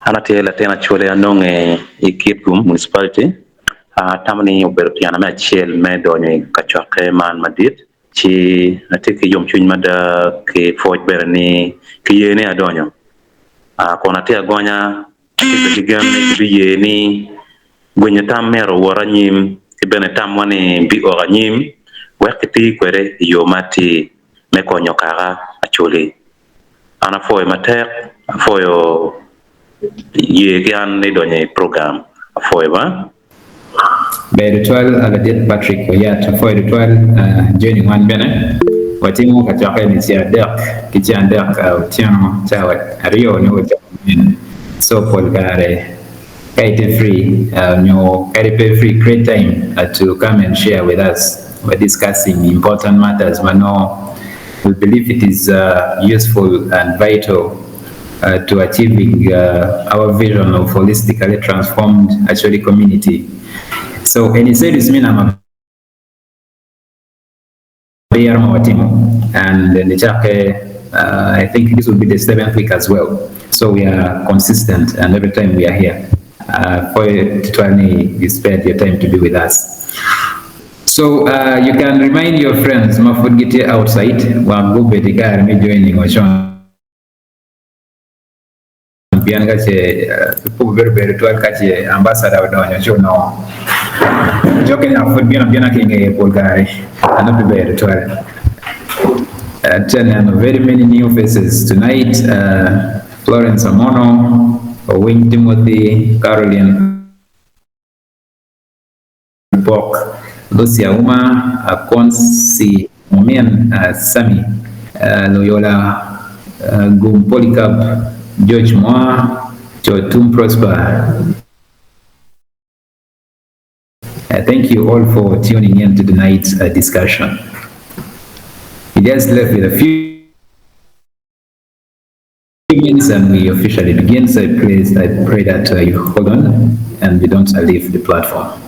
An atye latin Acholi anonge i Kitgum Municipality. Atamo ni obedo tyena me acel me donyo i kacokke man madit ci atye ki yomcwiny mada ki pwoc bene ni kiye ni adonyo. Kun atye agonya atye bene ki gen ni kibiye ni Gwinyo tam myero owot anyim ki bene tamwa ni biok anyim wek kiti kwede i yo ma atir me konyo kaka Acholi. An apwoyo matek, apwoyo ye ki an ni donyo i program. Apwoyo ba. Ber tutwal Ladit Patrick Oyat apwoyo tutwal joining wan bene watimo kacokke ni ceng adek ki ceng adek otyeno cawa aryo nyo wa cawa angwen so pol kare Ka itye free nyo kadi pe free create time to come and share with us we're discussing important matters ma nongo we believe it is useful and vital to achieving our vision of holistically transformed Acholi community so eni series me namba Abiro ma watimo and nicakke I think this will be the seventh week as well so we are consistent and every time we are here pwoyo tutwal ni you spared your time to be with us so you can remind your friends ma pud gitye outside wek gubed ki kare me joining wa con. Pien ka ce pe obedo ber tutwal ka ce ambassador odonyo ci onongo jo Kenya pud bino abina ki i ngeye pol kare nongo pe ber tutwal. Atye ka neno very many new faces tonight, Florence Amono, Owiny Timothy, Caroline. Pok, Lucy Auma, Akonsi Omin, Sammy Loyola, Gum Polycarp, George Moa, Cotum Prosper. Thank you all for tuning in to tonight's discussion. We just left with a few minutes and we officially begin, so please I pray that uh, you hold on and you don't leave the platform.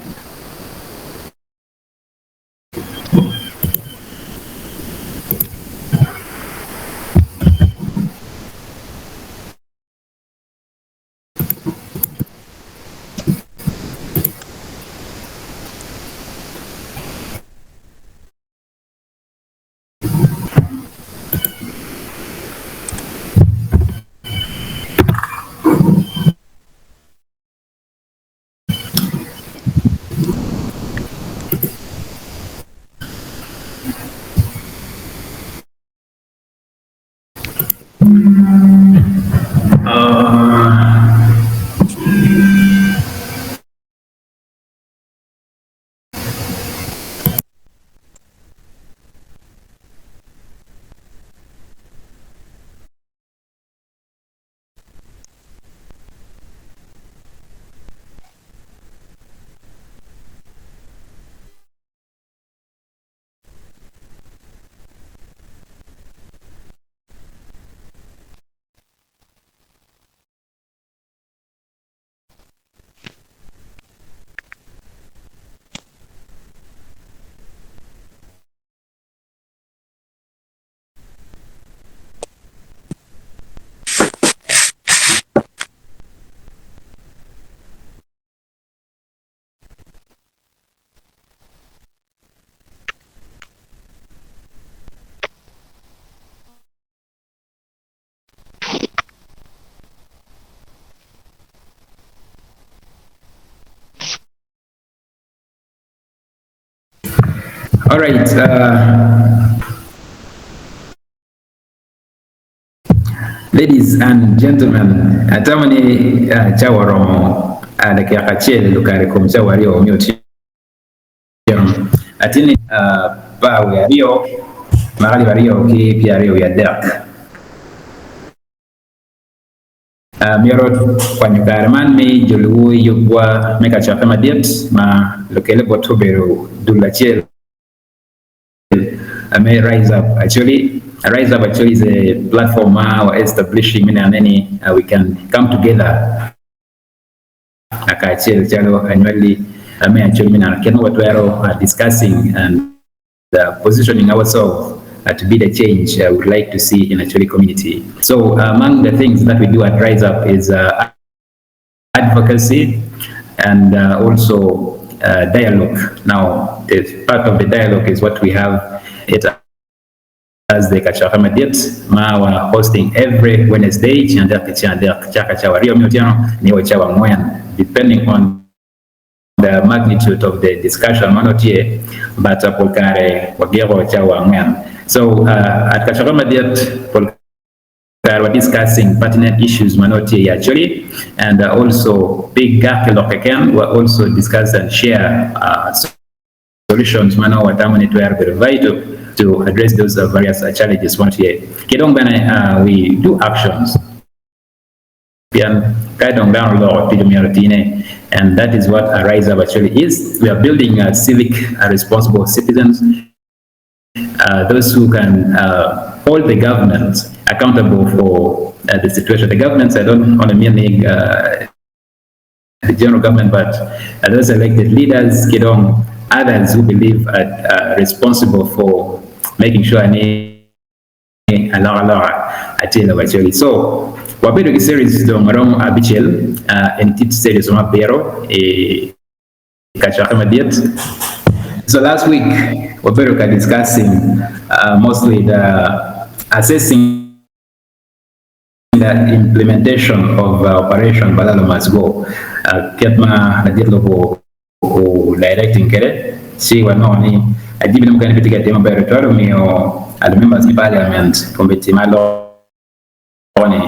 All right. Uh, ladies and gentlemen, atamo ni uh, cawa oromo uh, dakika acel lukare kom cawa aryo me otyeno. Atye ni apar wiye aryo maka alip aryo ki pyeraryo wiye adek. Myero kwanyo kare man me jolowu i yubwa me kacokke madit ma lukele bot obedo dul acel me Rise Up Acholi. Rise Up Acholi is a platform ma wa establishing me neno ni we can come together kacel calo anywali me Acholi me neno kit ma watwero discussing and positioning ourselves to be the change we would like to see in Acholi community. So among the things that we do at Rise Up is. advocacy and also dialogue. Now, the part of the dialogue is what we have it as the Kacokke Madit ma wa hosting every Wednesday ceng adek ki ceng adek caka cawa aryo me otyeno nio cawa angwen depending on the magnitude of the discussion ma nongo tye but pol kare wagiko cawa angwen. So at Kacokke Madit pol kare wa discussing pertinent issues ma nongo tye i Acholi and also pi gak ki lok keken wa also discuss and share solutions ma nongo watamo ni twero bedo vital to address those various challenges ma nongo tye. Ki dong bene we do actions pien ka dong dano oloko tic omyero otine and that is what Arise Up actually is. We are building civic responsible citizens, those who can hold the government accountable for the situation. The governments, I don't only mean the general government, but those elected leaders, ki dong others who believe are responsible for making sure ni alokaloka tye i lobo Acholi. So, wabedo ki series dong maromo abicel, en tye series romo abiro i kacokke madit. So last week wabedo ka discussing mostly the assessing the implementation of operation Balalo must go kit ma ladit lobo o directing kwede ci wanongo ni ajimine mukene pe tye ka time maber tutwal omiyo members me parliament committee ma loko ni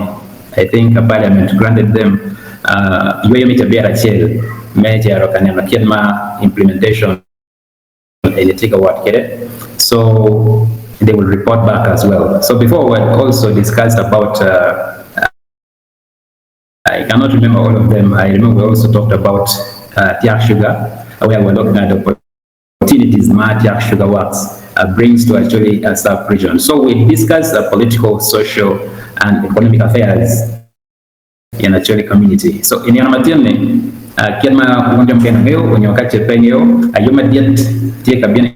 I think parliament granted them yweyo me cabit acel me cito ka neno kit ma implementation eni tye ka wot kwede so they will report back as well. So before we had also discussed about I cannot remember all of them. I remember we also talked about Tiak Sugar where we were looking at opportunities ma Tiak Sugar Works brings to actually a sub-region. So we discussed political, social and economic affairs in Acholi community. So i nino matin ni, kit ma wun jo mukene wungeyo onyo ka ce pe ingeyo, ayub madit tye ka bino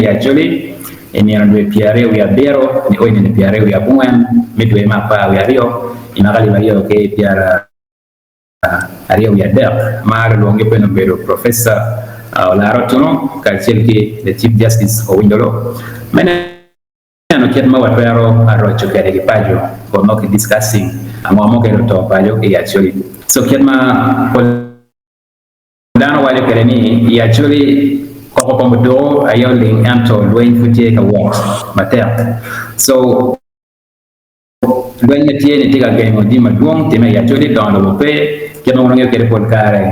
i Acholi i nino dwe pyeraryo wiye abiro nio i nino pyeraryo wiye abongwen me dwe me apar wiye aryo i mwaka alip aryo ki pyeraryo wiye adek ma lulwongi bene obedo Professor Olara Otuno kacel ki the Chief Justice Owiny Dollo me Neno kit ma watwero roco kwede ki paco kun nongo ki discussing ango ma okelo to paco ki i Acholi. So kit ma pol dano waco kwede ni i Acholi koko pa muduku aye oling ento lweny pud tye ka wot matek. So lweny ma tye ni tye ka gengo jami madwong time i Acholi dongo lobo pe kit ma wun wungeyo kwede pol kare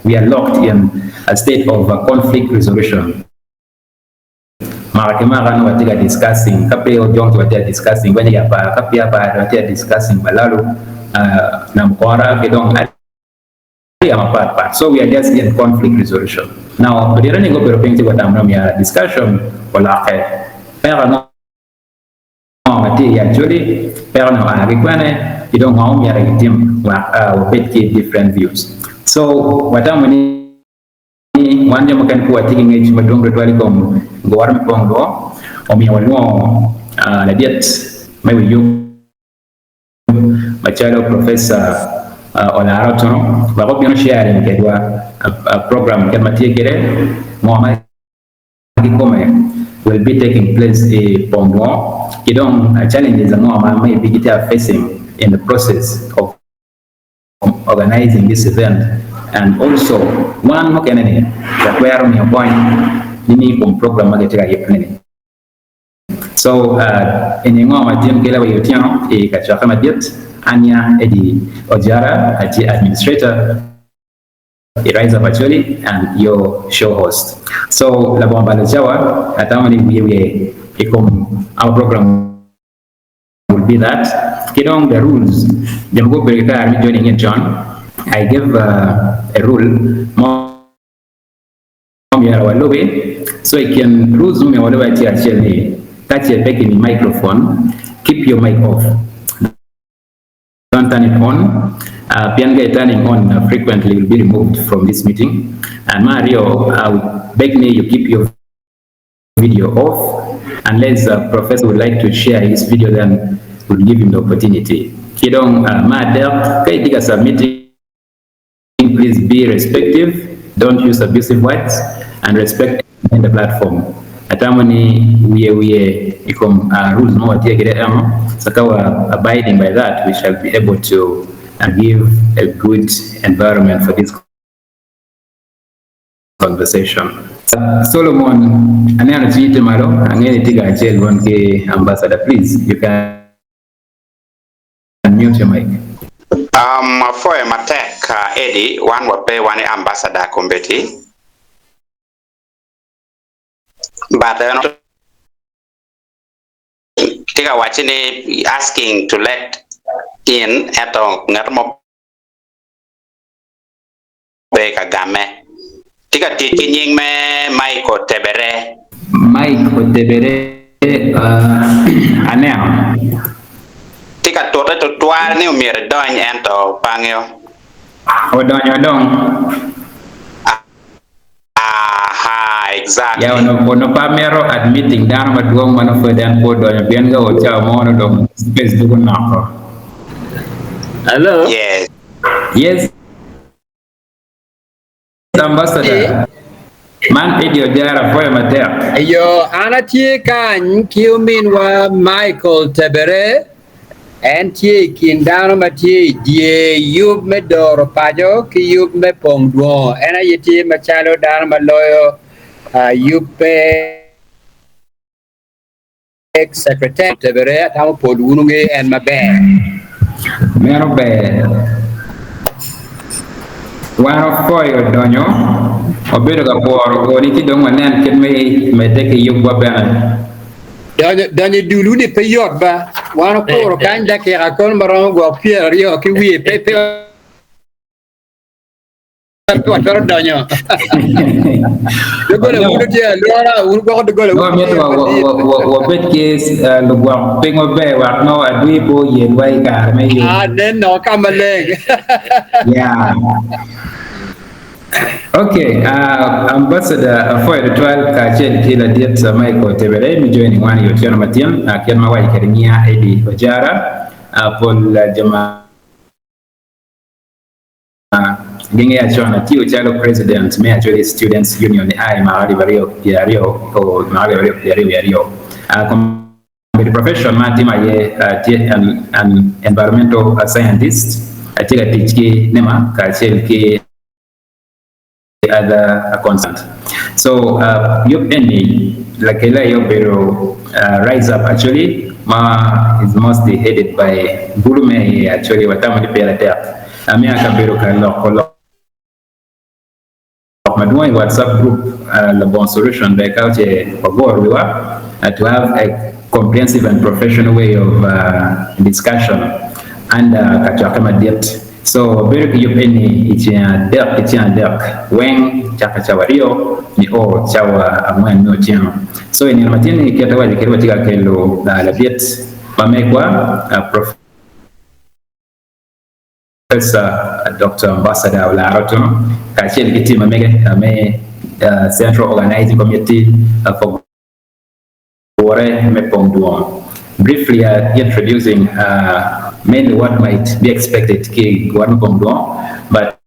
we are locked in a state of conflict resolution. Mwaka ki mwaka nongo watye ka discussing ka pe ojong ci watye ka discussing lweny i apar ka pe apar dong watye ka discussing balalu namukora ki dong area mapat pat so we are just in conflict resolution now odiro ni gubedo piny ci gutamo ni omyero discussion oloke peko ango ma tye i Acholi peko ni oa ki kwene ki dong ngo ma omyero gitim wek wabed ki different views so watamo ni ni wan jo mukene pe watye ki ngec madwong tutwal i kom gure me pong lwor, omiyo walwongo ladit me wi yub macalo Professor Olara Otuno wek obin o sharing kedwa program kit ma tye kwede, ngo ma kikome will be taking place i pong lwor ki dong challenges ango ma maybe gitye facing in the process of organizing this event and also wan mukene ni watwero miyo kony nining i kom program ma gitye ka yubone ni. So eni ngo ma Jim kela wa i otyeno i kacokke madit Anya Eddie Ojara atye administrator i Rise Up Acholi and your show host. So labongo balo cawa atamo ni wiye wiye i kom our program will be that ki dong the rules jo mogo obedo ki kare me joining in con I gave a rule mo myero walubi so i kin rules ma myero walubi acel acel ni ka ce pe kimi microphone keep your mic off don't turn it on pien ka i turning on frequently will be removed from this meeting and me aryo I would beg ni you keep your video off unless the professor would like to share his video then we'll give him the opportunity. Ki dong me adek ka itye ka submitting. speaking, please be respective, don't use abusive words, and respect in the platform. Atamo ni wiye wiye i kom rules ma watye kwede eno, so ka wa abiding by that, we shall be able to give a good environment for this conversation. Solomon, aneno cingi tye malo, angeyo ni itye kacel wun ki ambassador, please you can unmute your mic. Um, apwoyo matek Eddie, wan wape wan i ambassador kombeddi. But en tye ka wacci ni asking to let in ento ngat mo pe ka gamme. Tye ka tic ki nying me Mike Otebere. Mike Otebere aneno. Tye ka tute tutwal ni omyero edony ento pange. Odonyo dong. Aha, exactly. Ya onongo pe amito admitting dano madwong ma nongo pwod en pe odonyo pien ka o cawa mo nongo dong space doko noko. Hello. Yes. Yes. Ambassador, man Eddie Ojara apwoyo matek. Eyo, an atye kany ki ominwa Michael Tebere. En tye i kin dano ma tye i dye yub me doro paco ki yub me pong dwongo. En aye tye macalo dano ma loyo yubbe. Secretary Tebere atamo pol wun wungeyo en maber. Meno ber. Wan wapwoyo donyo, wabedo ka kworo kodi ci dong wanen kit me medde ki yubwa bene. Donyo i dulwu ni pe yot ba. Wan okuro kany dakika kono maromo gwok 20 ki wiye pe pe watwero donyo. Doggola wun wutye alwora, wun gwoko doggola Nongo wun mito wutye wa- madit. wa- wa- wabed ki eh, lugwok piny maber wek nongo adwi pe oyelwa i kare me yub. Ah, nen nongo ka maleng. Yeah. Okay, Ambassador apwoyo tutwal kacel ki ladit Michael Tebere me joining wan i otyeno matin kit ma awaco kwede nyiya Eddie Ojara pol jo ma gingeya con atiyo calo president me Acholi Students Union nia i mwaka 2020 o mwaka 2022. Kombeddi profession ma atimo aye tye an environmental scientist atye ka tic ki NEMA kacel ki other concerned. So yub eni lakele aye obedo Rise Up Acholi ma is mostly headed by Gulu me aye Acholi watamo ni pire tek amiyo akabedo ka loko lok madwong i WhatsApp group labongo solution ber ka ce wagoro wiwa to have a comprehensive and professional way of discussion under kacokke madit. So wabedo ki yub eni i ceng adek ki ceng adek weng cake cawa aryo nio cawa angwen me otyeno. So i nino matin ni kite waco kede watye ka kelo ladit ma megwa Professor Doctor Ambassador Olara Otono kacel ki team ma mege me Central Organizing Committee for Gure me pong dwong. Briefly introducing mainly what might be expected ki i gure me pong dwong but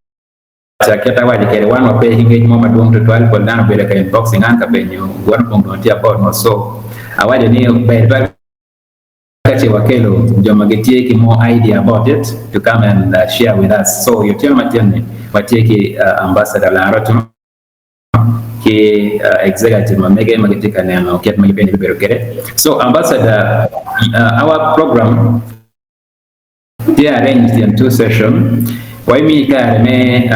kit awaco kwede wan wape ki ngec mo madwong tutwal pol dano obedo ka inboxing an ka penyo gure me pong dwong tye about ngo so awaco ni ber tutwal ka ce wakelo jo ma gitye ki more idea about it to come and share with us so i otyeno matin ni watye ki ambassador Laroto ki executive ma mege ma gitye ka neno kit ma gipenyo bibedo kwede. So ambassador, our program tye arranged in two session. Wa imiyi kare me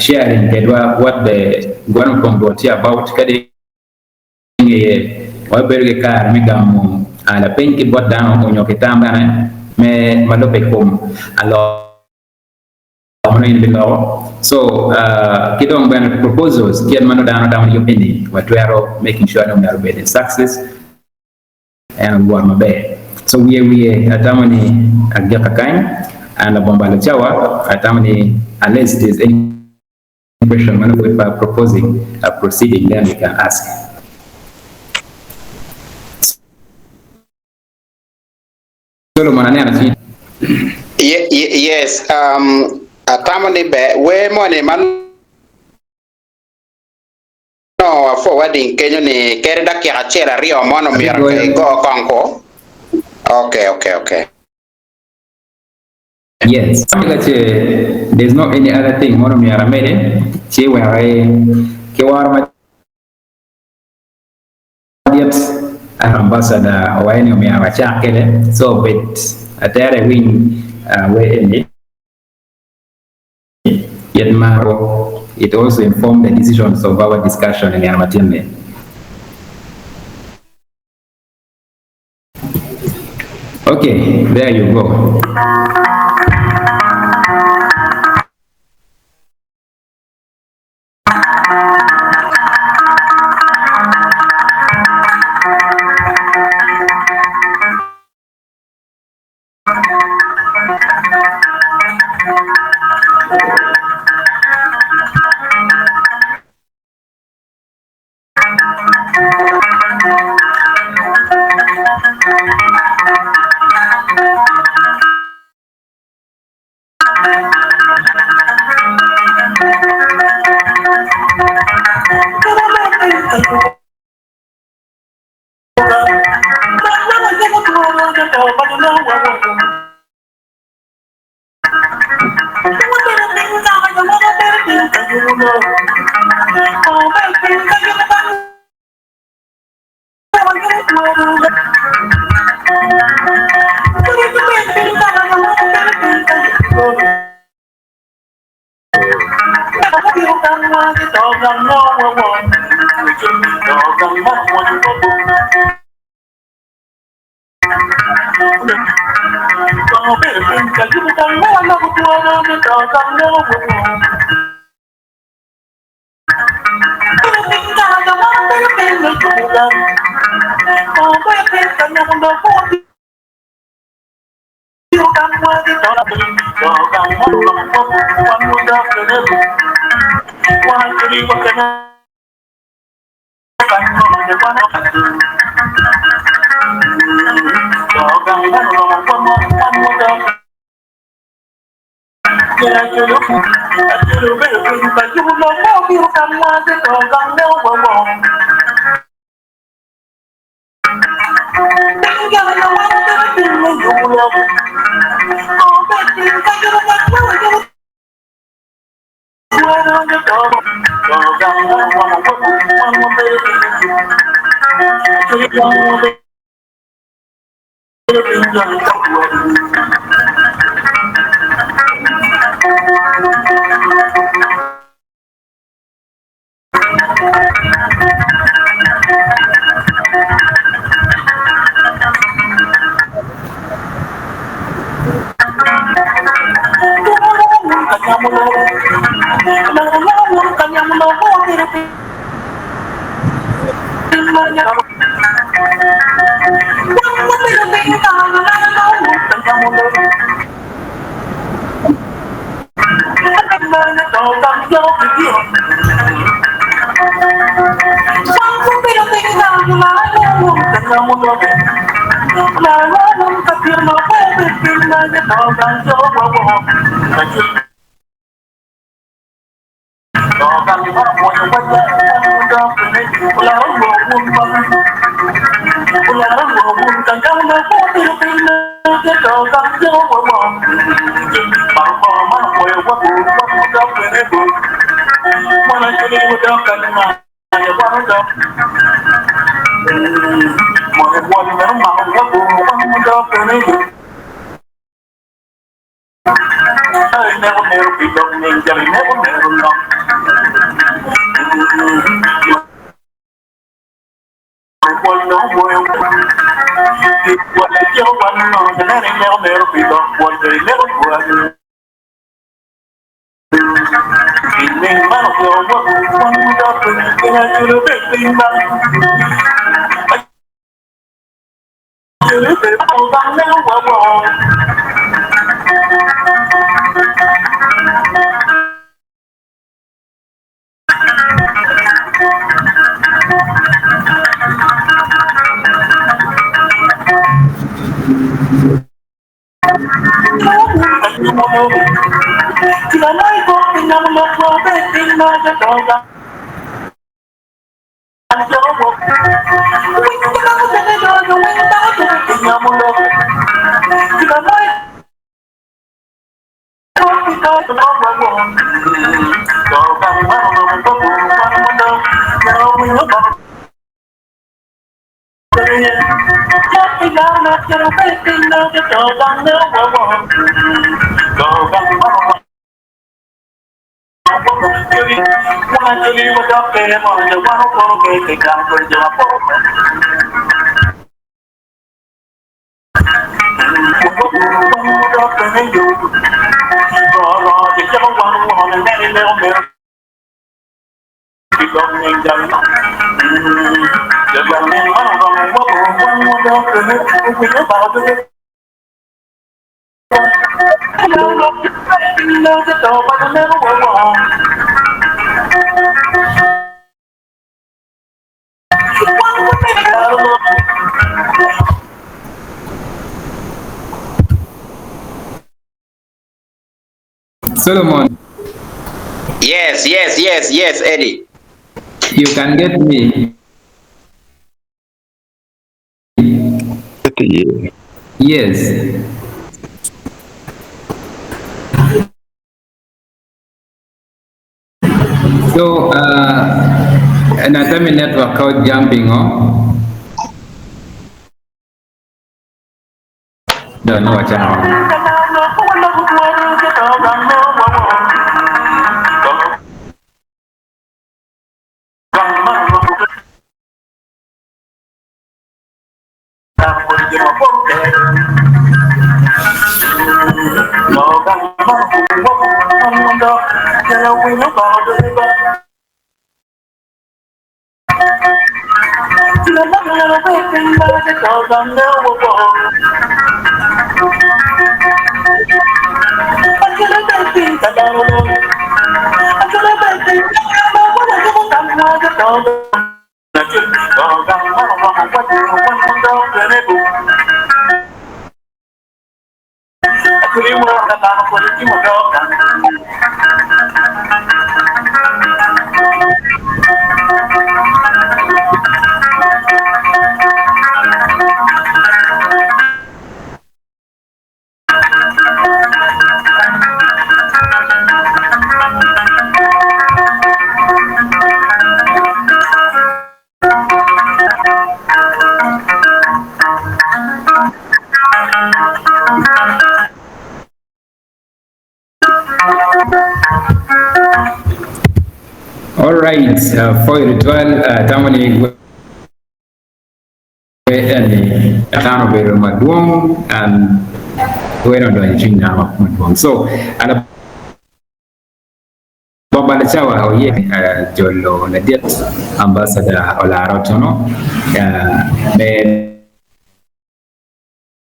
sharing kedwa what the Gure me Pong Dwol tye about kadi ingeye wabibedo ki kare me gamo lapeny ki bot dano onyo ki tam bene me ma lubbe i kom alok ma nongo in ibiloko. So ki dong bene proposals kit ma nongo dano tamo ni yub eni watwero making sure ni omyero obed a success and owot maber. So wiye wiye atamo ni agika kany and labongo balo cawa atamo ni unless there's any question ma nongo pud pe a proposing a proceeding then we can ask. Solomon aneno ci. Yes, um, Atamo ni ber wer moni ma nongo wa forwarding kenyo ni kadi dakika acel aryo mono myero Abigoyo. igo kong ko. Okay, okay, okay. Yes. Ka ce there's no any other thing mono myero amede ci wek ki woro madit ambassador owaco ni omyero wacak kwede so bed atera iwiny wer eni kit ma it also inform the decisions of our discussion i nino matin-ni. Okay, there you go. Solomon. Yes, yes, yes, yes, Eddie. You can get me. Yes. So, anatomy network called jumping oh. Don't know what All right, for ritual tamani ni tano bedo maduong and weno donyo cwiny dano madwong. So ala Bobala cawa oye jolo ladit ambassador Olara Otono me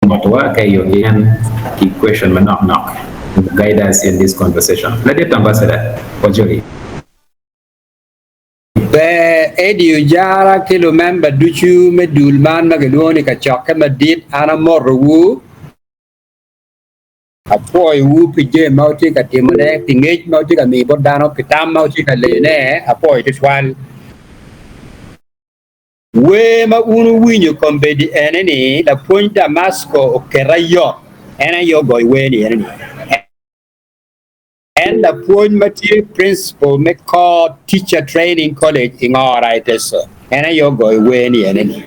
motowa ka iyo yen ki question manok nok guide us in this conversation. Ladit ambassador wajoli. Ber Eddie Ojara ki lumemba ducu me dul man ma gilwongo ni kacokke madit an amotowu. Apwoyowu pi jami ma wutye ka timone, pi ngec ma wutye ka miyo bot dano, pi tam ma wutye ka leyone, apwoyo twatwal. Wer ma wun wuwinyo kombeddi ene ni, Lapwony Damasko oketa yot, en aye ogoyo wer-ni ene ni. En lapwony ma tye principal me Core Teacher Training College i Ngora i Teso, en aye ogoyo wer-ni ene ni.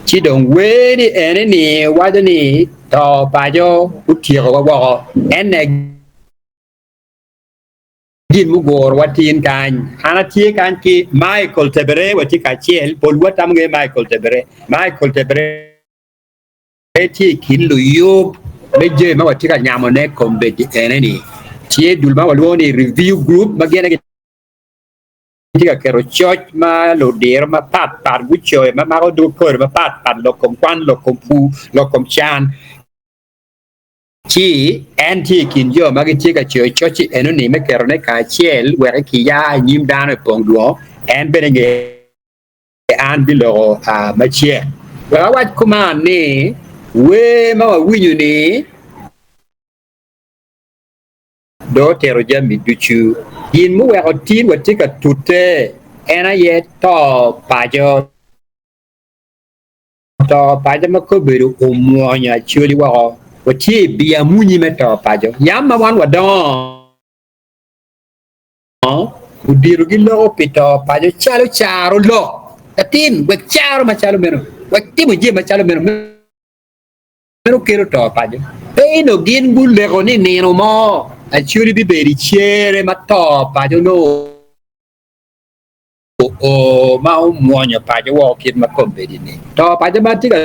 Ci dong wer-ni ene ni waco ni, To paco otyekowa woko, ene gin muguro watin kany. An atye kany ki Michael Tebere, watye kacel, polwa tamo nge Michael Tebere. Michael Tebere tye i kin luyub me jami ma watye ka nyamone kombeddi ene-ni. Tye dul ma walwongo ni review group ma gin aye gitye ka keto coc ma ludiro mapat pat gucoyo ma mako dog kodi mapat pat lok kom kwan, lok kom pur, lok kom can. Ci en tye i kin jo ma gitye ka coyo coc-ci enoni me ketone kacel wek kiya i nyim dano i pong dwong. En bene nge an biloko macek. Wek awac kuman ni, Wer ma wawinyo-ni dong otito jami ducu. Gin muweko tin watye ka tute en aye to paco. To paco ma kobedo omwonyo Acholi woko. Watye i biamunyi me to paco. Yam ma wan wadongo, Ludito giloko pi to paco calo caro lok. Latin, wek caro macalo meno, wek timo jami macalo meno, meno kelo to paco. Pe inongo gin guleko ni nino mo Acholi bibedo i cere ma to paco nongo oo ma omwonyo paco woko kit ma kombeddi-ni. To paco ma atye ka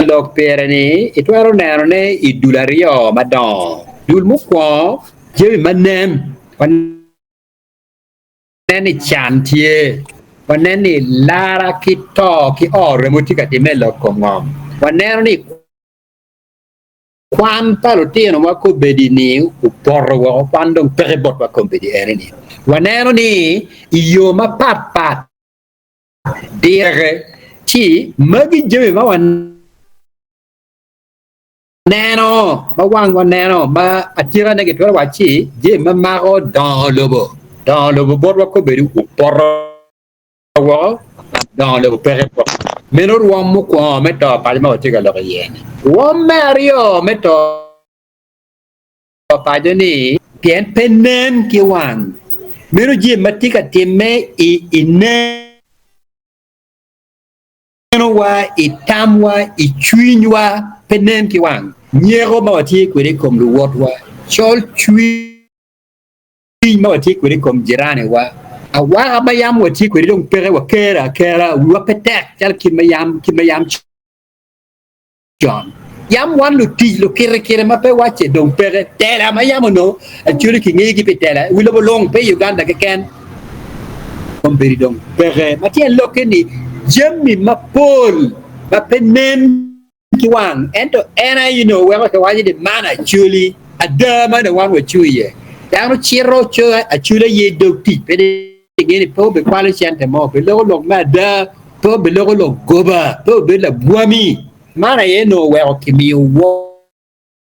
Lok pire-ni itwero nenone i dul aryo madongo. Dul mukwongo, jami ma nen. Wanen ni can tye. Wanen ni lara ki to ki oo remo tye ka timme i lok kom ngom. Waneno ni kwan pa lutinowa kombeddi-ni opoto woko, kwan dong peke botwa kombeddi eni-ni. Waneno ni i yo mapat pat, Dirre, ci magi jami ma waneno, ma wangwa neno, ma atikane gitwero wacci jami ma mako dongo lobo. Dongo lobo botwa kobedo opoto woko, dongo lobo peke botwa. Meno rwom mukwongo me to paco ma watye ka lok iye-ni. Rwom me aryo me to paco ni pien pe nen ki wang, meno jami ma tye ka timme i nenowa, i tamwa, i cwinywa pe nen ki wang. Nyeko ma watye kwede i kom luwotwa, col cwiny ma watye kwede i kom jiraniwa, awaka ma yam watye kwede dong peke, wakere akera, wiwa pe tek calo kit ma yam con. Yam wan lutic lukirikiri ma pe wacce dong peke. Tela ma yam onongo Acholi kingeyogi pi tela i wi lobo lung, pe i Uganda keken, kombeddi dong peke. Ma tyen lokke ni jami mapol ma pe nen ki wang ento en aye onongo weko kiwaco ni man Acholi. Ada man dong wan wacung iye. Dano cito co Acholi aye i dog tic pe ni Inge ni pe obikwalo cente mo, obiloko lok me ada, pe obiloko lok goba, pe obedo labwami. Man aye onongo oweko kimiyo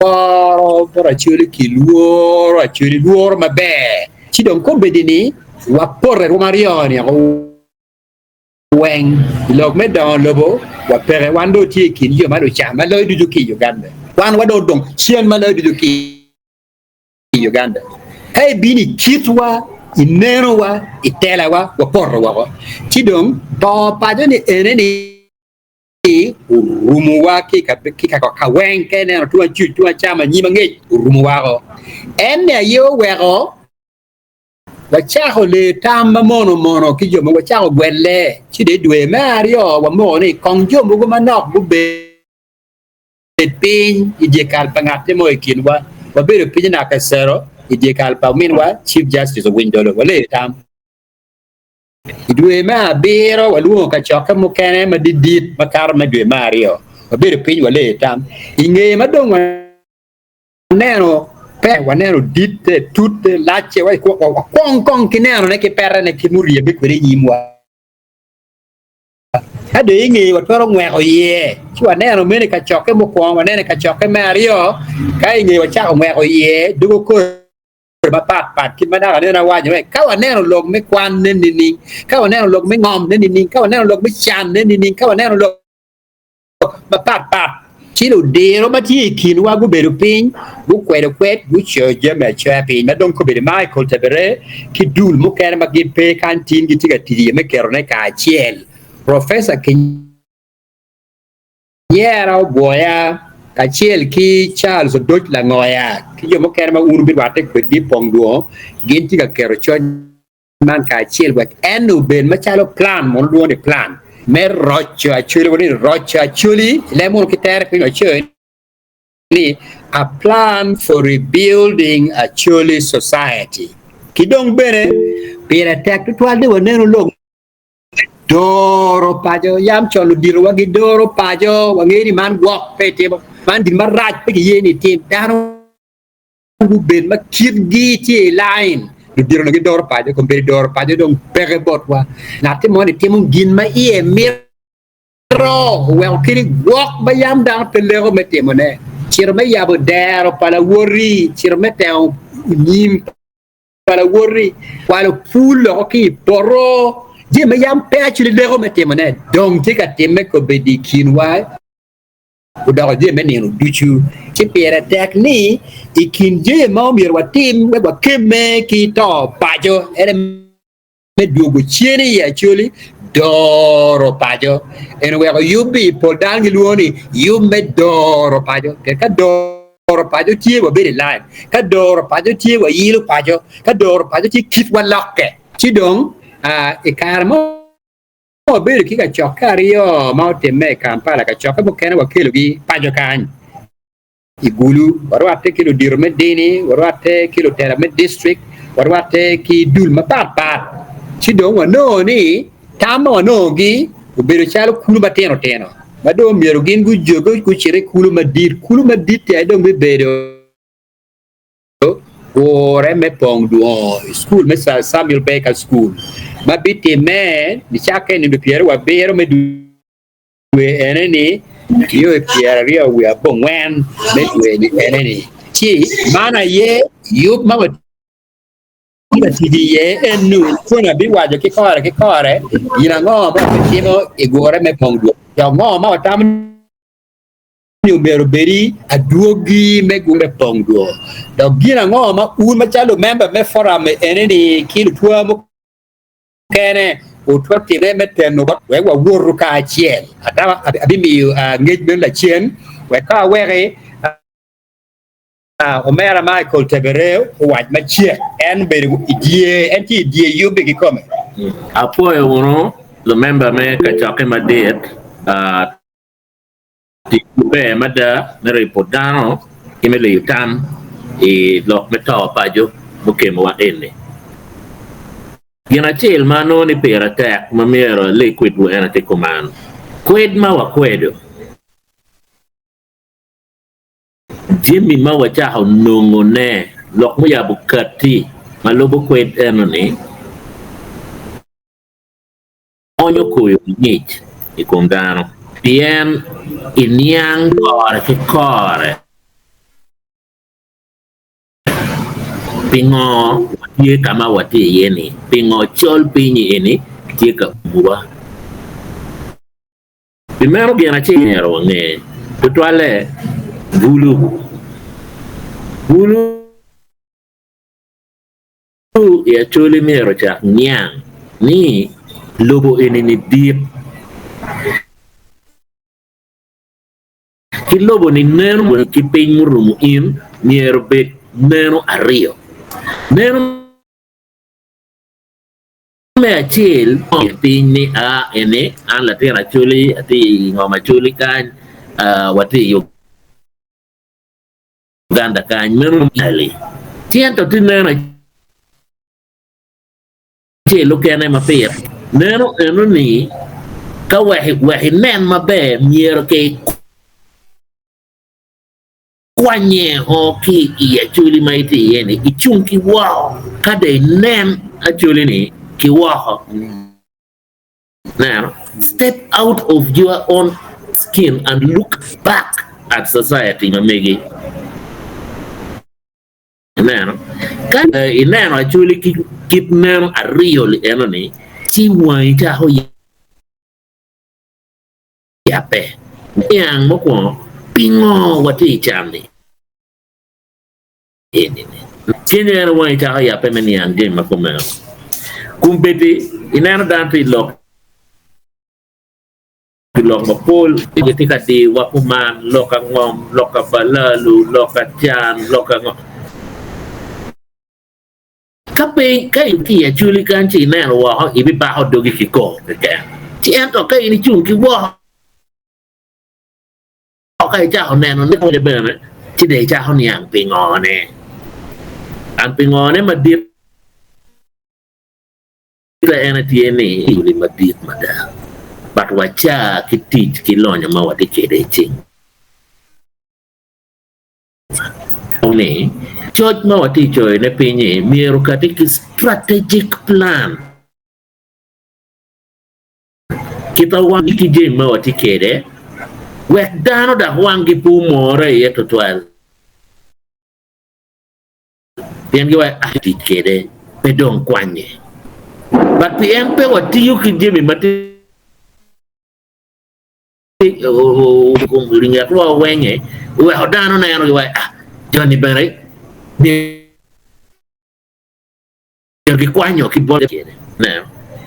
woro bot Acholi ki lworo Acholi, lworo maber. Ci dong kombeddi ni wapoto i rwom aryo-ni weng i lok me dongo lobo wapeke. Wan dong watye i kin jo ma lucan ma loyo ducu ki i Uganda. Wan wadong odong cen ma loyo ducu ki i Uganda. Ka ibino i kitwa, i nenowa, i telawa, wapoto woko. Ci dong to paco ni ene ni orumowa ki ka weng, ka ineno tung acuc, tung acam, anyim, angec, orumo wako. En ni aye oweko wacako leyo tam ma mono mono ki jo mogo, wacako gwelle. Ci dong i dwe me aryo wamoko ni kong jo mogo manok gubed Bed piny i dyekal pa ngatti mo i kinwa. Wabedo piny i Nakasero i dyekal pa ominwa Chief Justice Owiny Dollo. Waleyo tam. I dwe me abiro walwongo kacokke mukene maditdit makato me dwe me aryo. Wabedo piny waleyo tam. I ngeye ma dong waneno pe, waneno ditte, tutte, lacce, wakwong kong ki nenone ki petene kit muryebbe kwede i nyimwa. Ka dong i ngeye watwero ngweko iye, ci waneno meno i kacokke mukwongo, waneno i kacokke me aryo, ka i ngeye wacako ngweko iye dugo kore mapat pat kit ma dok aneno awaco ni ka waneno lok me kwan nen nining, ka waneno lok me ngom nen nining, ka waneno lok me can nen nining, ka waneno lok mapat pat. Ci ludiro ma tye i kinwa gubedo piny, gukwedo kwed, gucoyo jami acoya piny, ma dong kobedo Michael Tebere ki dul mukene ma gin pe kany tin gitye ka tic iye me ketone kacel. Professor Kinyera Obwoya kacel ki Charles Odoc Langoya ki jo mukene ma wun wubirwatte kwedgi i pong dwongo gin tye ka keto coc man kacel wek en obed macalo plan mono lwongo ni plan me roco acholi wani roco acholi i leb mono ki tere piny wacoyo ni a plan for rebuilding acholi society ki dong bene pire tek tutwal ni wanenu lok me doro paco yam con ludito wa gidoro paco wangeyo ni man gwok pe itimo man gin marac pe kiye ni itim dano gubed ma kitgi tye i lain. Ludito onongo gidoro paco, kombeddi doro paco dong peke botwa. Ngatti moni timo gin ma iye mito. Oweko kadi gwok ma yam dano pe leko me timone, cito me yabo dero pa lawoti, cito me teno nyim pa lawoti, kwalo pul loko ki i poto, jami ma yam pe acwali leko me timone dong tye ka timme kobedi i kinwa, odoko jami me nino ducu. Ci pire tek ni i kin jami ma omyero watim wek wakemme ki to paco en aye me dwogo cen i Acholi doro paco. En oweko yub-bi pol dano gilwongo ni yub me doro paco. Pien ka doro paco tye wabedo i lain, ka doro paco tye wayilo paco, ka doro paco tye kitwa lokke. Ci dong i kare mo wabedo ki kacokke aryo ma otimme i Kampala, kacokke mukene wakelogi paco kany. I Gulu, warwatte ki ludito me dini, warwatte ki lutela me distrik, warwatte ki dul mapatpat, ci dong wanongo ni tam ma wanongogi obedo calo kulu matino tino ma dong myero gin gujoge gucit i kulu madit. Kulu madit-ti aye dong bibedo gure me pong dwongo i cukul me Sir Samuel Baker School ma bitimme nicakke i nino pyerabiro me dwe Dwe ene-ni nio i pyeraryo wiye abongwen me dwe-ni ene-ni. Ci man aye yub ma watye ka tic iye enu, kun abiwaco ki kore ki kore gin ango ma wabitimo i gure me pong dwe, dok ngo ma watamo ni omyero obedi adwogi me gure me pong dwe, dok gin ango ma un macalo lumemba me foram ene-ni ki lutwa mukene Kene wutwero time me teno bot wek wawotu kacel. Ada abimiyo ngec meno lacen wek ka aweki omera Michael Tebere owac macek. En obedo i dye, en tye i dye yubbe kikome. Apwoyo wunu lumemba me kacokke madit. Tic maber mada me ribo dano ki me leyo tam i lok me to paco mukemowa eni. Gin acel ma anongo ni pire tek ma myero ale kwedwu en aye tye kuman, Kwed ma wakwedo, jami ma wacako nongone, lok muyabo katti ma lubo kwed eno-ni, Onyo koyo ngic i kom dano. Pien iniang kore ki kore pingo watye ka ma watye iye-ni, pingo col piny eni tye ka umowa. Pi meno gin acel myero wange, tutwalle bulu. Bulu. I Acholi myero ocak niang ni lobo eni-ni dit, ki lobo-ni neno ki piny murumo in myero obed neno aryo. Neno me acel piny ni a eni an latin Acholi atye i ngom Acholi kany watye i Uganda kany meno ali ci ento tye neno acel okene ma pire neno eno ni ka wek wek inen maber myero ki kwanye o ki i acholi ma itye iye ni icung ki woko ka dong inen acholi ni ki woko. Neno, step out of your own skin and look back at society ma megi. Ineno, ka ineno acholi ki kit neno aryo li eno ni, ci wangi cako yabbe. Niang mukwongo, pingo watye i can ni? Eni-ni. Cwinyi en wangi cako yabbe me niang jami ma kumeno. Kombeddi ineno dano tye i lok i lok mapol, gitye ka diyowa kuman, lok angom, lok a balalu, lok a can, lok ango. Ka pe ka in ki i acholi kany ci ineno woko, ibibako dogi ki koko keken. Ci ento ka in icung ki woko, Ka icako neno ni ode bene, ci dong icako niang pingone. And pingone madit en aye tye ni odi madit mada, but waca ki tic ki lonyo ma watye kwede i cingwa ni coc ma watye ka coyone piny-nyi myero okati ki strategic plan. Kita wan ki jami ma watye kwede wek dano dok wanggi pe omore iye tutwal. Pien giwaco ni tic kwede pe dong kwanye. But pi en pe watiyo ki jami ma tye i ngetwa wenge, weko dano neno giwaco ah joni bene myero gikwanyo ki bote kwede. Neno.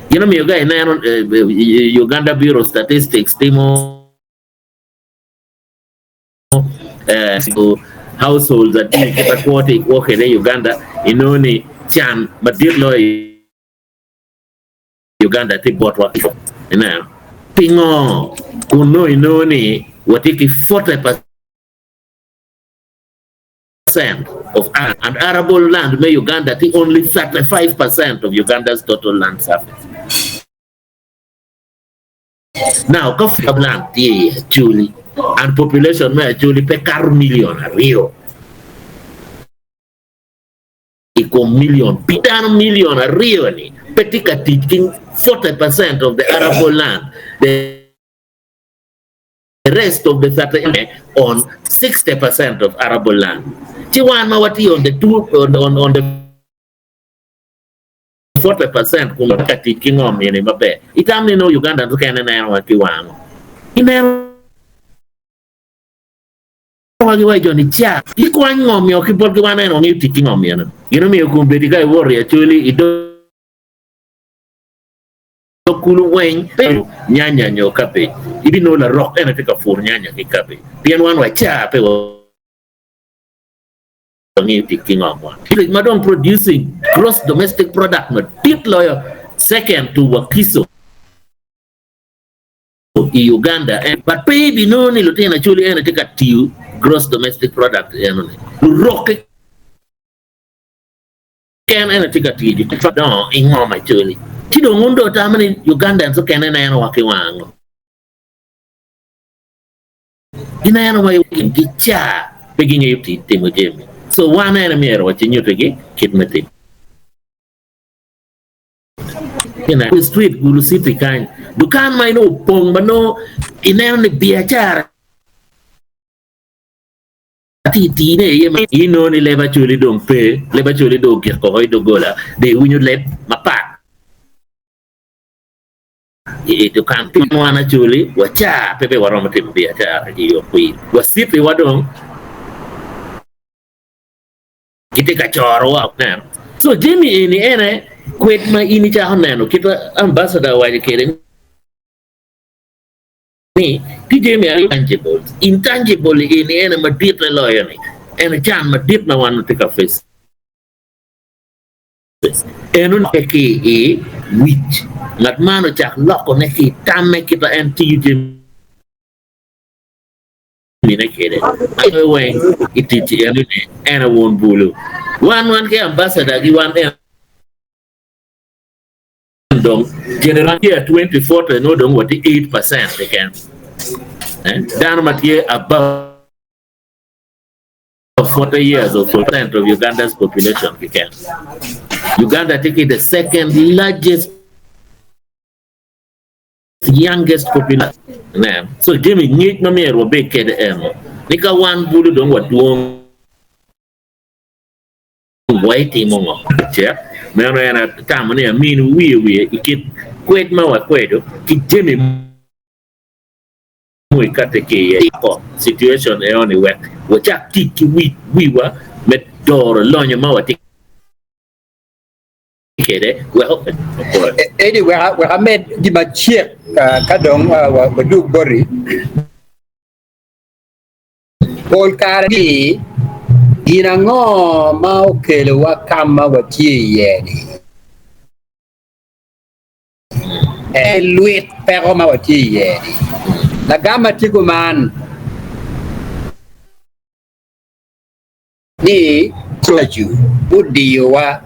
Gin omiyo ka ineno Uganda Bureau of Statistics timo households adi kit ma kwo tye kwo kwede i Uganda inongo ni can madit loyo i Uganda tye botwa. Ineno? Pingo kun nongo inongo ni watye ki 40 percent of and arable land me Uganda tye only 35% of Uganda's total land surface. Now ka land tye i Acholi and population me Acholi pe kato million aryo i kom million pi dano million aryo ni pe tye ka tic ki 40% of the arable land the rest of the 30 on 60% of arable land ci wan ma watye on the two on, on, on the 40% kun watye ka tic ki ngom eni maber. Itam ni nongo Uganda mukene nenowa ki wango? Ginenowa giwaco jo ni ca gikwany ngom nyo ki botgi wan eno wangeyo tic ki ngom eno. Gin omiyo kombeddi ka iwoto i Acholi i dog kulu weng pe nyanya nyo kabej ibinongo larok ene tye ka puro nyanya ki kabej pien wan waca pe wangeyo tic ki ngomwa. District ma dong producing gross domestic product madit loyo second to Wakiso i Uganda en but pe ibinongo ni lutino Acholi ene tye ka tiyo gross domestic product eno ni lurok keken ene tye ka tiyo dongo i ngom Acholi ci dong wun dong wutamo ni Ugandans okene neno wa ki wang ango? Gineno wa i gica pe gingeyo timo jami. So wan ene myero wacinyutigi kit me timo. I street Gulu City kany, dukan ma inongo opong ma nongo ineno ni biacara tye tine iye ma inongo ni leb Acholi dong pe, leb Acholi dong ogik oko i doggola, dong iwinyo leb mapat. I dukan pi wan Acholi waca pe be waromo timo biacara i yo kwir. Waciti wa dong gitye ka coro wa neno. So jami eni ene kwed ma in icako neno kit ma ambassador owaco kwede ni tye jami aryo tangibles, intangible eni ene madite loyo ni ene can madit ma wan watye ka face. Eno pe ki i wic ngat man ocak lokone ki i tamme kit ma en tiyo jamine kwede. Aye weng i tic eno ni en aye won bulu. Wan wan ki ambassador gi wan en dong general year 2040 nongo dong watye 8% keken. Dano ma tye above 40 years of percent of Uganda's population keken. Uganda tye ki the second largest youngest population. Nen. So jami ngec ma myero wabed kede eno ni ka wan bulu dong wadwong waitimo ngo? Cek. Meno en atamo ni amini wiye wiye i kit kwed ma wakwedo ki jami Ikate ki iye ko situation eno ni wek wacak tic ki wic wiwa me doro lonyo ma watye kede wek opol. Eddie wek amed gima cek ka dong wadug boti. Pol kare ni gin ango ma okelowa ka ma watye iye-ni? En lwit peko ma watye iye-ni. Lagam ma tye kuman ni Yecu odiyowa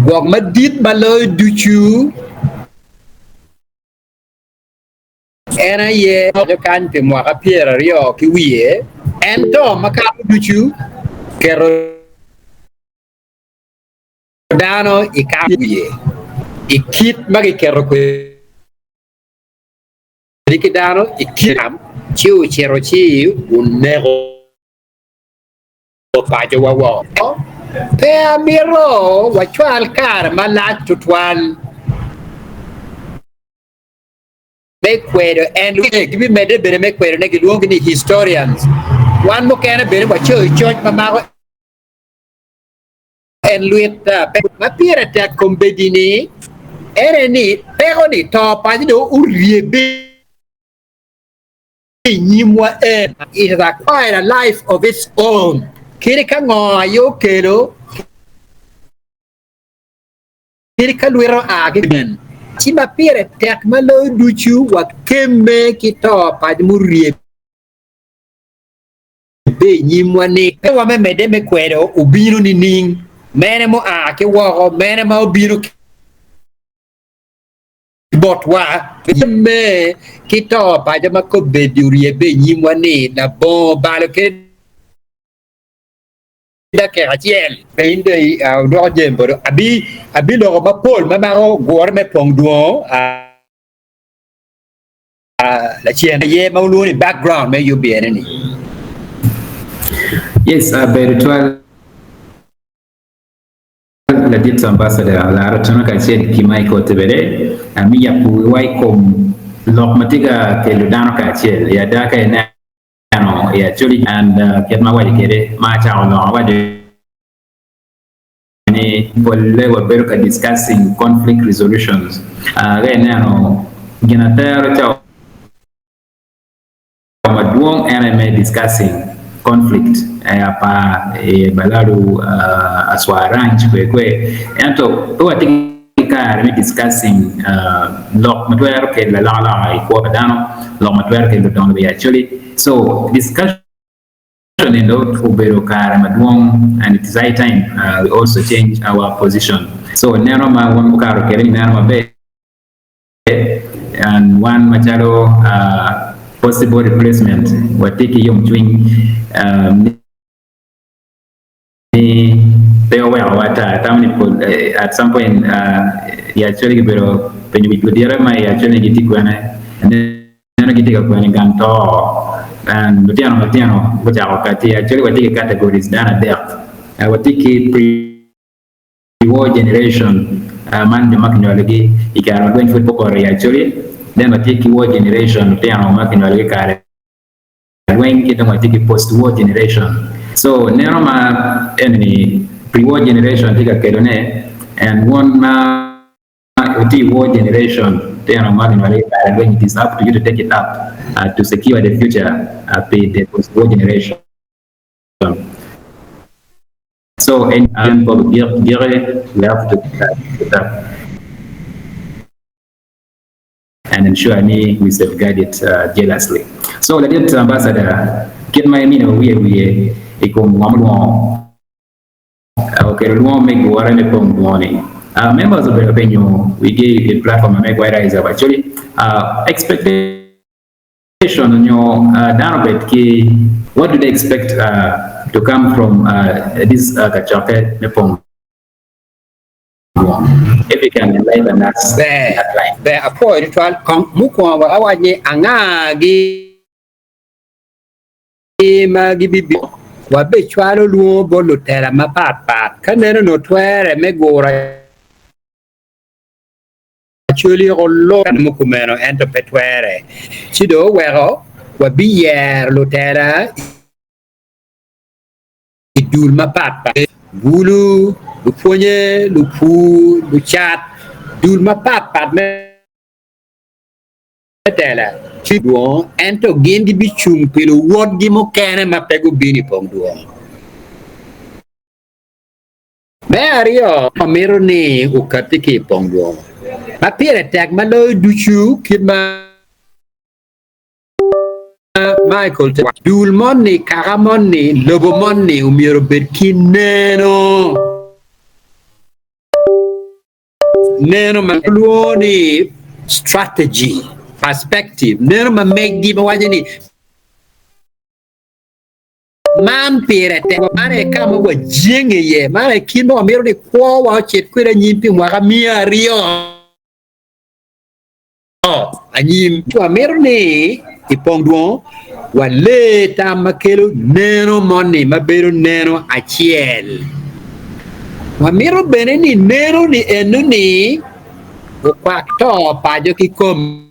gwok madit ma loyo ducu en aye paco kany pi mwaka pyeraryo ki wiye, ento makato ducu keto dano i kare wiye i kit ma giketo kwede. ki dano i kin ci ocito ci oneko pacowa woko. Pe amito wacwal kare malac tutwal me kwedo en. Gibimedde bene me kwedone, gilwongogi ni historians. Wan mukene bene wacoyo coc ma mako en lwit ma pire tek kombeddi-ni ene ni peko-ni to paco dong oryebbe i nyimwa en. It has acquired a life of its own. Kadi ka ngo aye okelo, kadi ka lwite oa ki en, ci ma pire tek ma loyo ducu wakemme ki to paco muryebbe i nyimwa ni. Pe wa me medde me kwedo obino nining, mene mua ki woko, mene ma obino ki botwa, me ki to paco ma kobeddi oryebbe i nyimwa ni labongo balo kadi dakika acel. In dong idwoko jami boti. Abiloko mapol ma mako gure me pong dwongo lacen aye ma wulwongo ni background me yub ene ni. Yes, ber tutwal ladit ambassador Olara Otieno kacel ki Michael Tebere me yabo wiwa i kom lok ma tye ka kelo dano kacel i ada ka ineno i Acholi and kit ma awaco kwede ma acako lok awaco ni polle wabedo ka discussing conflict resolutions ka ineno gin atero cawa madwong en aye me discussing conflict pa balalu aswa ranch kwe kwe ento pe watye ki kare me discussing lok ma twero kelo alokaloka i kwo pa dano lok ma twero kelo dongo i Acholi so discussion eni dong obedo kare madwong and it is high time we also change our position so neno ma wun wukato kwede ni neno maber and wan macalo possible replacement watye ki yomcwiny ni pe owekowa ata. Atamo ni at some point i Acholi kibedo penyo wi ludito ma i Acholi ni gitye kwene neno gitye ka kwene i gang to and lutino matino gucako kati. Acholi watye ki categories dano adek watye ki pre Pre-war generation, man jo ma kinywalogi i kare ma lweny pud pe opoto i Acholi. Then watye ki war generation, lutino ma kinywalogi i kare lweny ki dong watye ki post-war generation. So neno ma eni pre-war generation tye ka kelone and wun ma wutye i war generation, lutino ma kinywalogi i kare lweny it is up to you to take it up to secure the future pi the post-war generation. So en gin po gik gike we have to put up and ensure ni we safeguard it jealously. So ladit ambassador kit ma imino wiye wiye i kom ngo mulwongo okelo lwongo me gure me pong dwongo ni members obedo penyo wigi i platform ma megwa rise up actually expectation nyo dano obed ki what do they expect to come from this kacokke me pong dwong if you can enlighten us Ber, that line. ber apwoyo tutwal. Kong mukwongo wek awac ni angagi ma gibibino. Wabicwalo lwongo bot lutela mapat pat ka neno onongo twere me guro Acholi olo kumeno ento pe twere, ci dong oweko wabiyero lutela i dul mapatpat, bulu, lupwonye, lupur, lucat, dul mapatpat me tela ci dwong ento gin gibicung pi luwotgi mukene ma pe gubino i pong dwong. Me aryo, wamito ni okatti ki i pong dwongo. Ma pire tek ma loyo ducu, kit ma Michael tye waco, dul moni, kaka moni, lobo moni omyero obed ki neno. Neno ma kilwongo ni strategy, perspective, neno ma meggi ma waco ni, Man pire tek. Man aye ka ma wajenge iye. Man aye kit ma wamito ni kwowa ocit kwede anyim pi mwaka miya aryo. Anyim. Wamito ni i pong dwong walee tam ma kelo neno moni ma bedo neno acel. Wamito bene ni neno ni eno ni okwak to paco ki kome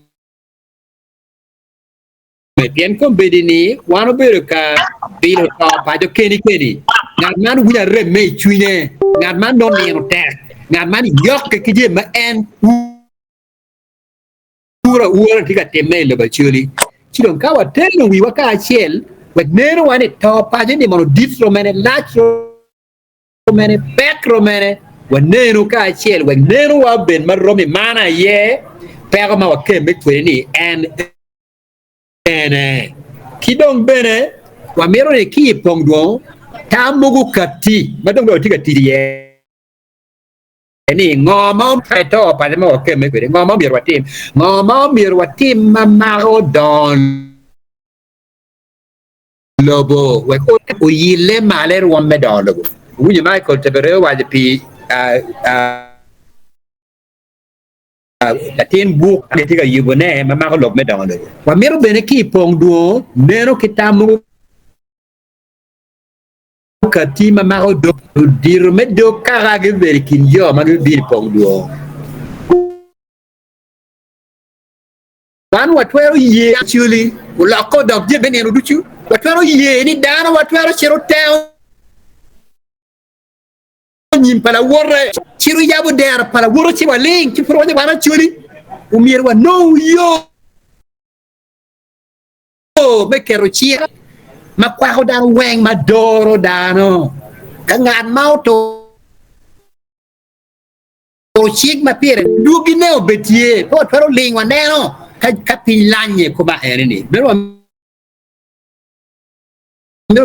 pien kombeddi ni wan obedo ka bilo to paco keni keni. Ngat man winyo aremme i cwinye, ngat man nongo nino tek, ngat man yokke ki jami ma en uro aura tye ka timme i lobo Acholi. Ci dong ka wateno wiwa kacel wek nenowa ni to paco ni mono dit romene, lac romene, pek romene, wanenu kacel wek nenowa obed ma rom i man aye peko ma wakemme kwede ni en ene. Ki dong bene wamito ni ki i pong dwong tam mogo okatti ma dong watye ka tic iye. Ni, Ngo ma omyero to paco ma wakemme kwede? Ngo ma omyero watim? Ngo ma omyero watim ma mako dongo lobo wek oyille malo i rwom me dongo lobo? Wuwinyo Michael Tebere owaco pi latin buk ma kitye ka yubone ma mako lok me dongo lobo. Wamito bene ki i pong dwongo meno ki tam mogo Kati ma mako dog ludito me dog kaka gibedo i kin jo ma gibino i pong dwor. Wan watwero ye actually olokke odok jami me nino ducu. Watwero ye ni dano watwero cito teko nyim pa lawote, cito yabo dero pa lawote ci waling ci pud wawaco wan actually omyero wanong yo. Me keto cik ma kwako dano weng ma doro dano. Ka ngat ma oturo cik ma pire dwogine obed tye, pe watwero ling waneno ka piny lanye koma eni-ni. Meno wamito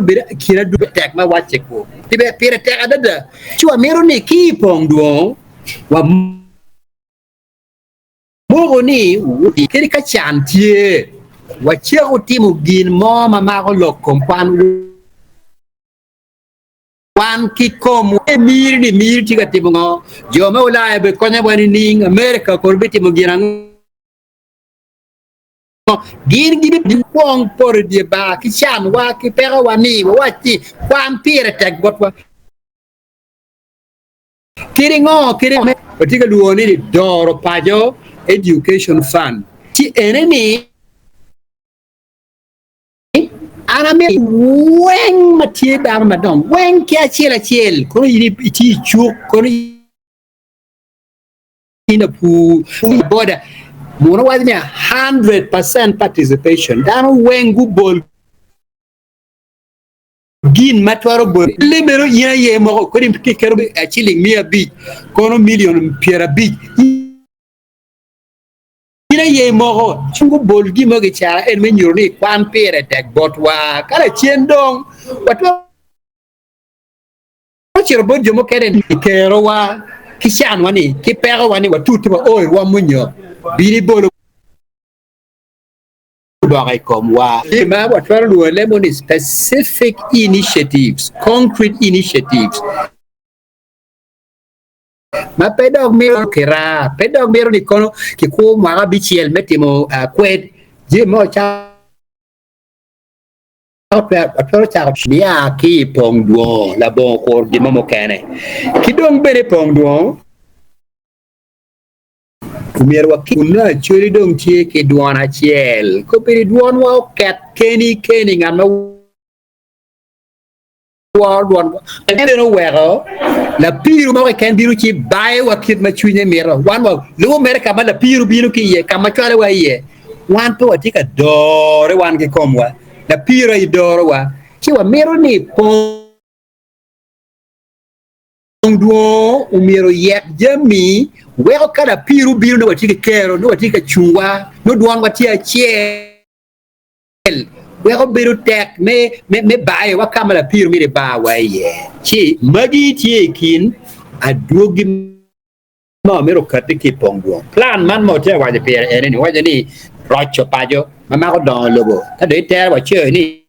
bedo i kin adwogi tek ma wacce kwo pire tek adada. Ci wamito ni ki i pong dwong Moko ni, kadi ka can tye, wacako timo gin mo ma mako lok kom kwan wan ki komwa. Miri ni miri tye ka timo ngo? Jo me Ulaya bikonyowa nining? Amerika kono bitimo gin ango? Gin gibikwong poto i dye bar ki canwa ki pekowa ni wawac ni kwan pire tek botwa. Kadi ngo kadi watye ka lwongo ni doro paco education fund ci ene ni an amito weng ma tye dano madongo weng ki acel acel kono in itye i cuk kono in apur boda muno waco ni 100% participation dano weng gubol Gin ma twero bolo le meno in aye moko kodi kiketo ciling 500 kono milion 50 in aye moko. Ci gubol gin mo kicara en me nyuto ni kwan pire tek botwa. Ka lacen dong watwero cito bot jo mukene ni kerowa ki canwa ni ki pekowa ni watute wa o i rwom munyo bin ibolo oboke i komwa. Gin ma watwero lwongo mo ni specific initiatives, concrete initiatives ma pe dok mito kiraa, pe dok mito ni kono kikwo mwaka abicel me timo kwed jami mo watwero cako nia ki i pong dwongo labongo kuro gin mo mukene. Ki dong bene i pong dwongo, Omyero wakit kun Acholi dong tye ki dwon acel. Kobedo dwonwa oket keni keni ngat ma woro dwonwa en bene oweko lapiru mo keken bino ci bayowa kit ma cwinye mito. Wan wa lubo mere ka ma lapiru bino ki iye, ka ma cwalowa iye. Wan pe watye ka dore wan ki komwa. Lapiru aye dorowa. Ci wamito ni pong Dwongo omyero oyek jami weko ka lapiru obino nongo watye ki kero, nongo watye ka cungwa, nongo dwonwa tye acel weko bedo tek me me bayowa ka ma lapiru myero ebarwa iye. Ci magi tye i kin adwogi ma wamito okatti ki i pong dwong. Plan man ma watye ka waco pire ene ni waco ni roco paco ma mako dongo lobo ka dong itere wacoyo ni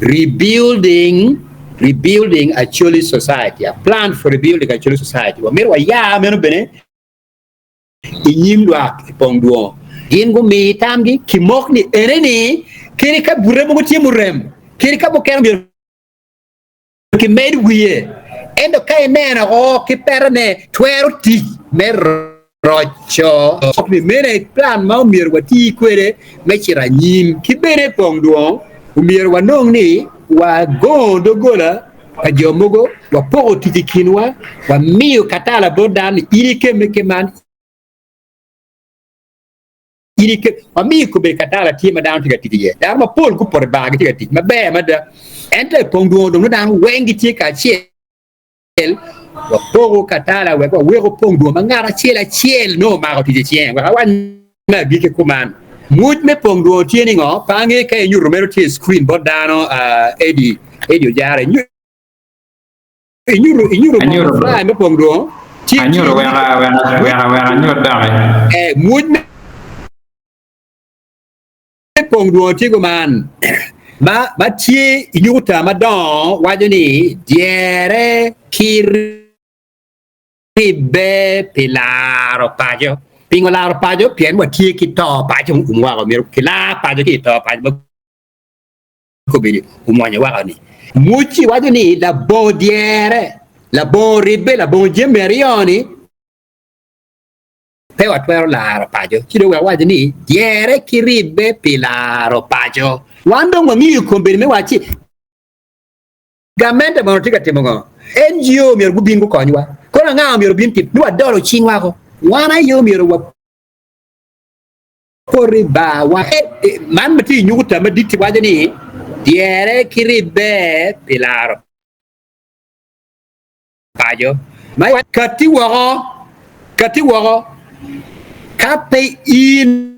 Rebuilding Rebuilding Acholi Society, a plan for rebuilding Acholi Society. Wamito wayar meno bene. I nyim lwak i pong dwongo, gin gumiyi tamgi ki mok ni ene ni kadi ka bute mogo tye murem, kadi ka mukene myero kimed wiye, ento ka ineno o ki petone twero tic me roco ni meno aye plan ma omyero wati kwede me cito anyim. Ki bene i pong dwongo, omyero wanong ni wagongo doggola pa jo mogo, wapoko tic i kinwa, wamiyo katala bot dano ni in ikemme ki man, in ikemme, wamiyo kobedi katala tye ma dano tye ka tic iye. Dano mapol gupoto i bar gitye ka tic maber mada, ento i pong dwongo dong nongo dano weng gitye kacel, wapoko katala wek wawek opong dwongo ma ngat acel acel nongo omako tic i cinge. Wek awac me agikki kuman, mwoc me pong dwongo tye ni ngo? Pe ange ka inyuto meno tye i screen bot dano, Eddie, Eddie Ojara, inyuto inyuto Anyuto fly me pong dwongo tye tye anyuto weka weka weka weka anyut doki. Eh, mwoc me pong dwongo tye kuman ma ma tye i nyuguta madongo waco ni dyere ki ribbe pi laro paco. Pingo laro paco? Pien watye ki to paco muum woko. Myero kilar paco ki i to paco ma kobedi omwonyo woko-ni. Mwocci waco ni labongo dyere, labongo ribbe, labongo jami aryo-ni, pe watwero laro paco. Ci dong wek waco ni dyere ki ribbe pi laro paco. Wan dong wangiyo kombeddi me wacci Gamente mono tye ka timo ngo? NGO myero gubin gukonywa. Kono anga myero obin tim? Ni wadolo cingwa ko. Wan aye myero wapot i bar wa. Man ma tye i nyuguta madit-ti waco ni dyere ki ribbe pi laro paco. Ma katti woko, katti woko ka pe in.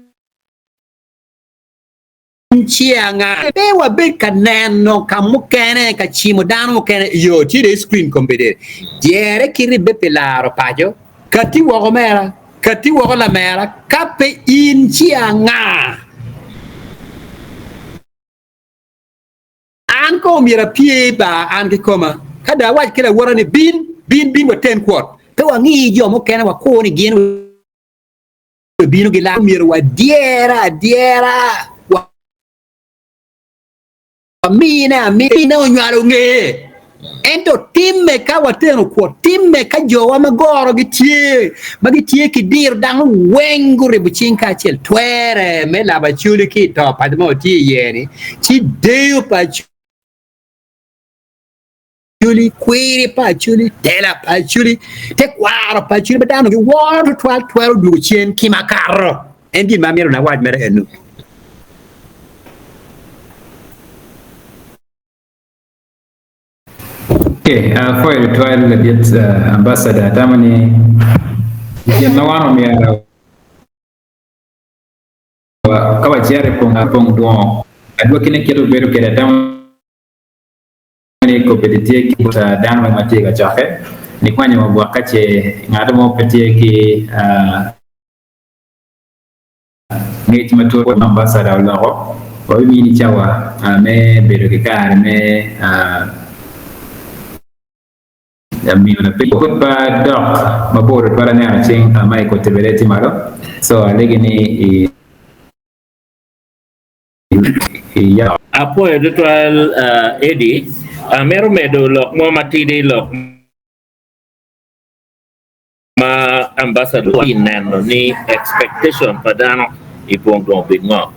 Ci anga pe wabed ka neno ka mukene, ka cimo dano mukene? Yo, tye dong i screen kombeddi. Dyere ki ribbe pi laro paco. Katti woko omera, katti woko lamera, ka pe in ci anga? An kong omyero apye ba an kikoma. Ka dong awac ki lawota ni bin, bin, bin waten kwot. Pe wangi jo mukene wakur ni gin. Bino gilaro myero wadyere adyera, wamine amina onywalo ngeye. Ento timme ka wateno kwo, timme ka jowa ma goro gitye, ma gitye ki diro dano weng guribo cing kacel, twere me labo Acholi ki i to paco ma watye iye-ni, ci deyo pa Acholi, kwiri pa Acholi, tela pa Acholi, tekwaro pa Acholi ma dano giworo tutwal twero dwogo cen ki makato. En gin ma amito ni awac mere eno. Okay, apwoyo tutwal ladit ambassador, atamo ni gin ma wan omyero ka wacito i pong dwongo adwogine kit obedo kwede atamo ni kombeddi tye ki bot dano weng ma tye i kacokke nikwanyo wa gwok ka ce ngat mo pe tye ki ngec matut ma ambasada oloko wabimini cawa me bedo ki kare me miyo lapeny. Pud pe adok mabor tutwal aneno cing Michael Tebele tye malo so alegi ni i. Apwoyo tutwal Eddie. Amito medo lok mo matidi lok ma ambassador tye neno ni expectation pa dano i pong dong obed ngo.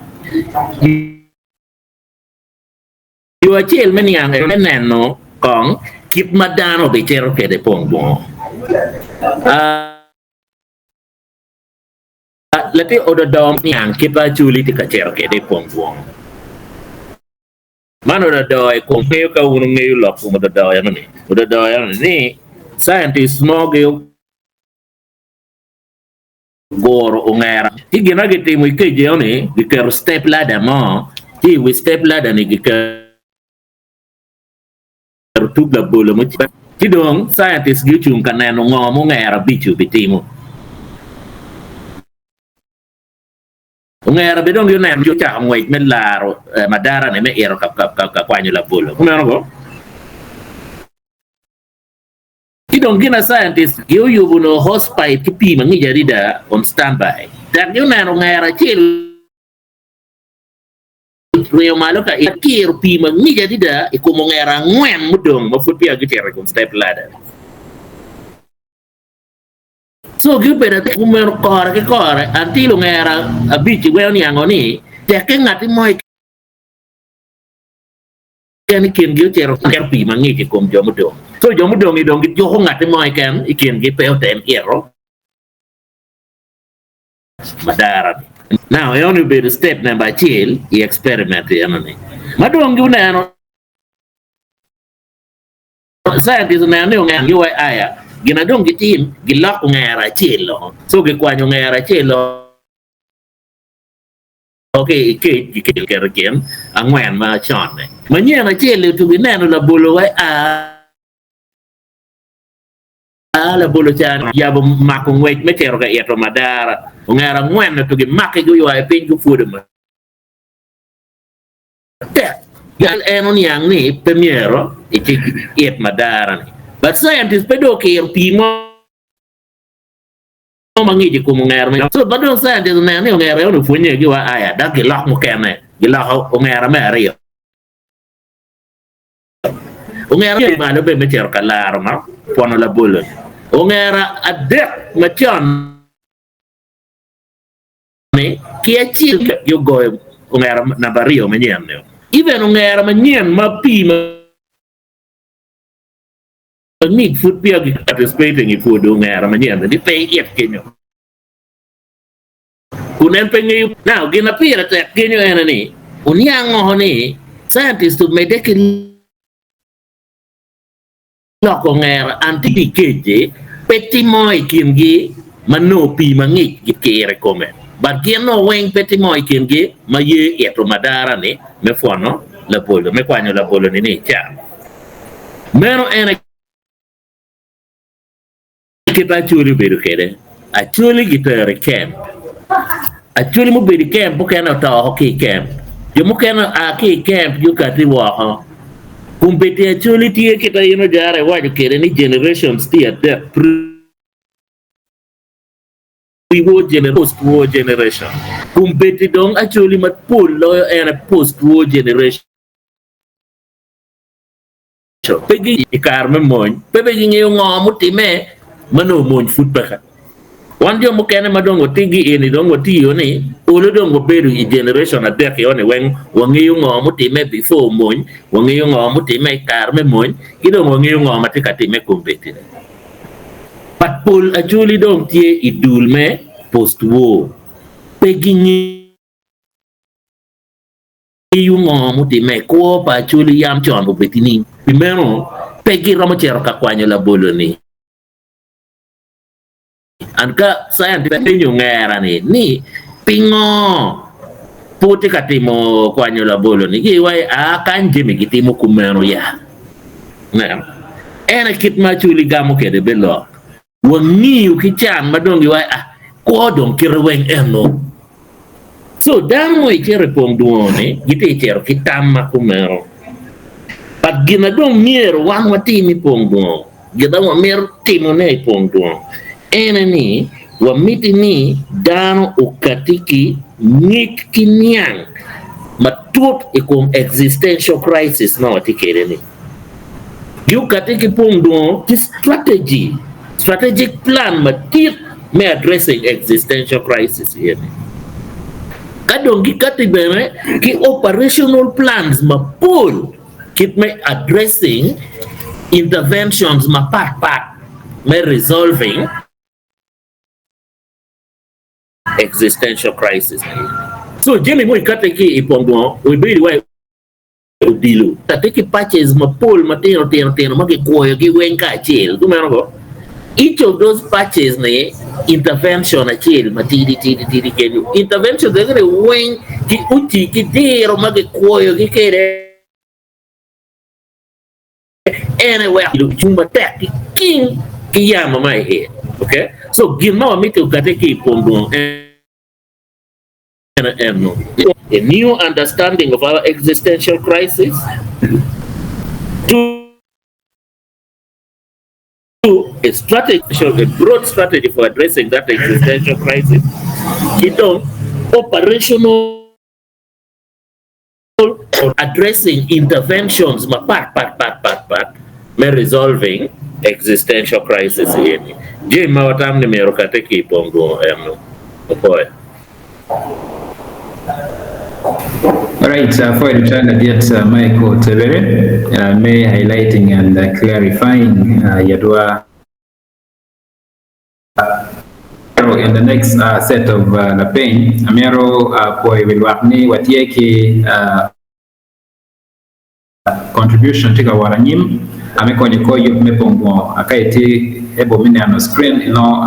Yo acel me niang en me neno kong kit ma dano obicito kwede pong dwongo. Latin ododo niang kit ma Acholi tye ka cito kwede i pong bwongo. Man ododo i kom ngeyo ka wun wungeyo lok kom ododo eno-ni. Ododo eno-ni ni scientist mo guguro ongera ci gin ma gitimo i kec eno-ni giketo step ladder mo ci i wi step ladder ni giketo tug labolo mo ci dong scientist gi ocung ka neno ngo ma ongera abic-ci obitimo. Ongera bene dong gineno ci ocako ngwec me laro madara-ni me ito ka kwanyo labolo. Kumeno ko? Ci dong gin a scientist gi oyubo onongo hose pipe ki pii ma ngic adada on standby dok gi oneno ongera acel ringo malo ka kiro pii ma ngic adada i kom ongera angwen mudong ma pud peya gucito i kom step ladder. So gi obedo atir kumeno kore ki kore until ongera abic-ci weng oniango ni tekke ngatti mo keken i kingi ocito keto pii ma ngic i kom jo mudong. So jo mudong-ngi dong gijuko ngatti mo keken i kingi pe otem ito madara-ni. Now enoni obedo step namba acel i experiment enoni. Ma dong guneno Scientist oneno ni ongera giwa aya gin na dong gitim giloko ongera acel o so gikwanyo ongera acel o ki i cage giketo i kin angwen ma con-ni manyen acel-li otugo ineno labolo wa aa labolo ca yabo mako ngwec me cito ka ito madara ongera angwen otugo imaki guywayo piny gupwodo Tek pien en oniang ni pe myero ecik it madara-ni. But scientist pe dong okiro pii mo ma ngic i kom ongera meno. So ma dong scientist oneno ni ongera eno opwonye gi wa aya dok gilok mukene, giloko ongera me aryo. Ongera me malo bene me cito ka laro ma pwono labolo-ni. Ongera adek macon ni ki acel gi ogoyo ongera namba aryo manyen ni. Even ongera manyen ma pii ma ngic pud peya gi participating i pwodo ongera manyen ni pe it kenyo. Kun en pe ngeyo. Now gin ma pire tek kenyo ene ni oniango ni scientist omedde ki Loko ongera anti kec-ci pe timo i kingi ma nongo pii ma ngic gikiro i kome, but gin nongo weng pe timo i kingi ma ye ito madara-ni me pwono labolo, me kwanyo labolo-ni ni icam. Meno en aye kit ma Acholi obedo kwede. Acholi gitero i kemp. Acholi mubedo i kemp mukene oto woko ki i kemp. Jo mukene oa ki i kemp gukati woko. Kombeddi Acholi tye kit ma in Ojara iwaco kwede ni generations tye adek, pre-war generation, post-war generation. Kombeddi dong Acholi mapol loyo en aye post-war generation. Pe gi i kare me mony, pe bene gingeyo ngo mutimme ma nongo mony pud peke. Wan jo mukene ma dong watigi eni dong watiyo ni olo dong wabedo i generation adek eo ni weng wangeyo ngo mutimme before mony, wangeyo ngo mutimme i kare me mony ki dong wangeyo ngo ma tye ka timme kombeddi ni. But pol Acholi dong tye i dul me post war pe gingeyo. Ngeyo ngo mutimme i kwo pa Acholi yam con obed nining? Pi meno, pe giromo cito ka kwanyo labolo-ni. And ka scientist penyo ngera-ni ni pingo pe wutye ka timo kwanyo labolo-ni, giwaco aa kany jami gitimo kumeno ya. Ineno? En aye kit ma Acholi gamo kwede be lok. Wangiyo ki can ma dong giwaco ah kwo dong kite weng eno. So dano mo icito i pong dwongo ni gitye icito ki tam ma kumeno. But gin na dong myero wan watim i pong dwongo, gin ma wamito timo ne i pong dwongo ene ni wamiti ni dano okati ki ngec ki niang matut i kom existential crisis ma watye kwede ni. Gukati ki pong dwongo ki strategy, strategic plan madit me addressing existential crisis eni. Ka dong gikati bene ki operational plans mapol kit me addressing interventions mapat pat me resolving existential crisis eni. So jami mo ikati ki i pong dwongo obedo wa odilo. Tye ki patches mapol matino tino tino ma kikwoyogi weng kacel. Kumeno ko, each of those patches ni intervention acel matidi tidi tidi kenyo. Interventions egi ni weng ki uci ki diro ma kikwoyogi kwede en aye weko cung matek ki king ki yamo ma iye. Okay? So gin ma wamito okati ki i pong dwong en A new understanding of our existential crisis. A strategy, a broad strategy for addressing that existential crisis ki dong operational or addressing interventions mapat pat pat pat pat me resolving existential crisis eni. Jami ma watamo ni myero okate ki i pong dwongo eno. Opwoyo. Alright, apwoyo tutwal ladit Michael Tebere me highlighting and clarifying yadwa in the next set of lapeny amito pwoyo wi lwak ni watye ki Contribution tye ka wot anyim me konyo kor yub me pong dwongo. Ka itye able me neno screen inongo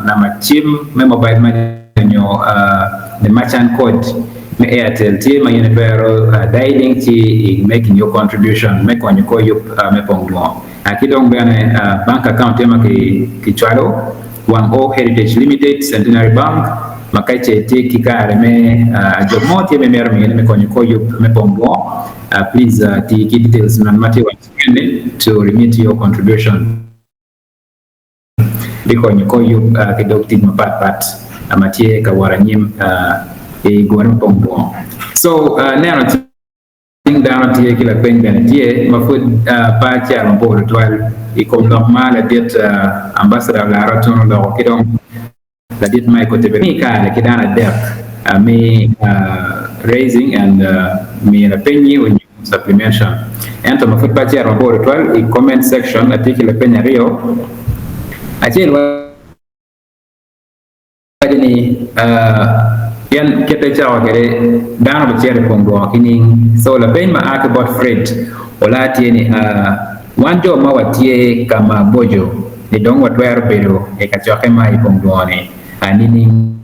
namba cim me mobile money nyo the merchant code me Airtel tye ma in itwero dialing ci i making your contribution me konyo kor yub me pong dwongo. Ki dong bene bank account tye ma kicwalo Wang O Heritage Limited, Centenary Bank, ma ka ce itye ki kare me ajog mo tye ma imito miyone me konyo kor yub me pong dwongo. Please ti ki details man ma tye wa screen ni to remit your contribution. Bikonyo kor yub ki dog tic mapat pat ma tye ka wot anyim i gure me pong dwongo. So neno cing dano tye ki lapeny bene tye ma pud pe acito mabor tutwal i kom lok ma ladit Ambassador Olara Otuno oloko ki dong Ladit Michael Tebere mi kare ki dano adek me raising and miyo lapeny-nyi onyo supplemention. Ento ma pud pe acito mabor tutwal i comment section atye ki lapeny aryo. Acel waco ni pien kit ma icako kwede dano bicito i kom dwongo ki ning. So lapeny ma a ki bot Fred Ola tye ni wan jo ma watye ka ma boco ni dong watwero bedo i kacokke ma i kom dwongo-ni nining?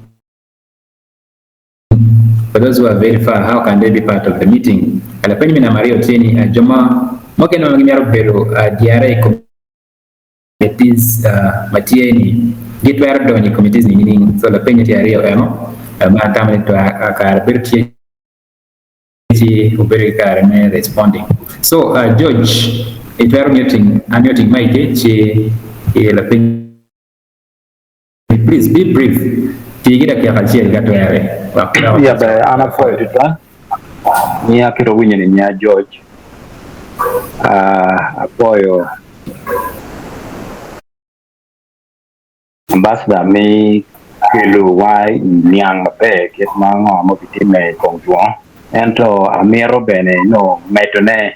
For those who are very far, how can they be part of the meeting? Lapeny me namba aryo tye ni, jo ma mukene ma gimito bedo dyere i committees ma tye ni gitwero donyo i committees ni nining? So lapenye tye aryo eno ma atamo ni kare bedo tye ci obedo ki kare me responding. So George itwero muting unmuting mic ci i lapeny please be brief tii ki dakika acel ka twere wek Ya ber an apwoyo tutwal nya kit owinyo ni nya George apwoyo Ambassador me kelo wa i niang maber kit ma ngo ma obitimme i kom dwongo ento amito bene nongo medone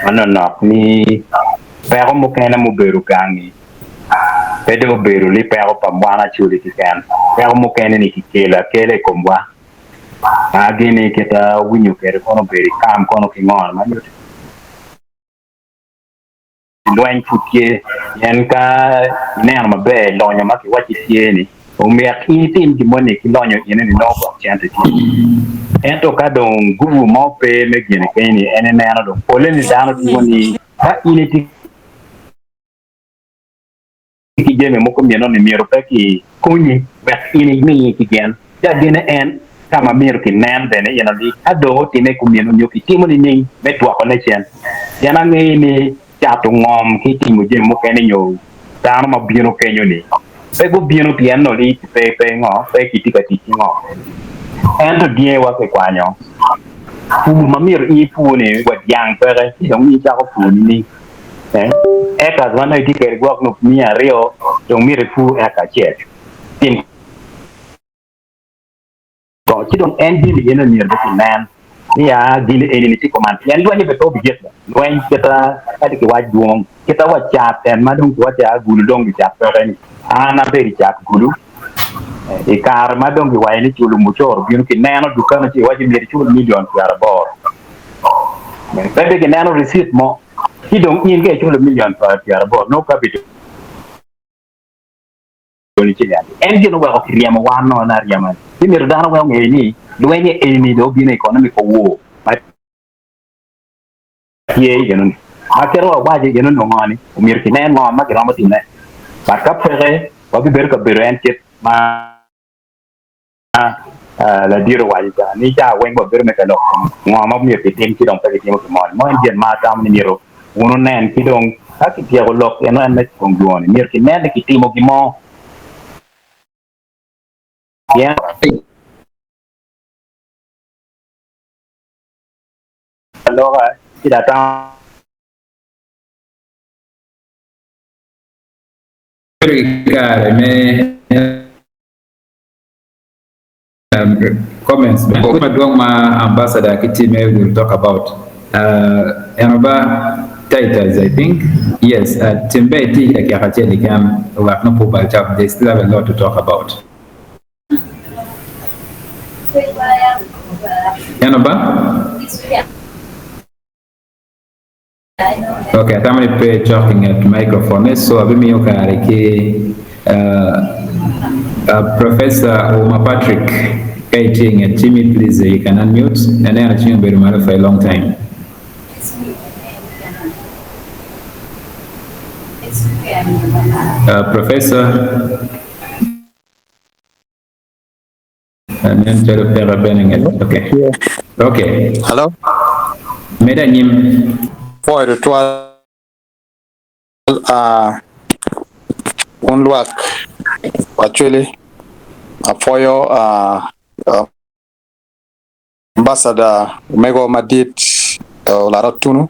manonok ni peko mukene mubedo gangi pe dong obedo ni peko pa mwan Acholi keken peko mukene ni kikelo akela i komwa ma gini kit awinyo kwede kono obedo i kam kono ki ngo ma nyuto Lweny pud tye, pien ka ineno maber lonyo ma kiwacci tye-ni, omyek in itim gin moni ki lonyo ene-ni nongo gwok cente tye. Ento ka dong gubu mo pe me gine keni-ni, en ineno dong polle ni dano timo ni ka in itye ki jami mogo meno ni myero pe ki konyi wek in imi ki gin. Ci agene en ka ma myero ki nen bene ino ni ka dong otime kumeno nyo ki timo nining me dwoko ne cen. Pien angeyo ni cato ngom ki timo jami mukene nyo dano ma bino kenyo ni pe gubino pien no ni pe pe ngo pe ki tye ka tic ki ngo. Ento dyangi wa ki kwanyo pur ma myero in ipur ni wa dyang peke ci dong in icako pur nining? Acres ma nongo itye kwede gwok nyo miya aryo dong myero ipur eka acel. Tim kong ci dong en jami eni myero bene kinen ni ya gin eni ni tye kuman pien lwenye bene pe obigik lweny kita kadi kiwac dwong kita wa cat en ma dong kiwac ya gulu dong gicat peke ni an abedo i cat gulu i kare ma dong giwaco ni culo mucoro bino kineno dukana ci iwaco myero icul million pyeraboro pe be gineno receipt mo ci dong in ka iculo million pyeraboro nongo capital ni ci niang en gin oweko kiryemo wan no na aryema ni ci myero dano weng onge ni lwenye eni dong obino i economic war ma tye i eno ni ma kit wa waco i eno ni ongo ni omyero kinen ngo ma kiromo timone but ka peke wabibedo ka bedo en kit ma Ladit owaco ca ni ca weng wabedo me ka lok kom ngo ma myero kitim ci dong pe kitimo gin mo. Mo en gin ma atamo ni myero wun wunen ki dong Ka kityeko lok eno en me pong dwongo-ni, myero kinen ni kitimo gin mo. Pien. Aloka ci dong atamo. Bedo ki kare me comments bene madwong ma ambassador ki team will talk about eno ba Titus I think yes tim ber iti ki dakika acel keken wek nongo pe obal cawa they still have a lot to talk about eno ba Ok, atamo ni pe icok i nget microphone so abimiyo kare ki Professor Ouma Patrick ka itye i nget cimi please you can unmute aneno cingi obedo malo for a long time. Professor Nen calo peke bene nget. Ok. Ok. Hello. Med anyim. Pwoyo tutwal uh, un lwak Acholi. Apwoyo uh, uh, Ambassador omego madit Olara Otunu.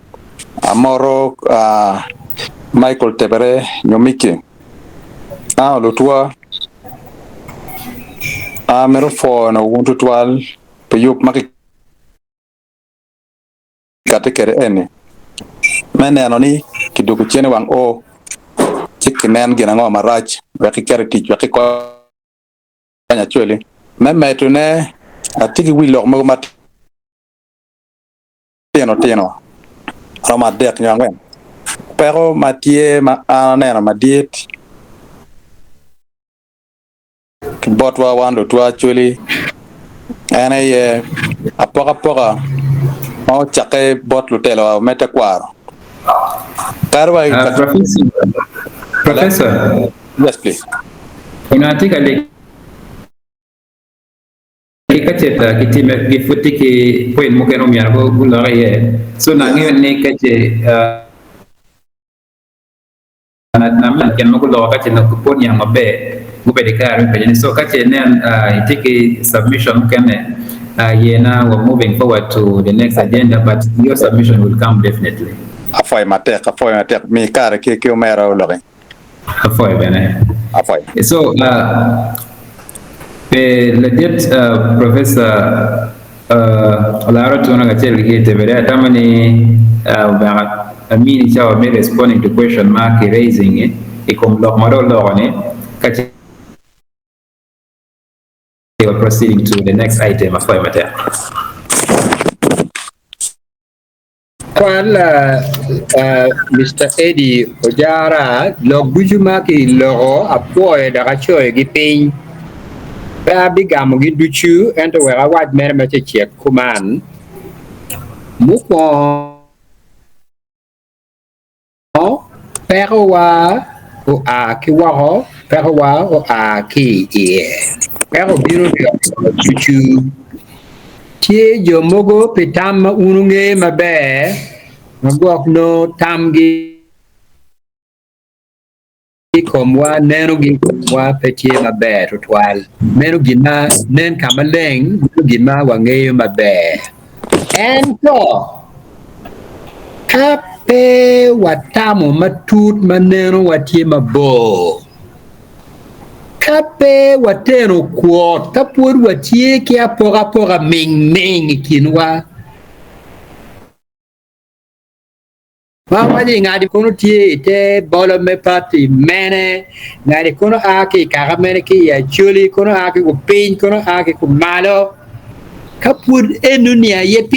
Amoro uh, Michael Tebere nyo Mickey. Ah, lutwa Amito pwoyo wun tutwal pi yub ma kikati kwede eni me neno ni kidwogo cen i wang oo ci kinen gin ango marac wek kiket i tic wek kikony Acholi. Me medone, atye ki wi lok mogo matino tino romo adek nyo angwen. Peko ma tye ma an aneno madit Ki botwa wan lutwa Acholi, en aye apokapoka ma ocakke bot lutelowa me tekwaro. Kadi wa i Professor, Yes, please. Onongo atye ka legi ka ce gipud tye ki point mukene omyero gulok iye. So nongo angeyo ni ka ce Gin ma guloko ka ce nongo pe oniang maber, gubedo ki kare me penyo ni, So ka ce inen itye ki submission mukene, yena wa moving forward to the next agenda but your submission will come definitely. Apwoyo matek, apwoyo matek. Mi kare ki ki omera oloki. Apwoyo bene. Apwoyo. So, pe ladit Professor Olaro Tunu kacel ki Tebere atamo ni omyero amini cawa me responding to question ma ki raising i kom lok ma dong oloko ni ka ce wa proceeding to the next item apwoyo matek. Kwal Mister Eddie Ojara lok ducu ma kiloko apwoyo dok acoyogi piny. Pe abigamogi ducu ento wek awac mere ma cecek kuman. Mukwongo, pekowa oa ki woko, pekowa oa ki i iye. Peko bino ducu. Tye jo mogo pi tam ma wun wungeyo maber, ma gwok nongo tamgi i komwa nenogi i komwa pe tye maber tutwal. Meno gin ma nen ka maleng, meno gin ma wangeyo maber. Ento, ka pe watamo matut ma nenowa tye mabor, Ka pe wateno kwot, ka pwod watye ki apokapoka mingming i kinwa, ma waco ni ngati kono tye i te bolo me pati mene, ngati kono a ki i kaka mene ki i Acholi, kono a ki kupiny, kono a ki kumalo, ka pwod enoni aye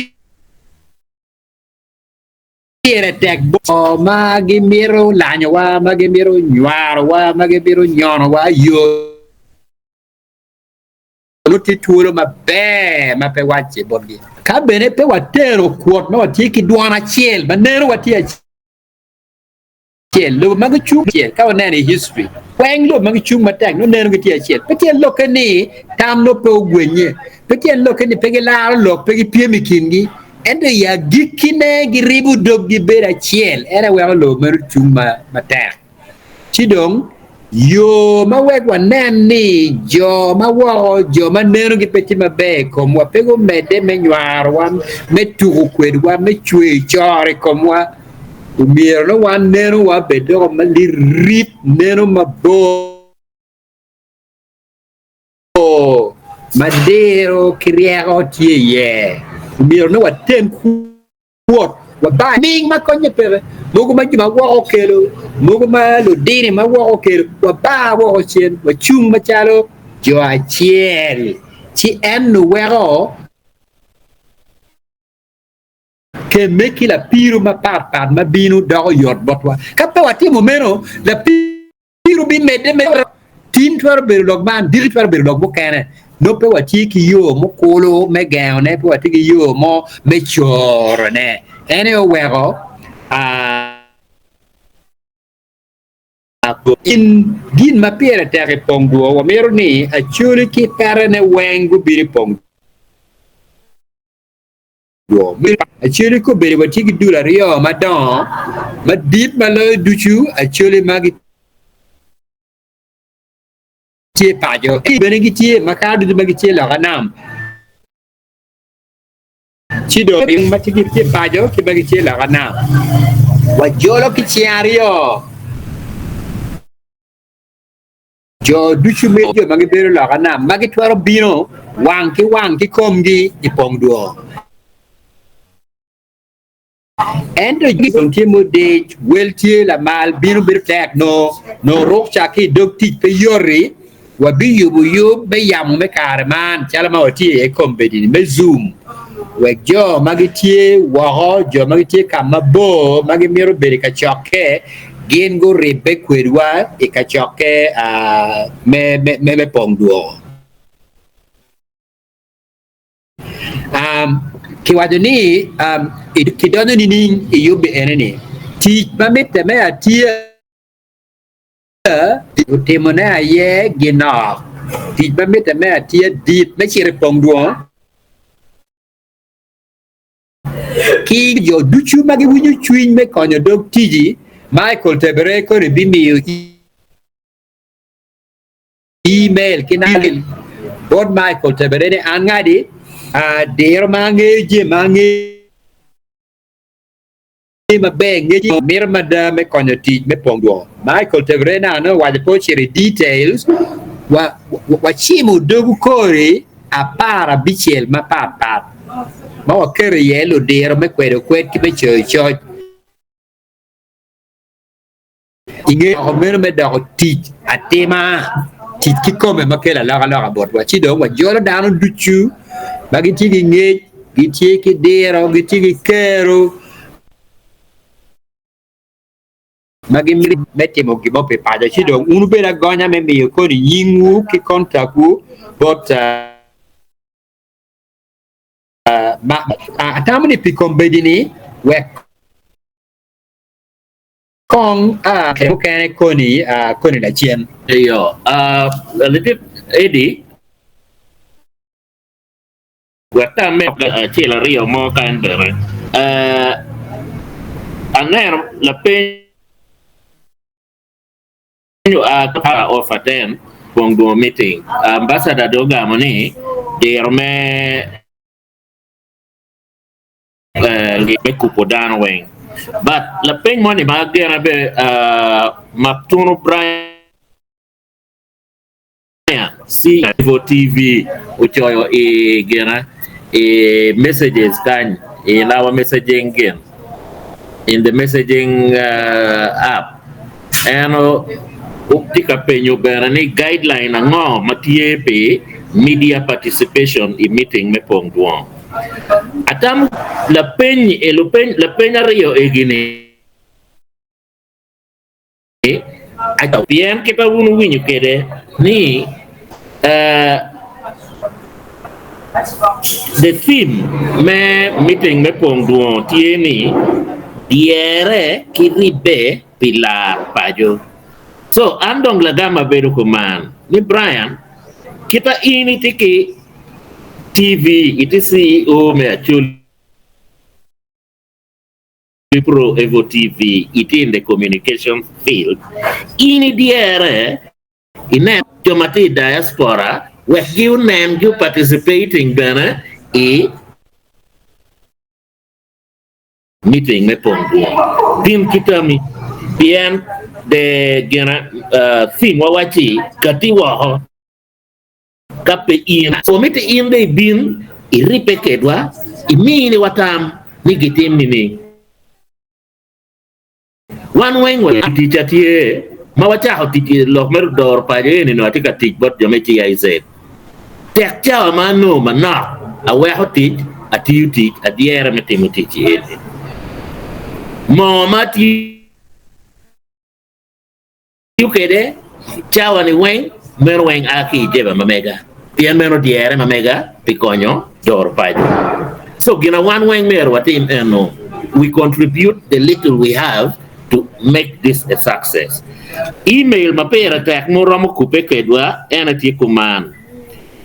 Pire tek bot jo ma gimito lanyowa, ma gimito nywarowa, ma gimito nyonowa yo nongo tye twolo maber ma pe wacce botgi. Ka bene pe watero kwot ma watye ki dwon acel ma neno watye acel, lobo ma gicung acel, ka waneno i history, weng lobo ma gicung matek nongo neno gitye acel. Pe tyen lokke ni tam nongo pe ogwenye, pe tyen lokke ni pe gilaro lok, pe gipyem i kingi. Ento i agikkine giribo doggi bedo acel, en aye weko lobo meno cung matek. Ci dong, yo ma wek wanen ni jo ma woko, jo ma nenogi pe tye maber i komwa, pe gumedde me nywarowa, me tuko kwedwa, me cweyo coro i komwa, omyero nongo wan nenowa bed doko ma lirip, neno mabor. Yo ma diro ki ryeko tye iye, omyero ni watem kwot, wabar ming ma konye peke, mogo ma jo ma woko okelo, mogo ma ludini ma woko okelo, wabar woko cen, wacung macalo jo acel, ci en-nu weko kemme ki lapiru mapatpat ma bino doko yot botwa. Ka pe watimo meno, lapiru. Piro bimedde me tin twero bedo lok man, diki twero bedo lok mukene. Nongo pe watye ki yo mukulu me gengone, pe watye ki yo mo me corone. En aye oweko gin ma pire tek i pong dwo, wamito ni Acholi ki petene weng gubin i pong dwo. Acholi kobedo watye ki dul aryo madongo madit ma loyo ducu, Acholi ma gitye paco ki bene gitye makato ducu ma gitye loka nam. Ci dong ma gitye paco ki ma gitye loka nam wajolo ki cing aryo. Jo ducu me jo ma gibedo loka nam ma gitwero bino wang ki wang ki komgi i pong dwo. Ento dong tye mudic, wel tye lamal, bino bedo tek nongo rukca ki i dog tic pe yoti. Wabiyubo yub me yamo me kare man calo ma watye iye kombeddi-ni me Zoom wek jo ma gitye woko, jo ma gitye ka mabor ma gimito bedo i kacokke gin guribbe kwedwa i kacokke me pong dwoko. Kiwaco ni kidonyo nining i yubbi ene-ni? Tic ma mitte me atiya otimone aye ginok. Tic ma mitte me atiya dit me cito i pong dwong. Ki jo ducu ma giwinyo cwiny me konyo dog ticci, Michael Tebere koni bimiyo email ki namba bot Michael Tebere ni an ngadi diro ma angeyo jami ma angeyo maber ngec mito mada me konyo tic me pong dwong. Michael Tebere nano owaco pe ocito i details wa wacimo dogu kori 15 mapat pat ma waketo iye ludiro me kwedo kwed ki me coyo coc. I nge loko meno me doko tic atima, tic kikome ma kelo alokaloka botwa, ci dong wajolo dano ducu ma gitye ki ngec, gitye ki diro, gitye ki kero ma gimito me timo gin mo pi paco. Ci dong wun wubed agonya me miyo koni nyingwu ki kontakwu bot ma atamo ni pi kombeddi-ni wek Kong a mukene koni koni lacen. Eyo, ladit Eddie, wek ka amed acel aryo mo kany bene. Aneno lapeny oa ki of attend Pong Dwongo meeting. Ambassador dong ogamo ni diro me me kubo dano weng. But lapeny moni ma agena be Maktunu Brian Civo TV ocoyo i gina i messages kany in our messaging gin in the messaging app en tye ka penyo bene ni guideline ango ma tye pi media participation i meeting me pong dwong. Atamo lapeny lapeny aryo egi-ni pien kit ma wun wuwinyo kwede ni the theme me meeting me pong dwongo tye ni dyere ki ribbe pi laro paco. So an dong lagam abedo kuman ni Brian kita in itye ki TV itye CEO me Acholi. Pro Evo TV, itye in the communication field, in idyere inen jo ma tye i diaspora wek gi onen gi participating bene i meeting me pong dwong. Bin ki tami pien the gina theme wa wacci kati woko. Ka pe in, so mitte in dong ibin iribbe kedwa, iminiwa tam ni gitim nining. Wan weng wa ticca tye ma wacako tic i lok me doro paco eni nongo atye ka tic bot jo me GIZ. Tek cawa ma anongo manok aweko tic atiyo tic adyere me timo tic eni. Moo ma atiyo Tiyo kwede cawa-ni weng, meno weng a ki i jeba ma mega, pien meno dyere ma mega pi konyo doro paco. So gin a wan weng myero watim eno, we contribute the little we have to make this a success. Email ma pire tek ma wuromo kubbe kwedwa ene tye kuman,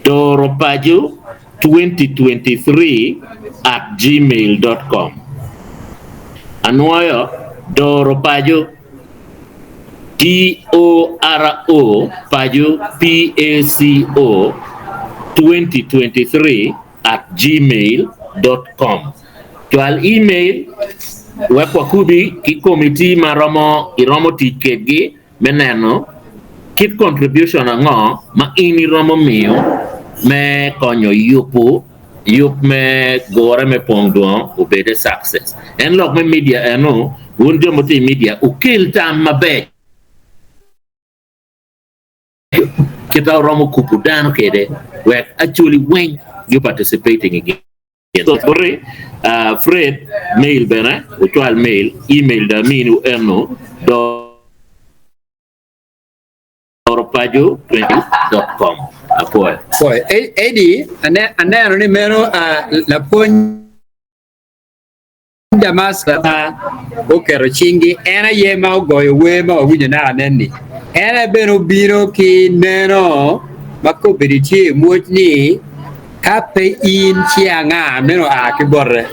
doropaco 2023 at gmail dot com. Anwoyo, doropaco. DORO paco PACO 2023 at gmail dot com Cwal email wek wakubi ki komiti ma romo iromo tic kedgi me neno kit contribution ango ma in iromo miyo me konyo yubu yub me gure me pong dwong obed a success. En lok me media eno, wun jo mutye i media wukel tam maber kit ma wuromo kubo dano kede wek actually weng gi participating i gin. So boti Fred mail bene wucwal mail, email dong aminiwu eno dong. oropaco20.com Apwoyo. Apwoyo. Eddie, aneno ni meno lapwony Damascus ma oketo cinggi, en aye ma ogoyo wer ma wawinyo naka nen-ni. En aye bene obino ki neno ma kombeddi tye i mwoc ni, Ka pe in, ci anga? Meno oa ki bote.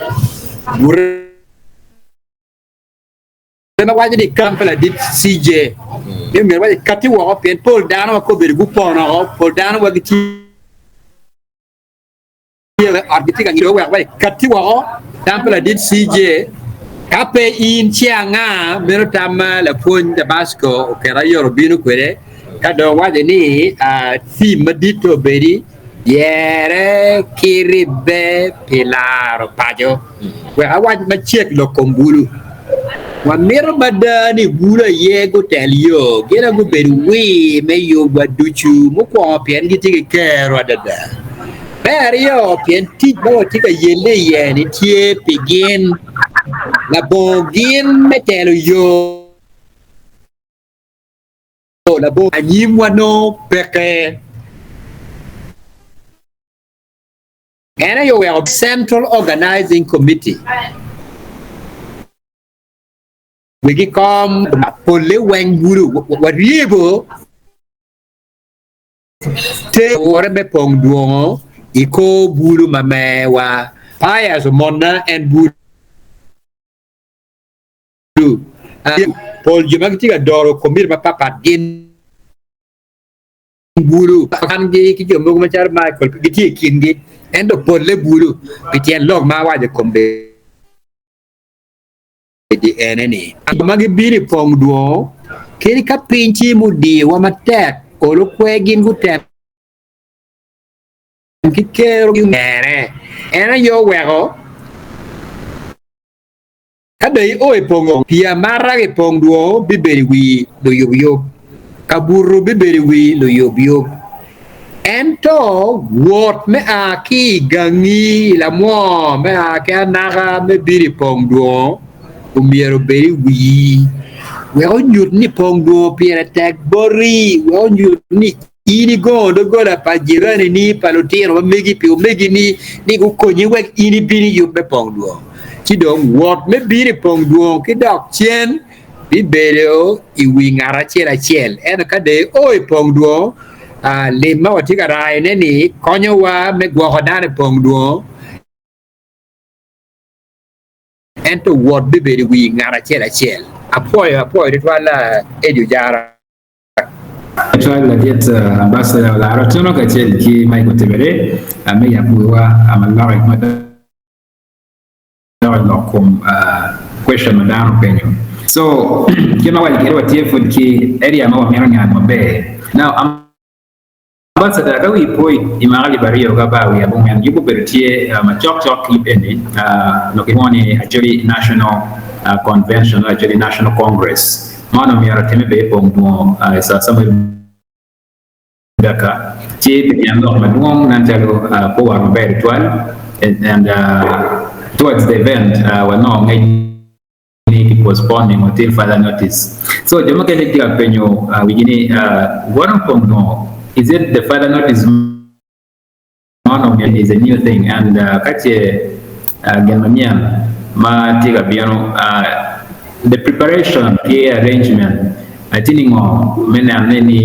Pe ma waco ni kam pa ladit CJ ni myero waco kati woko pien pol dano ma kobedo gupono oko pol dano wa gitye i ot gitye ka ngiyo wek waco kati woko tam pa ladit CJ ka pe in ci anga meno tam ma lapwony Damasco oketo aye obino kwede ka dong waco ni theme madit obedi Yerre ki ribbe pi laro paco. Wek awac macek lok kom bulu. Wamito mada ni bulu aye gutel yo, gin aye gubed wir me yubwa ducu. Mukwongo pien gitye ki kero adada. Me aryo pien tic ma watye ka yelle iye-ni tye pi gin. Labongo gin me telo yo, labongo anyimwa nongo peke. En aye oweko Central Organizing Committee wegi kom polle weng bulu waryebo te wore me pong dwongo i kor bulu ma mewa. Pius omonna en bulu. Pol jo ma gitye ka doro komiti mapatpat gin bulu. An-gi ki jo mogo macalo Michael pe gitye i kingi, ento polle bulu pi tyen lok ma awaco i kombeddi ene ni, jo ma gibino i pong dwongo kadi ka piny tye mudiyowa matek, olo kwer gin gutem ki kerogi mere. En aye oweko. Ka dong io i pongo, pii amata ki pong dwongo bibedo i wi luyub yub, kabuto bibedo i wi luyub yub. Ento wot me a ki i gangi i lamwor me a ki anaka me bino i pong dwongo omyero obed i wii, wek onyut ni pong dwongo pire tek boti, wek onyut ni In igongo doggola pa jiranini, pa lutino ma megi, pi omegini ni gukonyi wek in ibin i yub me pong dwong. Ci dong wot me bino i pong dwong ki dok cen bibedo i wi ngat acel acel. Ento ka dong io i pong dwong, lim ma watye ka rayone-ni konyowa me gwoko dano i pong dwong. ento wot bibedo i wi ngat acel acel. Apwoyo, apwoyo tutwal Eddie Ojara. Tutwal ladit Ambassador Olara Otieno kacel ki Michael Tebere me yabo wiwa ma lokke ma dok i lok kom question ma dano openyo. So kit ma awaco kwede watye pud ki area ma wamito niang maber. Now Ambassador ka wi po i mwaka alip aryo ki apar wiye abongwen yub obedo tye macok cok ki yub eni onongo kilwongo ni Acholi National Convention nyo Acholi National Congress ma onongo myero otime bene i pong dwongo i Sir Samuel Daka ci pi tyen lok madwong nen calo pe owot maber tutwal and towards the event wanongo ngec ni ki postpone nio till further notice. So jo mukene gitye ka penyo wigi ni what opong nongo is it the further notice ma onongo is a new thing and ka ce gin manyen ma tye ka bino the preparation ki arrangement tye ningo me nene ni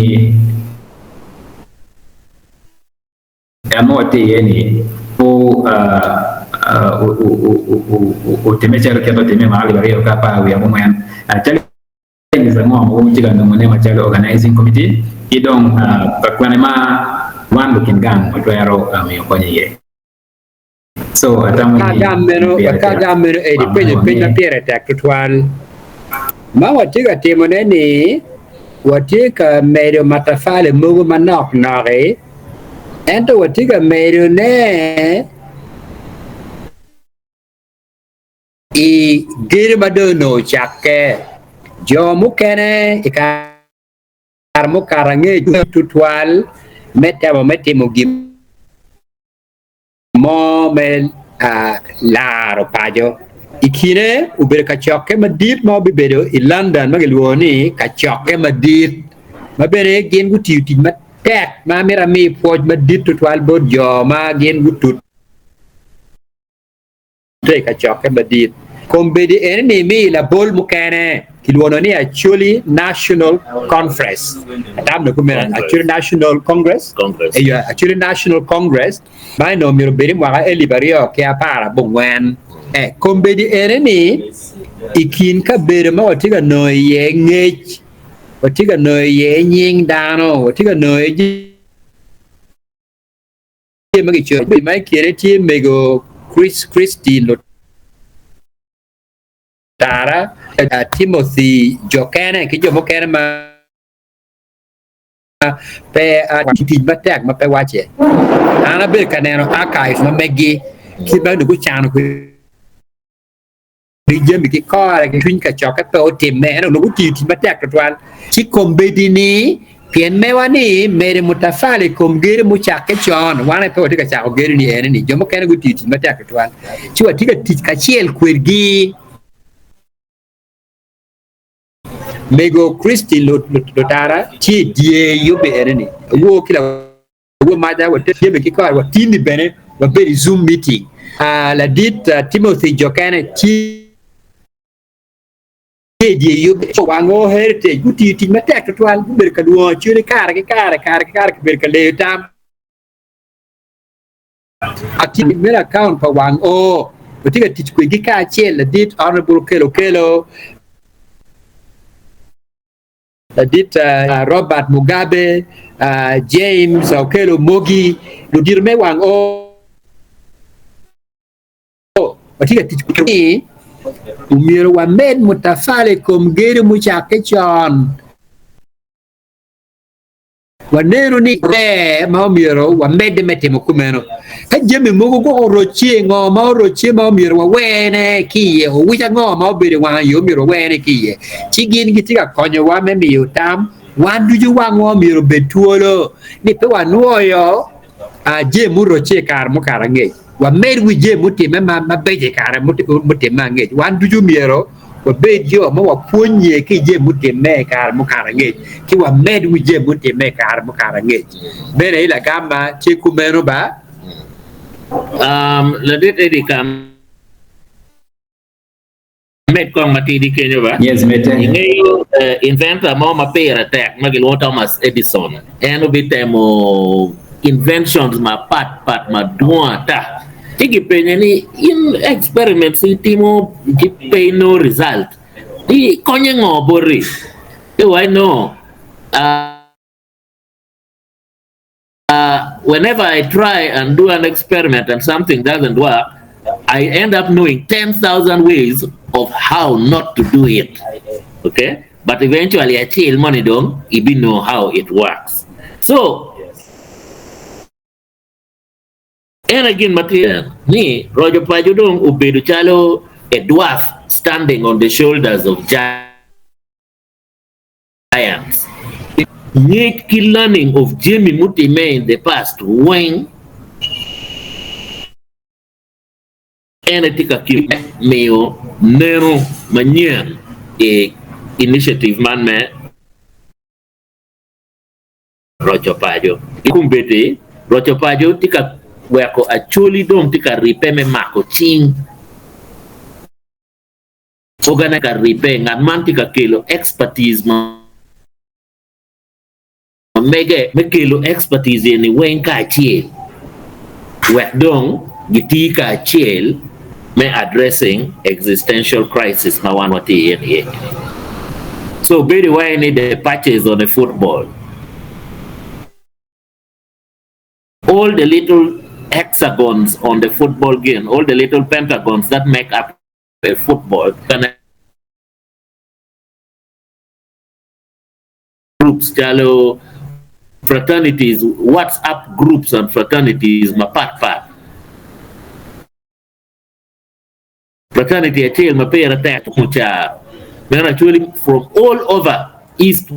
Ka ma watye iye ni pe otimme calo kit ma otimme i mwaka 2019, challenges ango ma wutye ka nongone macalo organizing committee ki dong kakwene ma wan lukin gang watwero miyo kony iye? So atamo Ka ni gam meno, pire ka tek gam meno eni wan penyo peny ma wange. pire tek tutwal. Ma watye ka timone ni watye ka medo matafali mogo manok noki Ento watye ka medone i gedo ma dong onongo ocakke. Jo mukene i kare mukato angec tutwal me temo me timo gin mo me laro paco. I kine obedo kacokke madit ma obibedo i London ma kilwongo ni Kacokke Madit, ma bene gin gutiyo tic matek ma amito ami pwoc madit tutwal bot jo ma gin gutute i kacokke madit. Kombeddi eni-ni mi labol mukene kilwono ni Acholi National Conference. Atamo ni kumeno Acholi National Congress. Eyo, Acholi National Congress ma onongo myero obed i mwaka elip aryo ki apar abongwen. Eh, kombeddi eni-ni i kin kabedo ma watye ka nongo iye ngec, watye ka nongo iye nying dano, watye ka nongo iye Jami ma kicoyo ma i kine tye mego Chris Christine Lutara, Timothy Jokene ki jo mukene ma pe tic matek ma pe wacce. An abedo ka neno archives ma meggi kit ma onongo gucano kwede jami ki kore ki cwiny kacokke pe otimme, ento onongo gutiyo tic matek twatwal. Ci kombeddi-ni, pien mewa ni medo mutafali i kom gedo mucakke con, wan aye pe watye ka cako gedo-ni ene-ni, jo mukene gutiyo tic matek twatwal, ci watye ka tic kacel kwedgi. Mego Christine Lutara tye i dye yubbe ene-ni. Awor ki Wun maca water jami ki kore watinni bene wabed i zoom meeting. Ladit Timothy Jokene tye i dye yub Wango Heritage gutiyo tic matek tutwal gubedo ka lwongo Acholi kare ki kare kare ki kare kibedo ka leyo tam. Atye me account pa Wang O watye ka tic kwedgi kacel ladit Honourable Okello Okello. Ladit Robert Mugabe, James Okello Omogi, ludito me wang oo watye ka tic kwede ni omyero wamed mutafali i kom gedo mucakke con. Wanenu ni ber ma omyero wamedde me timo kumeno. Ka jami mogo gwok orocce, ngo ma orocce ma omyero wawene ki iye? Owic ango ma obedo i wang yo omyero wawene ki iye? Ci gin gitye ka konyowa me miyo tam. Wan ducu wangwa omyero obed twolo ni pe wanwoyo jami murocce i kare mukato angec. Wamed wi jami mutimme mabeco i kare mutimme angec. Wan ducu omyero wabed jo ma wapwonnye ki i jami mutimme i kare mukato angec, ci wamed wi jami mutimme i kare mukato angec. Meno aye lagam ma tye kumeno ba? Um, ladit Eddie ka med kong matidi kenyo ba. Yes, medde. Ingeyo uh, inventor mo ma pire tek ma gilwongo Thomas Edison. En obitemo inventions mapat pat madwong ata. Ci gipenye ni, In experiments itimo ci pe inongo result, ci konye ngo boti? Ci owaco no, whenever I try and do an experiment and something doesn't work, I end up knowing 10,000 ways of how not to do it. Okay? But eventually acel moni dong ibinongo how it works. So, En aye gin ma tye ni roco paco dong obedo calo a dwarf standing on the shoulders of giants. Ngec ki learning of jami mutimme in the past weng en aye tye ka miyo neno manyen i initiative man me Roco paco. I kombeddi, roco paco tye ka weko Acholi dong tye ka ribbe me mako cing. Oganda ka ribbe, ngat man tye ka kelo expertise ma mege me kelo expertise eni weng kacel wek dong giti kacel me addressing existential crisis ma wan watye iye ni eni. So bedo iwaci ni the patches on a football, all the little hexagons on the football game, all the little pentagons that make up a football can groups calo fraternities, WhatsApp groups and fraternities mapat pat. Fraternity acel ma pire tek mucaro meno actually from all over East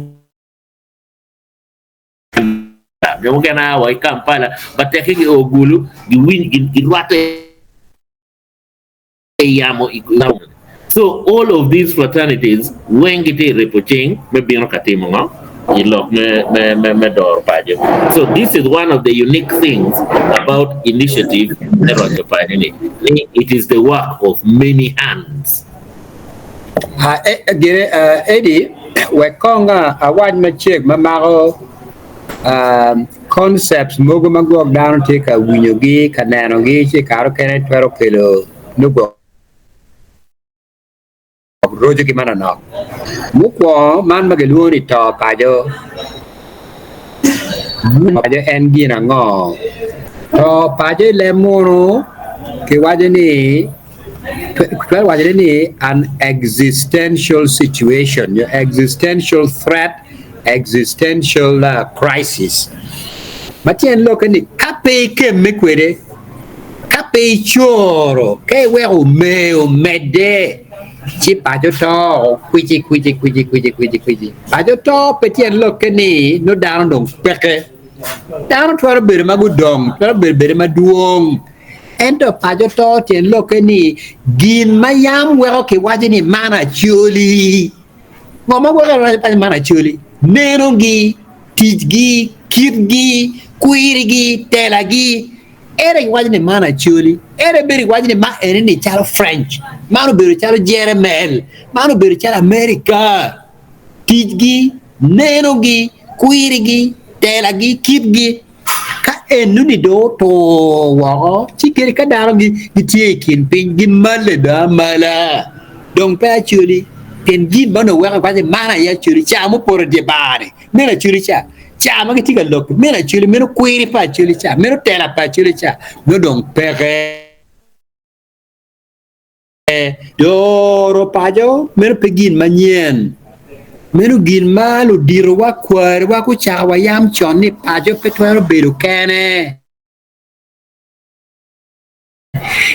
jo mukene a wa i Kampala but tekke gi o Gulu giwiny girwatte i yamo i So all of these fraternities weng gitye i ripo cing me bino ka timo ngo? I lok me me me doro paco. So this is one of the unique things about initiative me roco paco ni, ni it is the work of many hands. Ah, eh, gire, eh, Eddie, wek kong ah, awac macek ma mako ah, concepts mogo ma gwok dano tye ka winyogi, ka nenogi, ci kare okene twero kelo nongo gwok rocogi manonok. Mukwongo, man ma gilwongo ni to paco. Paco en gin ango? To paco i leb munu kiwaco ni twero wacone ni an existential situation nyo existential threat, existential crisis. Ma tyen lokke ni ka pe ikemme kwede, Ka pe icoro, ka iweko omer omedde, ci paco to kwici kwici kwici kwici kwici kwici. Paco to pe tyen lokke ni nongo dano dong peke. Dano twero bedo ma gudong, twero bedo bene madwong, ento paco to tyen lokke ni gin ma yam weko kiwaco ni man Acholi. Ngo ma weko kiwaco ni man Acholi? Nenogi, ticgi, kitgi, kwirigi, telagi. Ento iwaco ni man Acholi, ento ibedo iwaco ni ma eni ni calo French, man obedo calo Jeremel, man obedo calo America. Ticgi, nenogi, kwirigi, telagi, kitgi. Ka enoni dong otur woko, ci kadi ka dano gitye i kin piny, gimalle dong amala. Dong pe Acholi, pien gin ma onongo weko iwaco ni man aye Acholi, ca mupoto i dye bar-ni, meno Acholi ca. Ca ma gitye ka lok-ki, meno Acholi, meno kwiri pa Acholi ca, meno tela pa Acholi ca, nongo dong peke. Doro paco meno pe gin manyen. Meno gin ma luditowa, kwariwa gucako wa yam con ni paco pe twero bedo kene.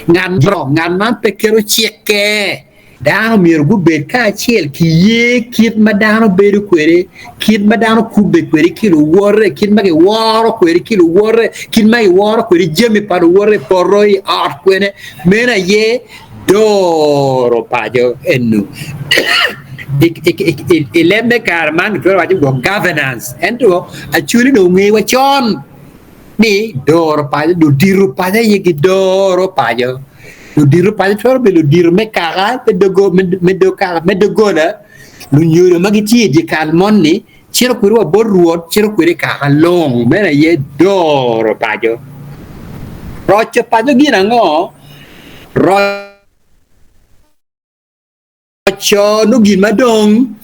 Ngat man pe keto cikke. Dano myero gubed kacel ki ye kit ma dano bedo kwede, kit ma dano kubbe kwede ki luwote, kit ma giworo kwede ki luwote, kit ma giworo kwede jami pa luwote i poto, i ot kwene. Meno aye doro paco eno. I leb me kare man kitwero waco gwok governance, ento Acholi dong ongewa con. ni doro paco, ludito paco aye gidoro paco. Ludito paco twero bedo ludito me kaka, me dogo, me dog kaka, me doggola, lunyodo ma gitye i dye kal moni cito kwede wa bot Rwot, cito kwede i kaka long. Meno aye doro paco. Roco paco gin ango? Roco nongo gin ma dong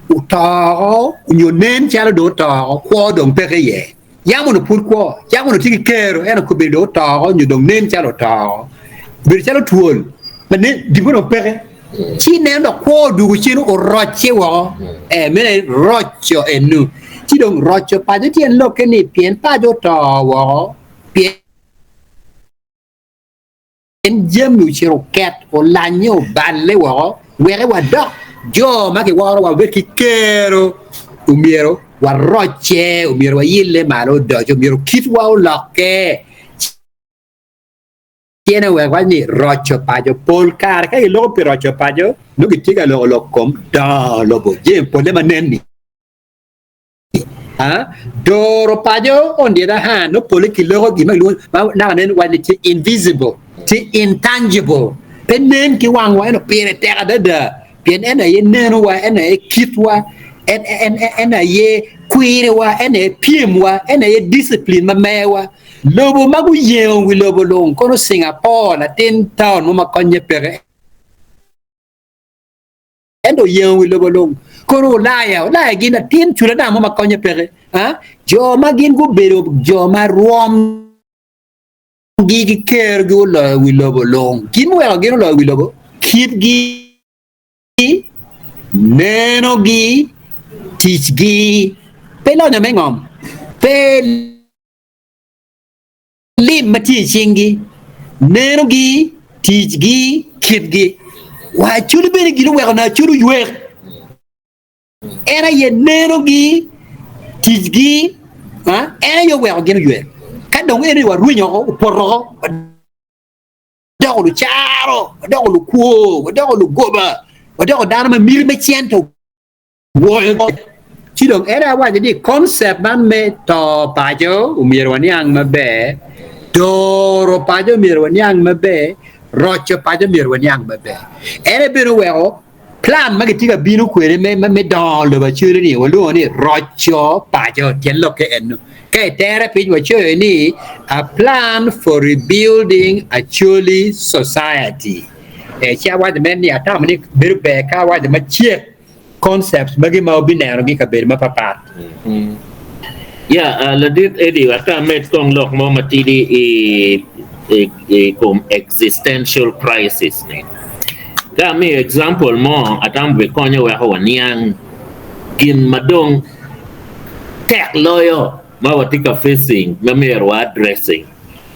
oto nyo nen calo dong oto kwo dong peke iye. Yam onongo pud kwo, yam onongo tye ki kero ento kobedo dong oto nyo dong nen calo oto. Obedo calo twol ma nen tipo dong peke. Ci ineno dok kwo odwogo cen orocce woko. Ee, meno aye roco enu. Ci dong roco paco tyen lokke ni pien paco oto woko, pien jami ocito oket, olanye, oballe woko, weke wadok jo ma giworowa wabed ki kero, omyero warocce, omyero waille malo odoco, omyero kitwa olokke. Tyene wek wac ni roco paco. Pol kare ka giloko pi roco paco, nongo gitye ka loko lok kom dongo lobo, jami polle ma nen-ni. Doro paco on the other hand, nongo polle kiloko gin ma kilwongo ma naka nen wac ni tye invisible, tye intangible, pe nen ki wangwa ento pire tek adada pien en aye nenowa, en aye kitwa, en, en, en aye kwiriwa, en aye pyemwa, en aye discipline ma mewa. Lobo ma guyengo wi lobo lung kono Singapore latin taun mo ma konye peke ento oyengo wi lobo lung kono Ulaya, Ulaya gin latin cula nam mo ma konye peke jo ma gin gubedo jo ma rwomgi ki kerogi oloyo wi lobo lung gin muweko gin oloyo wi lobo kitgi nenogi ticgi pe lonyo me ngom pe lim ma tye i cinggi, nenogi, ticgi, kitgi. Wa Acholi bene gin oweko na Acholi oywek. En aye nenogi, ticgi, en aye oweko gin oywek. Ka dong en aye warwenyo oko, opoto oko, wadoko lucaro, wadoko lukwo, wadoko lugoba, wadoko dano ma miti me cente. Ci dong en aye awaco ni concept man me to paco omyero waniang maber, doro paco omyero waniang maber, roco paco omyero waniang maber. En aye bene oweko plan ma gitye ka bino kwede me me dongo lobo Acholi ni walwongo ni roco paco tyen lokke eno. Ka itere piny wacoyo ni a plan for rebuilding Acholi society. Ci awaco mere ni atamo ni bedo ber ka awaco macek concepts magi ma wubinenogi i kabedo mapapat. Ya, ladit Eddie, wek amed kong lok mo matidi i kom existential crisis ni. Ka amiyo example mo, atamo bikonyo weko waniang gin ma dong tek loyo ma watye ka facing ma myero wa addressing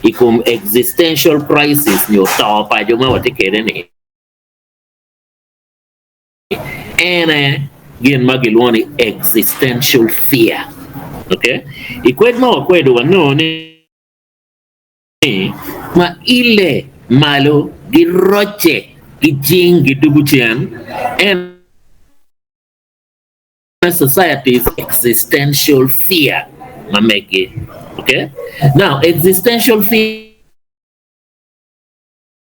i kom existential crisis nyo to paco ma watye kwede ni. En aye gin ma gilwongo ni existential fear. Okay? I kwed ma wakwedo wanongo ni ma ile malo girocce gijing gidugo cen en society's existential fear ma megi. Okay? Now existential fear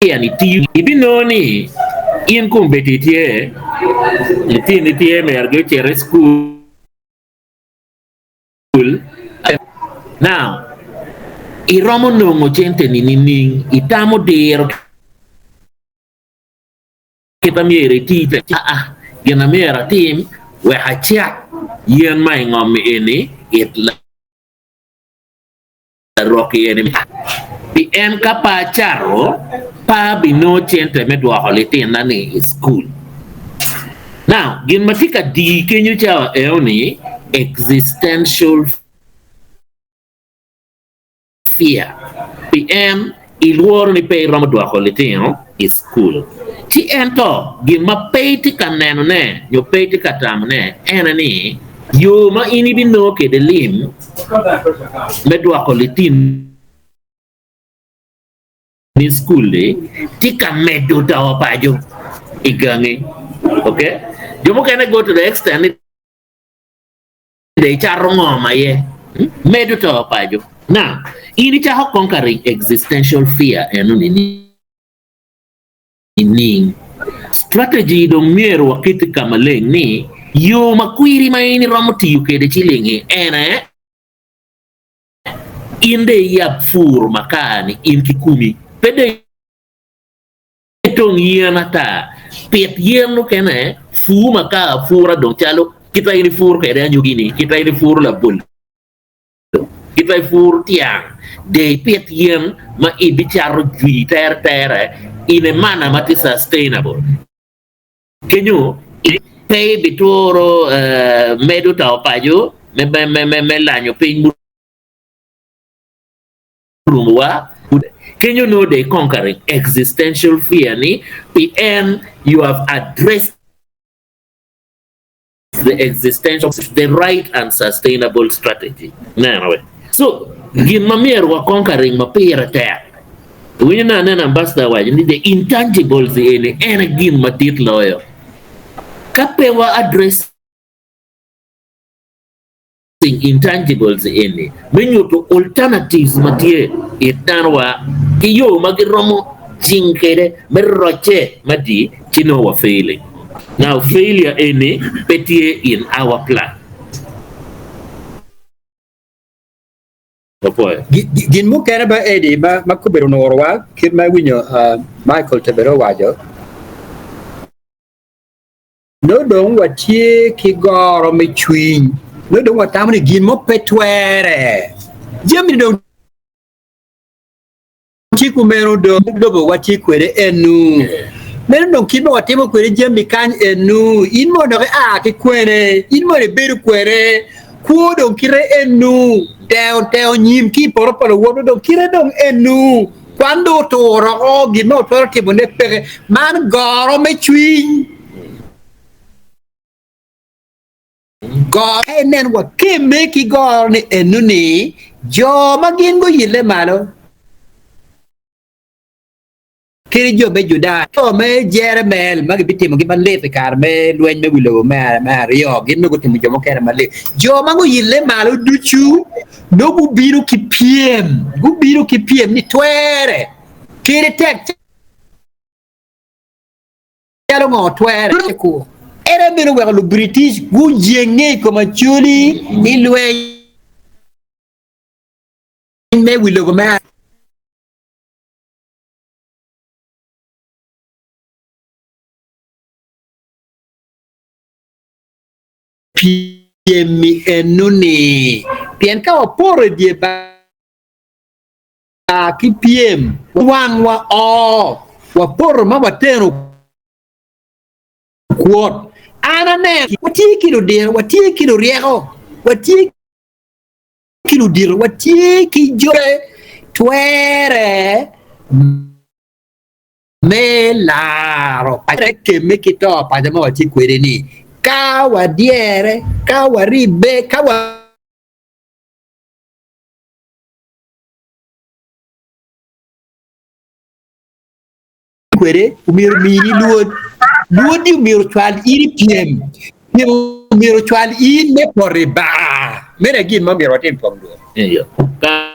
ni tiyo ibinongo ni in kombeddi itye litini tye myero ocit i cukul now iromo nongo cente ni nining itamo diro kit ma myero iti kwede aa gin ma myero atim wek acak yen ma i ngom eni it Larok iye ni, Pi en ka pe acato, pe abinongo cente me dwoko litinna-ni i cukul. Now, gin ma tye ka diyi kenyo cawa eno-ni, existential fear. Pi en, ilworo ni pe iromo dwoko litino i cukul. Ci ento, gin ma pe itye ka nenone nyo pe itye ka tamone en aye ni, yo ma in ibinongo kwede lim me dwoko litini i cukul-li tye ka medo to paco i gangi. Ok, jo mukene go to the extent ni dong icato ngom aye medo to paco. Now, in icako conquering existential fear eno-ni nining? Strategy dong myero waket ka maleng ni yo ma kwiri ma in iromo tiyo kwede cilingi ene. In dong iyab puro makar-ni in kikomi. Pe dong itong yen ata. Pit yen mukene, pur makar apura dong calo kit ma in ipuro kwede anyogi-ni, kit ma in ipuro labolo, kit ma ipuro tyang. Dong ipit yen ma ibicato jwi teretere in a manner ma tye sustainable. Kenyo pe ibituro medo to paco me lanyo piny murumowa. Kenyo nongo dong i conquering existential fear ni pi en you have addressed the existential the right and sustainable strategy. Ineno we? So gin ma myero wa conquering ma pire tek Iwinyo ni aneno ambassador owaco ni the intangibles eni en aye gin madit loyo. Ka pe wa addressing intangibles eni me nyuto alternatives ma tye i danowa ki yo ma giromo jing kwede me rocce madit ci nongo wa failing. Now failure eni pe tye in our plan. Opwoyo. Gin mukene ba Eddie ma ma kobedo onuro-wa kit ma iwinyo Michael Tebere owaco, nongo dong watye ki goro me cwiny, nongo dong watamo ni gin mo pe twere. Jami-ni dong tye kumeno dong lobo watye kwede enu. Meno dong kit ma watimo kwede jami kany enu. In mono dok ia ki kwene? In mono ibedo kwene? Kwo dong kite enu. Teo teo nyim ki i poto pa luwotwa dong kite dong enu. Kwan dong otur oko, gin ma watwero timone peke. Man goro me cwiny. Goro ka inen wakemme ki goro ni enu ni jo ma gin guyille malo kadi jo me Juda, jo me Jeremel ma gibitimogi malit i kare me lweny me wi lobo me aryo, gin nongo gutimo jo mukene malit. Jo ma guyille malo ducu nongo gubino ki pyem, gubino ki pyem ni twere kadi tek calo ngo twere. En aye meno oweko Lubritic gujenge i kom Acholi i lweny me wi lobo me Pyem-mi eno-ni, pien ka wapoto i dye bar ki pyem, wangwa o, wapoto ma wateno kwot. An aneno watye ki ludiro, watye ki luryeko, watye ki ludito, watye ki jo twere me laro paco kemme ki to paco ma watye kwede-ni. Ka wadyere, ka waribbe, ka wa. Kwede, omyero omini lwod. Lwod-di omyero ocwal in i pyem. Pyem omyero ocwal in me poto i bar. Meno aye gin ma omyero watim pong lwod. Eyo. Ka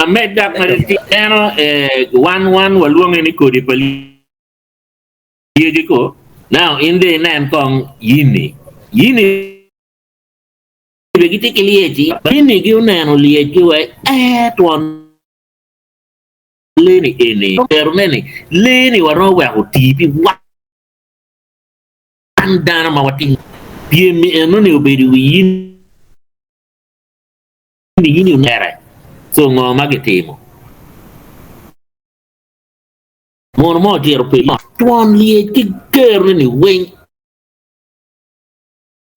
med dok ma eno wan wan walwonge ni kodi pa lyeci ko. Now in dong inen kong yini. Yini bene gitye ki lyeci. Yini gi oneno lyec gi wek ee twon lee-ni eni. Terone ni lee-ni waromo weko oti pi wan dano ma watimo pyem-mi enoni obedo i wi yini yini onere. So ngo ma gitimo? Mono mo ocito piny twon lyec ki kerone ni weng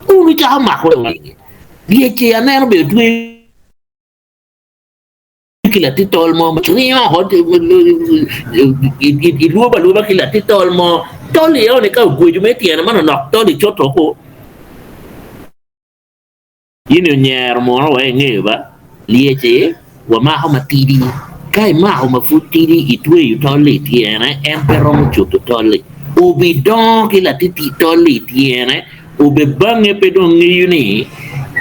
kun ocako mako lyec-ci aneno bene otweyo ki latit tol mo ma ringo oko ilwobo alwoba ki latit tol mo tol iye ni ka ogweco me tyene manonok tol icoto ko in onyero muno wa ingeyo ba lyeci wamako matidi ka imako ma pud tidi itweyo tol-li ityene en pe romo cuto tol-li obidongo ki latit tol-li ityene obibange pe dong ngeyo ni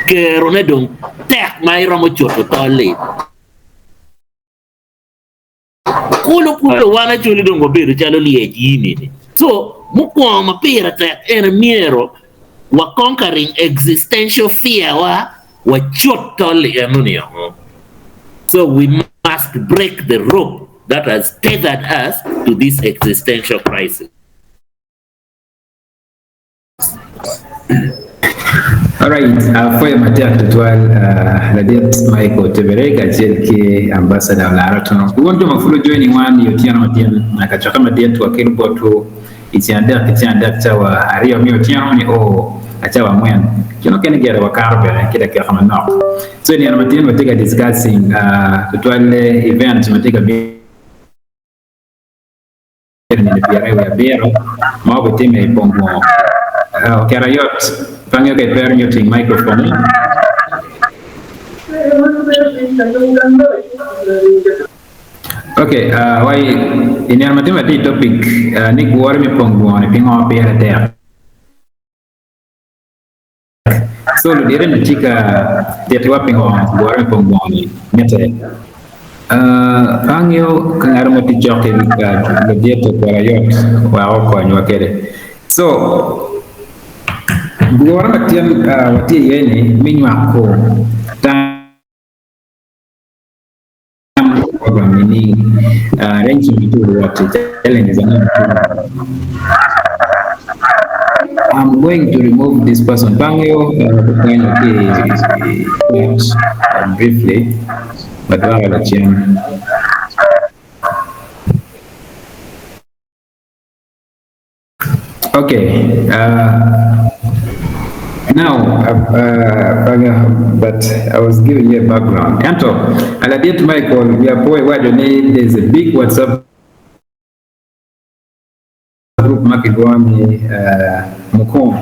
kerone dong tek ma iromo cuto tol-li. Kulu kulu wan actually dong wabedo calo lyec yini-ni. So, mukwongo ma pire tek ene myero wa conquering existential fear wa wacut tol-li enoni oko. So we must break the rope that has tethered us to this existential crisis. Alright, apwoyo matek tutwal ladit Michael Tebere kacel ki Ambassador Olara Otono. Wun jo ma pud wujoining wan i otyeno matin, kacokke madit wakelo botwu i ceng adek ki ceng adek cawa aryo me otyeno ni o cawa angwen. Kine mukene gire wakato bene ki dakika manok. So i nino matin watye ka discussing tutwalle event ma tye ka bino nino pyeraryo wiye abiro ma obitimme i Bongo. Oketo ayot pe angeyo ka itwero muting microphone-ni. Ok, wa i nino matin watye i topic ni gure me pong dwongo-ni pingo pire tek. So ludite ni tye ka tittiwa pingo gure me pong dwongo-ni mitte. Pe angeyo ka ngat mo tye cok ki ladit okwero ayot wek okonywa kwede. So gure matin watye iye-ni me nywako tam. Program nining? Arrangement tye wot challenges ango ma tye? I'm going to remove this person. Bangeyo kwanyo ki i chat briefly but weko lacen. Okay, now, but I was giving you a background. Ento, Aladit Michael, wiya po iwaco ni there's a big WhatsApp group ma kilwongo ni Mukum.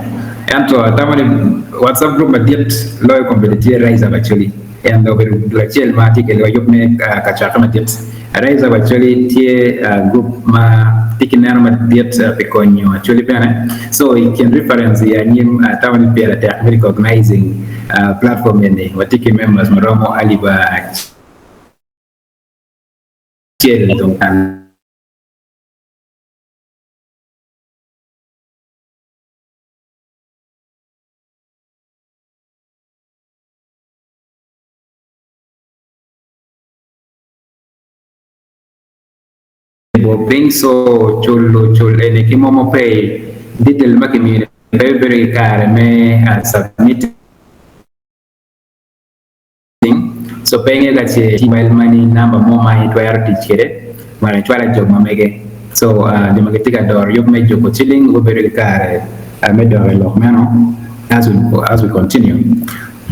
Ento atamo ni WhatsApp group madit loyo kombeddi tye Rise Up Acholi. En obedo dul acel ma tye kede wa yub me kacokke madit. Rise Up Acholi tye group ma tye ki neno madit pi konyo Acholi bene. So i kin reference i anyim atamo ni pire tek me recognizing platform eni. Watye ki members ma romo alip acel dong. Bor piny so culo cul eni ki momo pay detail ma kimiyo ni pe bibedo ki kare me submitting so pe inge ka ce tye mobile money number mo ma itwero tic kwede wek icwal ajog ma mege so jo ma gitye ka doro yub me juko ciling gubedo ki kare me dok i lok meno as we continue.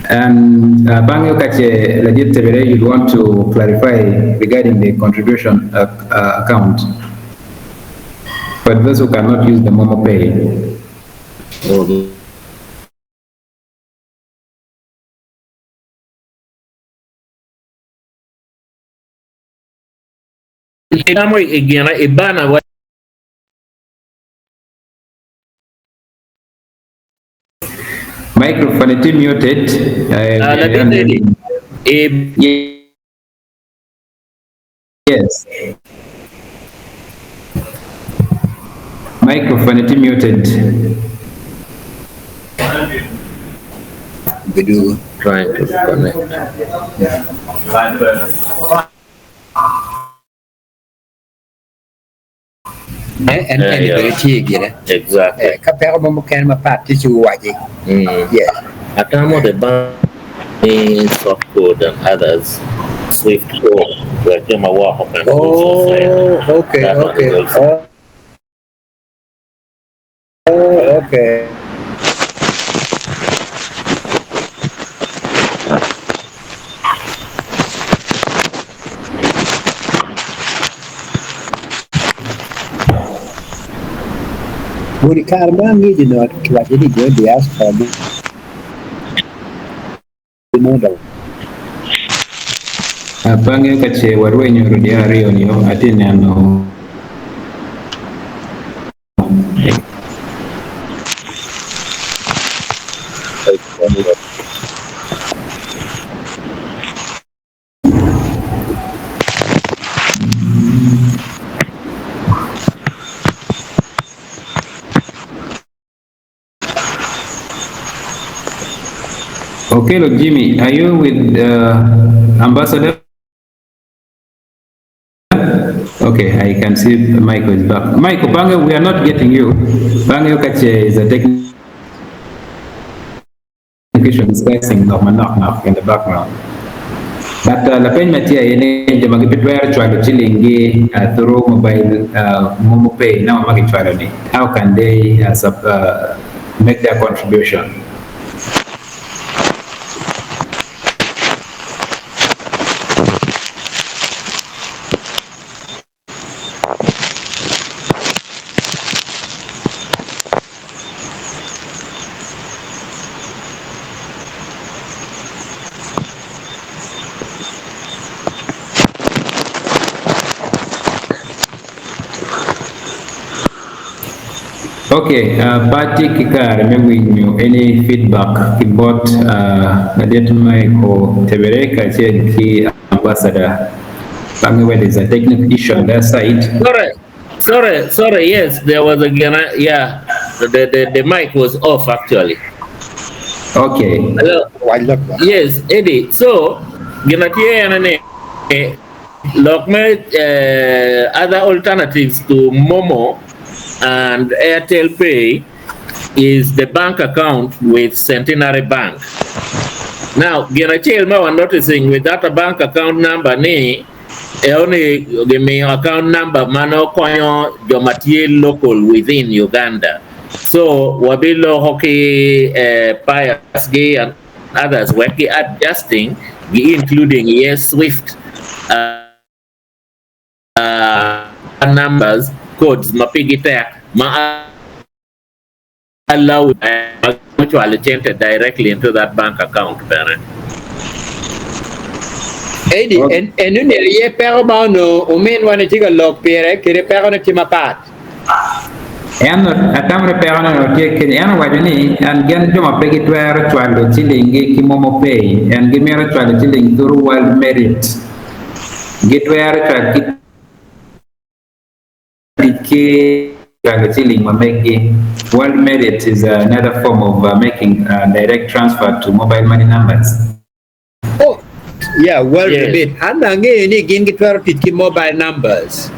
And bange ka ce ladit Tebere you'd want to clarify regarding the contribution account for those who cannot use the momo pay. Itamo i gina i bana wa. Microphone tye muted. Latin eni Yes. Microphone tye muted. Trying to connect. En eni bene tye gire. Exactly. Ka peko mo mukene mapat tye ci wuwaci. Yes. Atamo the bank ni soft code and others swift code wek jo ma woko can also send. Oh, okay, That one okay. is also. Oh, okay. Budi kare ma angec onongo kiwaco ni jo diaspora ginongo dok. Bange ka ce warwenyo rudi aryo-ni, atye neno. Okello Jimmy, are you with Ambassador? Okay, I can see Michael is back. Michael, Bange, we are not getting you. Bange Okache is a technician discussing lok manok nok in the background. But lapeny ma tye aye ni jo ma gibitwero cwalo ciling-gi through mobile momo pay namba ma kicwalo ni, how can they make their contribution? Ok, pe atye ki kare me winyo any feedback ki bot ladit Michael Tebere kacel ki Ambassador Bange where there's a technical issue on their side. Sorry, sorry, sorry, yes, there was a yeah, the, the, the mic was off actually. Okay. Hello. Yes, Eddie. So, gin tye en ni lok me other alternatives to Momo and Airtel Pay is the bank account with Centenary Bank. Now, gin acel ma wa noticing with that bank account number ni eo ni gimiyo account number ma nongo konyo jo ma tye local within Uganda. So, wabiloko ki Pius gi and others wek gi adjusting gi including iye swift numbers codes ma pigi tek ma allow ma cwalo cente directly into that bank account bene. Eddie, enoni aye peko ma onongo ominwa ni tye ka lok pire kede pekone tye mapat. En atamo ni pekone onongo tye kenyo. En owaco ni, En gin jo ma pe gitwero cwalo cilingi ki Momo Pay, en gimito cwalo ciling through World Merit. Gitwero cwalo ki tic ki cwalo ciling ma meggi. World Merit is another form of making direct transfer to mobile money numbers. Oh, yeah, World Yes. Remit. An dong angeyo ni gin gitwero tic ki mobile numbers.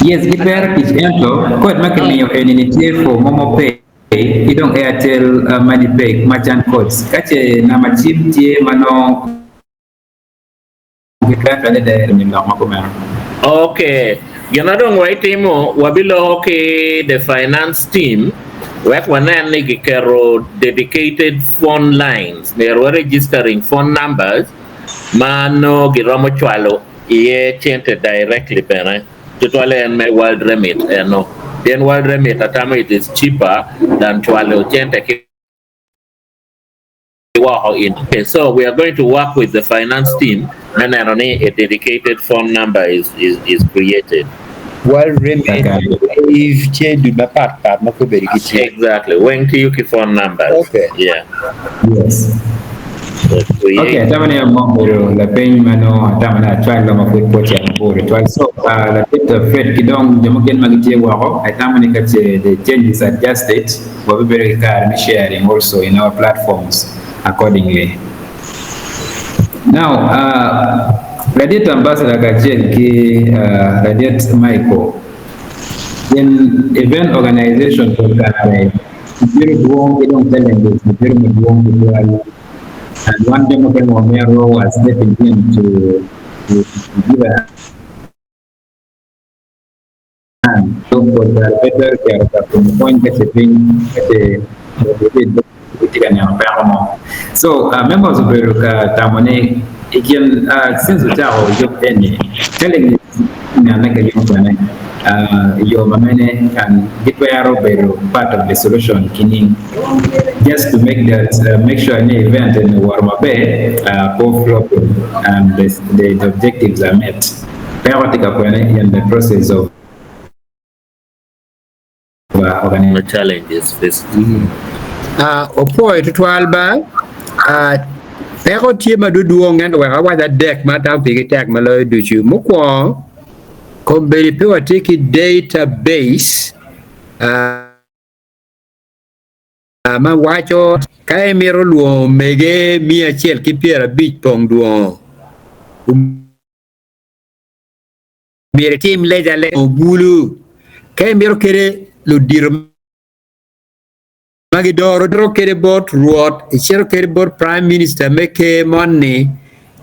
Yes, gitwero tic ento kod ma kimiyo eni-ni tye for Momo Pay ki dong Airtel Money Pay merchant codes. Ka ce namba cim tye ma nongo gitwero cwale adada i lok ma kumeno. Ok, gin ma dong waitimo, wabiloko ki the finance team wek wanen ni giketo dedicated phone lines, myero wa registering phone numbers ma nongo giromo cwalo iye cente directly bene, tutwalle en me World Remit eno, pien World Remit atamo it is cheaper than cwalo cente ki woko in. Okay, so we are going to work with the finance team me neno ni a dedicated phone number is, is, is created. World Remit, Wave, tye dul mapat pat ma kobedo ki tye. Exactly, weng tiyo ki phone numbers. Okay. Yeah. Yes. Create. Okay, atamo ni mo obedo lapeny ma nongo atamo ni acwalo ma pud pe ocito mabor tutwal. So, latit Fred ki dong jo mukene ma gitye woko, atamo ni ka ce the change is adjusted, wabibedo ki kare me sharing also in our platforms accordingly. Now, ladit ambassador kacel ki ladit Michael, gin event organization pol kare bedo dwong ki dong challenges bedo madwong tutwal and wan jo mukene wamito wa stepping in to give a Dong pol kare pe twero cito ka pimo pwony ka ce piny ka ce gitye ka neno peko mo. So members obedo ka tamo ni i kin since ocako yub eni challenges nene ka yub bene i yo ma mene and gitwero bedo part of the solution ki ning just to make that make sure ni event eni owoto maber pe ofloping and the objectives are met. Peko tye ka kwene in the process of organization. Challenges faced. Opwoyo tutwal ba. Peko tye ma dwodwong ento wek awac adek ma atamo pigi tek ma loyo ducu. Mukwongo, kombeddi pe watye ki data base ma waco ka imito lwongo omege 150 pong dwongo. Myero itim leja le obulu ka imito kede ludito ma gidoro diro kede bot Rwot icito kede bot Prime Minister me ker moni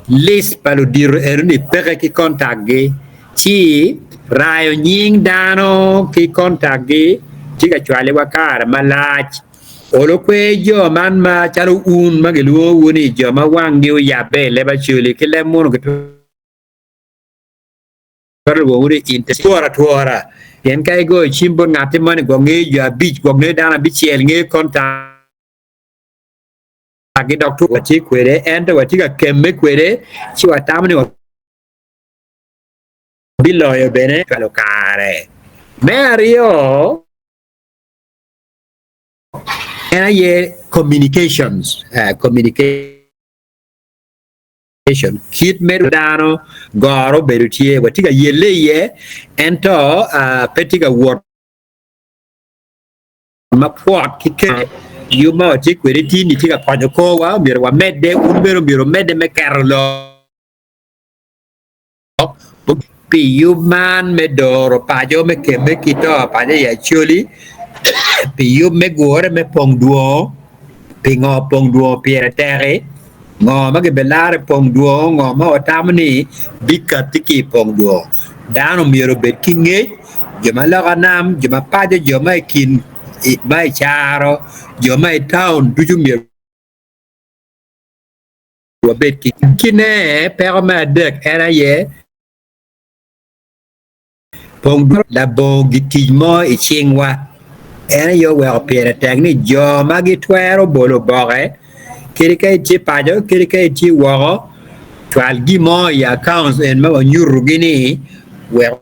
list pa ludito enoni peke ki contact gi ci rayo nying dano ki contact gi tye ka cwali wa kare malac olo kwer jo man ma calo un ma gilwongo wu ni jo ma wang gi oyabbe i leb Acholi ki leb munu gitwero lwongo ni inter twora twora pien ka igoyo cim bot ngatti moni gwok ngeyo jo abic gwok ngeyo dano abicel ngeyo contact gi dok two watye kwede ento watye ka kemme kwede ci watamo ni wabiloyo bene cwalo kare me aryo en aye communications communication Kit me dano goro obedo tye, watye ka yelle iye, ento pe tye ka wot mapwot ki kene. Yub ma watye kwede tin-ni tye ka konyo korwa, myero wamedde, wun bene myero wumedde me keto lok pi yub man me doro paco me kemme ki to paco i Acholi, pi yub me gure me pong dwongo. Pingo pong dwongo pire tek-ki? Ngo ma gibilaro i pong dwongo? Ngo ma watamo ni bikatti ki i pong dwongo? Dano myero obed ki ngec, jo ma loka nam, jo ma paco, jo ma i kin ma i caro, jo ma i taun ducu myero wabed ki Kine peko me adek en aye Pong dwongo labongo gitic mo i cingwa. En aye oweko pire tek ni jo ma gitwero bolo oboke, kadi ka itye paco kadi ka itye woko, cwal gin mo i accounts en ma wanyutogi ni wek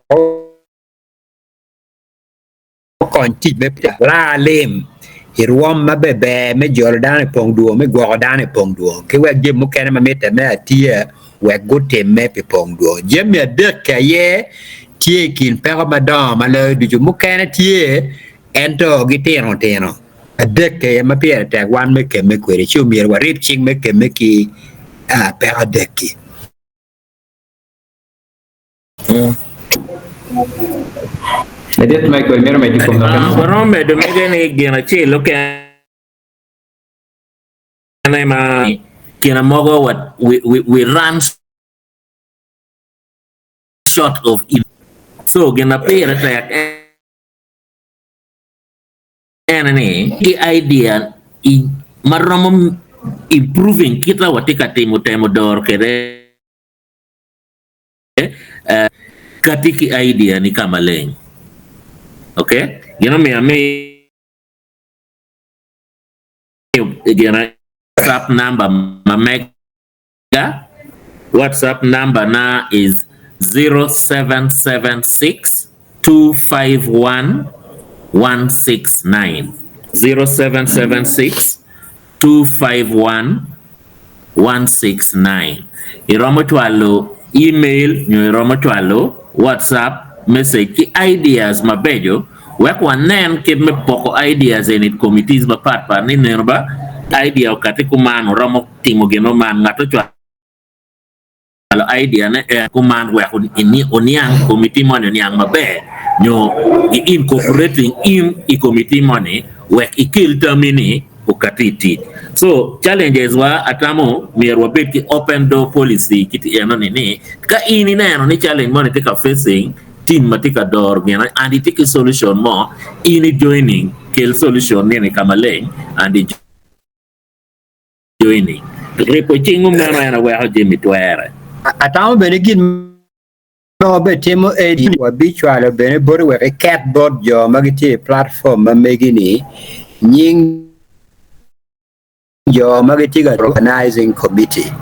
okony tic me raa lim i rwom ma ber me jolo dano i pong dwongo, me gwoko dano i pong dwongo ki wek jami mukene ma mitte me atiya wek gutimme pi pong dwongo. Jami adek-ki aye tye i kin peko madongo ma loyo ducu. Mukene tye ento gitino tino. Adek-ki aye ma pire tek wan me kemme kwede, ci omyero warib cing me kemme ki peko adek-ki. Ladit Michael mito medo i kom lok eno. Waromo medo mege ni gin acel okene ma kine mogo we run short of so gin ma pire tek en ni ki idea ma romo improving kit ma watye ka timo temo doro kwede. Kati ki idea ni ka maleng. Ok, gin omiyo amiyo gin WhatsApp number ma mega. WhatsApp number na is 0776 251 169. 0776 251 169. Iromo cwalo email nyo iromo cwalo WhatsApp message ki ideas mabeco wek wanen kit me poko ideas eni i committees mapat pat ni neno ba idea okati kuman oromo timo gin mo man ngat ocwalo idea ne en kuman wek oniang committee moni oniang maber nyo i incorporating in i committee moni wek ikel tami ni okati i tic. So challenges wa atamo myero wabed ki open door policy kiti eno ni ni ka in ineno ni challenge moni tye ka facing team ma tye ka doro gine and itye ki solution mo in i joining kel solution nini ka maleng and i joining. Ripo cingu meno en aye weko jami twere. Atamo bene gin ma wabitimo eni wabicwalo bene boti wek iket bot jo ma gitye i platform ma megi-ni nying jo ma gitye ka organizing committee.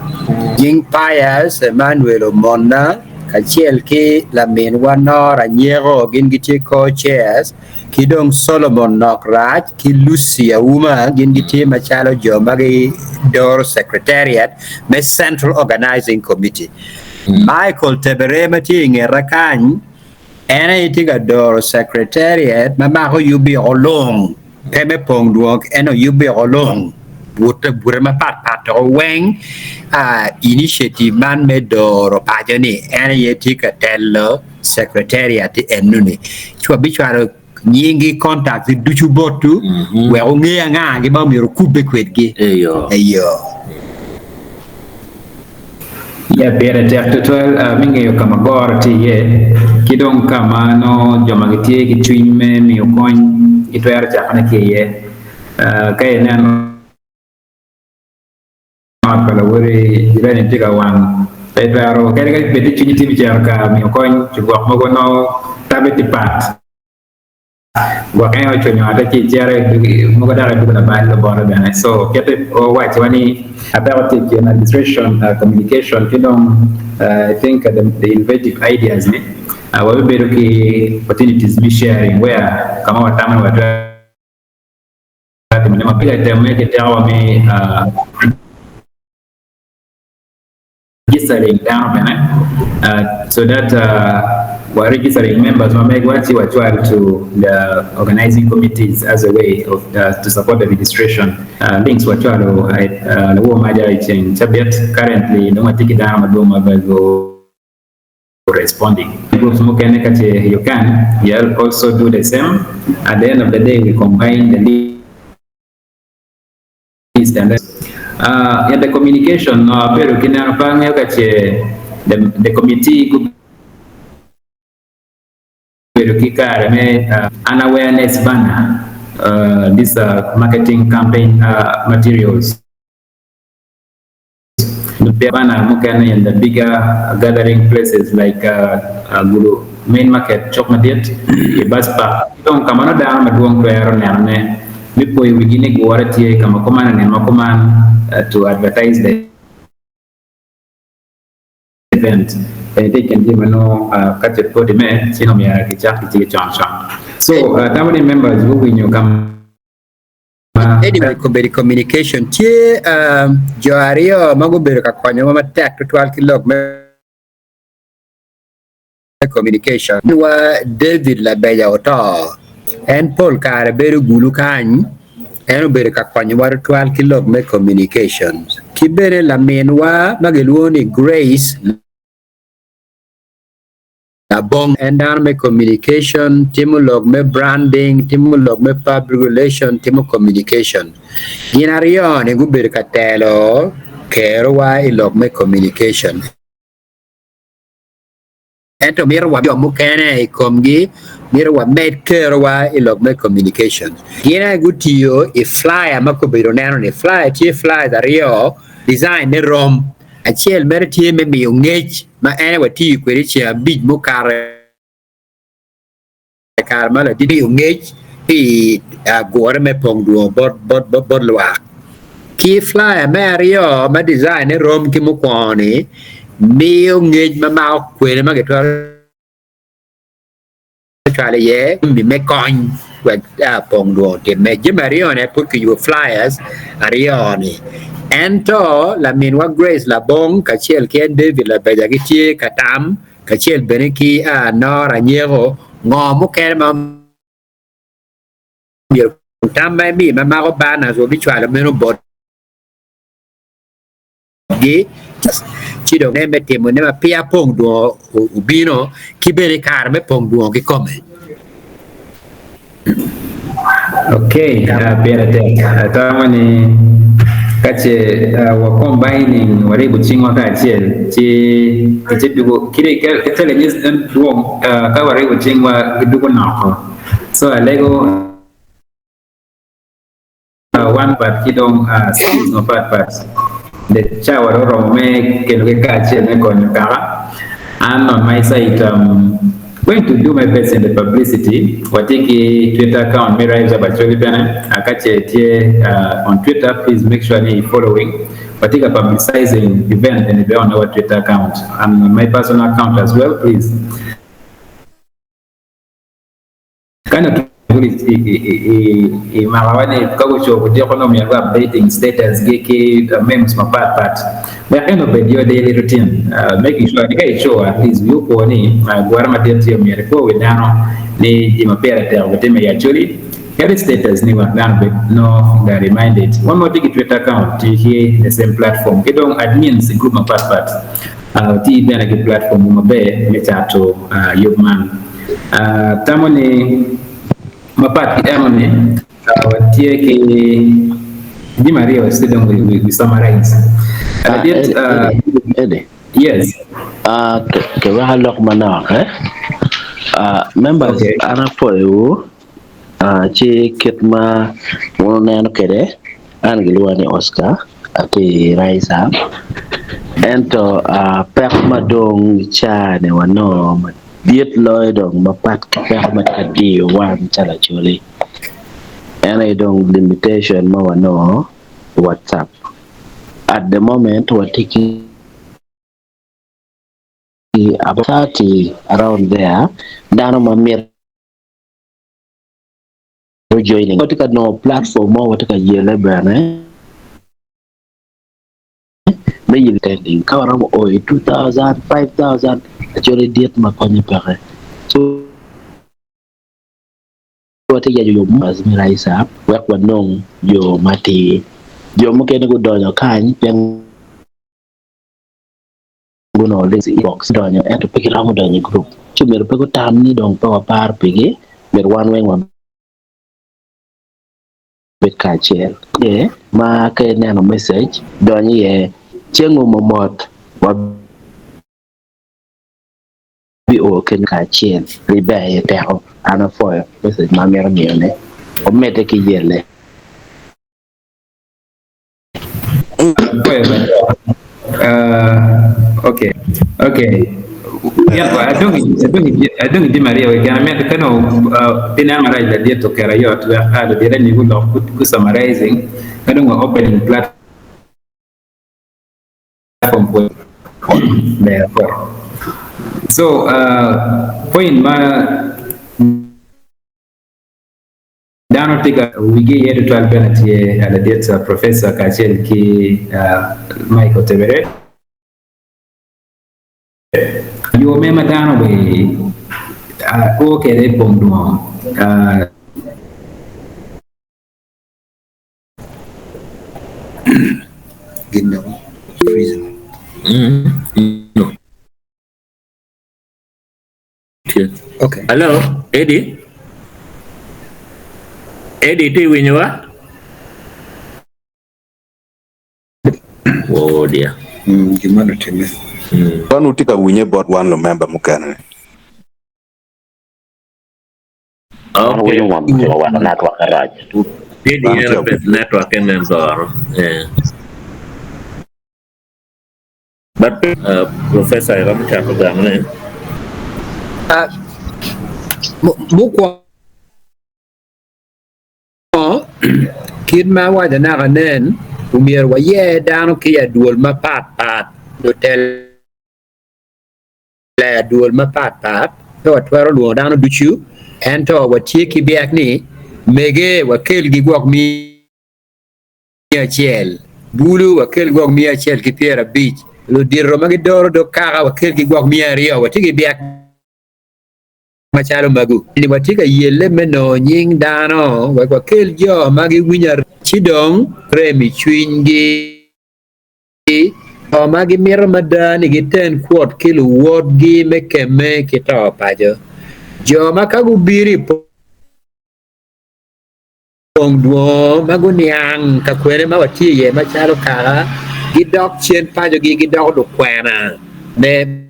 Nying Pius Emmanuel Omonna kacel ki laminwa Nora Nyeko gin gitye co-chairs ki dong Solomon Nok Rac ki Lucy Auma gin gitye macalo jo ma gidoro secretariat me Central Organizing Committee. Michael Tebere ma tye i ngeta kany, en aye tye ka doro secretariat ma mako yub i olung, pe me pong dwong ento yub i olung, bute bute mapat pat weng, initiative man me doro paco ni en aye tye ka telo. secretariat enoni ci wabicwalo nyingi contacts ducu botwu wek wunge anga-gi ma myero wukubbe kwedgi. Eyo. Eyo. Ya pire tek tutwal me ngeyo ka ma goro tye iye ki dong ka ma nongo jo ma gitye ki cwiny me miyo kony gitwero cakone ki iye. Ka ineno ot pa lawoti jirani tye ka wang, pe itwero kadi ka bed ni cwinyi tye me cito ka miyo kony ci gwok mogo nongo tabe tye pat. Gwok en ocwinyo ote ci icito mogo dok idwogo labal bote bene. So kite owacciwa ni apeko tye i kin administration, communication ki dong I think the innovative ideas ni wabibedo ki opportunities me sharing where ka ma watamo ni watwero timone ma pire temme ki tekowa me registering dano bene so that wa registering members ma megwa ci wacwal to the organizing committees as a way of to support the registration links wacwalo lawor maja i ceng cabit currently dong watye ki dano madwong ma go responding groups mukene ka ce you can you also do the same at the end of the day we combine the list and then in the communication no abedo ki neno pe angeyo ka ce the committee gubedo ki kare me an awareness banner this marketing campaign materials banner mukene in the bigger gathering places like Gulu main market cuk madit i bus park ki dong ka ma nongo dano madwong twero nenone me poyo wigi ni gure tye ka ma kuman i nino ma kuman to advertise the event eni tye i kin jami ma nongo ka ce pe otimme ci nongo myero kicak ki con con so atamo ni members guwinyo ka ma Anyway, kombeddi communication tye jo aryo ma gubedo ka konyowa matek tutwal ki lok me communication. Wa David Labeja oto, en pol kare bedo gulu kany, en obedo ka konyowa tutwal ki lok me communication. Ki bene laminwa ma gilwongo ni Grace Labong, en dano me communication, timo lok me branding, timo lok me public relation, timo communication. Gin aryo-ni gubedo ka telo kerowa i lok me communication. Ento mito wa jo mukene i komgi, mito wamed kerowa i lok me communication. Gin aye gutiyo i flyer ma kobedo neno-ni. Flyer tye flyers aryo, design ne rom. Acel mere tye me miyo ngec ma en aye watiyo kwede i ceng abic mukato i kare ma ladit miyo ngec pi gure me pong dwongo bot lwak. Ki flyer me aryo ma design ne rom ki mukwongo-ni miyo ngec ma mako kwene ma gitwero cwalo iye jami me kony wek pong dwong otimme. Jami aryo-ni aye pud kiyubo flyers aryo-ni. Ento laminwa Grace Labong kacel ki en David Labeja gitye ka tam kacel bene ki Nora Anyeko ngo mukene ma myero tam ma emi ma mako banners wabicwalo meno bot gi ci dong ne me timo ne ma peya pong dwongo obino ki bene i kare me pong dwongo kikome. Ok, pire tek. Atamo ni ka ce wa combining waribo cingwa kacel ci ci dugo kadi ki challenges dwong ka waribo cingwa gidugo noko. So alego Wan pat ki dong skills mapat pat the cawa dong oromo me kelo ki kacel me konyo kaka. An on my side am going to do my best in the publicity watye ki twitter account me Rise Up Acholi bene ka ce itye on twitter please make sure ni i following watye ka publicizing event eni bene on our twitter account and on my personal account as well please. Ka nongo i makawa ni ka gucobo odiko nongo myero gu updating status gi ki memes mapat pat wek en obed your daily routine making sure ni ka ico at least wi opo ni gure madit tye myero ikwo wi dano ni jami ma pire tek obitime i Acholi kadi status ni wek dano obed nongo they are reminded wan ma watye ki twitter account tye ki the same platform ki dong admins i group mapat pat. Wuti bene ki platformwu maber me cato yub man. Atamo ni mapat ki eno ni, watye ki jami aryo ci dong we summarize. Ladit, Eddie, yes. Kiweko alok manok eh. Members, Okay. an apwoyowu ci kit ma wun wuneno kwede an gilwonga ni Oscar atye i Rise Up ento peko ma dong caa-ni wanongo madit loyo dong mapat ki peko ma tye ka diyo wan calo Acholi en aye dong limitation ma wanongo i WhatsApp at the moment watye ki about 30 around there dano ma mito joining watye ka nongo platform mo watye ka yele bene me yelo attending ka waromo o i 2000, 5000 actually dit ma konye peke so watye ka yaco yo me rise up wek wanong yo matir jo mukene gudonyo kany pien gunongo links i inbox donyo ento pe giromo donyo i group ci myero pe gutam ni dong pe waparo pigi myero wan weng wabed kacel ma ka ineno message dony iye ceng omo mot wabi o kenyo kacel ribbe aye teko an apwoyo message ma amito miyo ne omedde ki yelle. Okay, okay. Adong i jami aryo keken amito ka nongo pi neno marac ladit oketo ayot wek ludito eni gulok gu summarizing ka dong wa opening platform for ber kor. So point ma Dano tye ka wigi iye tutwal bene tye ladit Professor kacel ki Michael Tebere. Yo me ma dano be o kede i pong dwongo. Okay. Hello, Eddie? Eddie, itye winyowa? Oh dear. Mm, gin man otimme. Wan wutye ka winye bot wan lumemba mukene-ni. An Okay. winyo ngom ci oweko network rac. Eddie Wan en tye ka pe network en goro. Eh. But Professor iromo cako gamo ne. Mukwongo, kit ma awaco naka nen, omyero wayer dano ki i adwol mapat pat, lutela i adwol mapat pat, pe watwero lwongo dano ducu, ento watye ki byek ni mege wakelgi gwok acel, bulu wakel gwok 150, ludito ma gidoro dog kaka wakel ki gwok 200, watye ki byek macalo magu. Watye ka yelle me nongo nying dano wek wakel jo ma giwinyo arem ci dong rem i cwinygi, jo ma gimito mada ni giten kwot ki luwotgi me kemme ki to paco, jo ma ka gubino i Pong dwongo ma guniang ka kwene ma watye iye macalo kaka, gidok cen pacogi gidoko lukwena me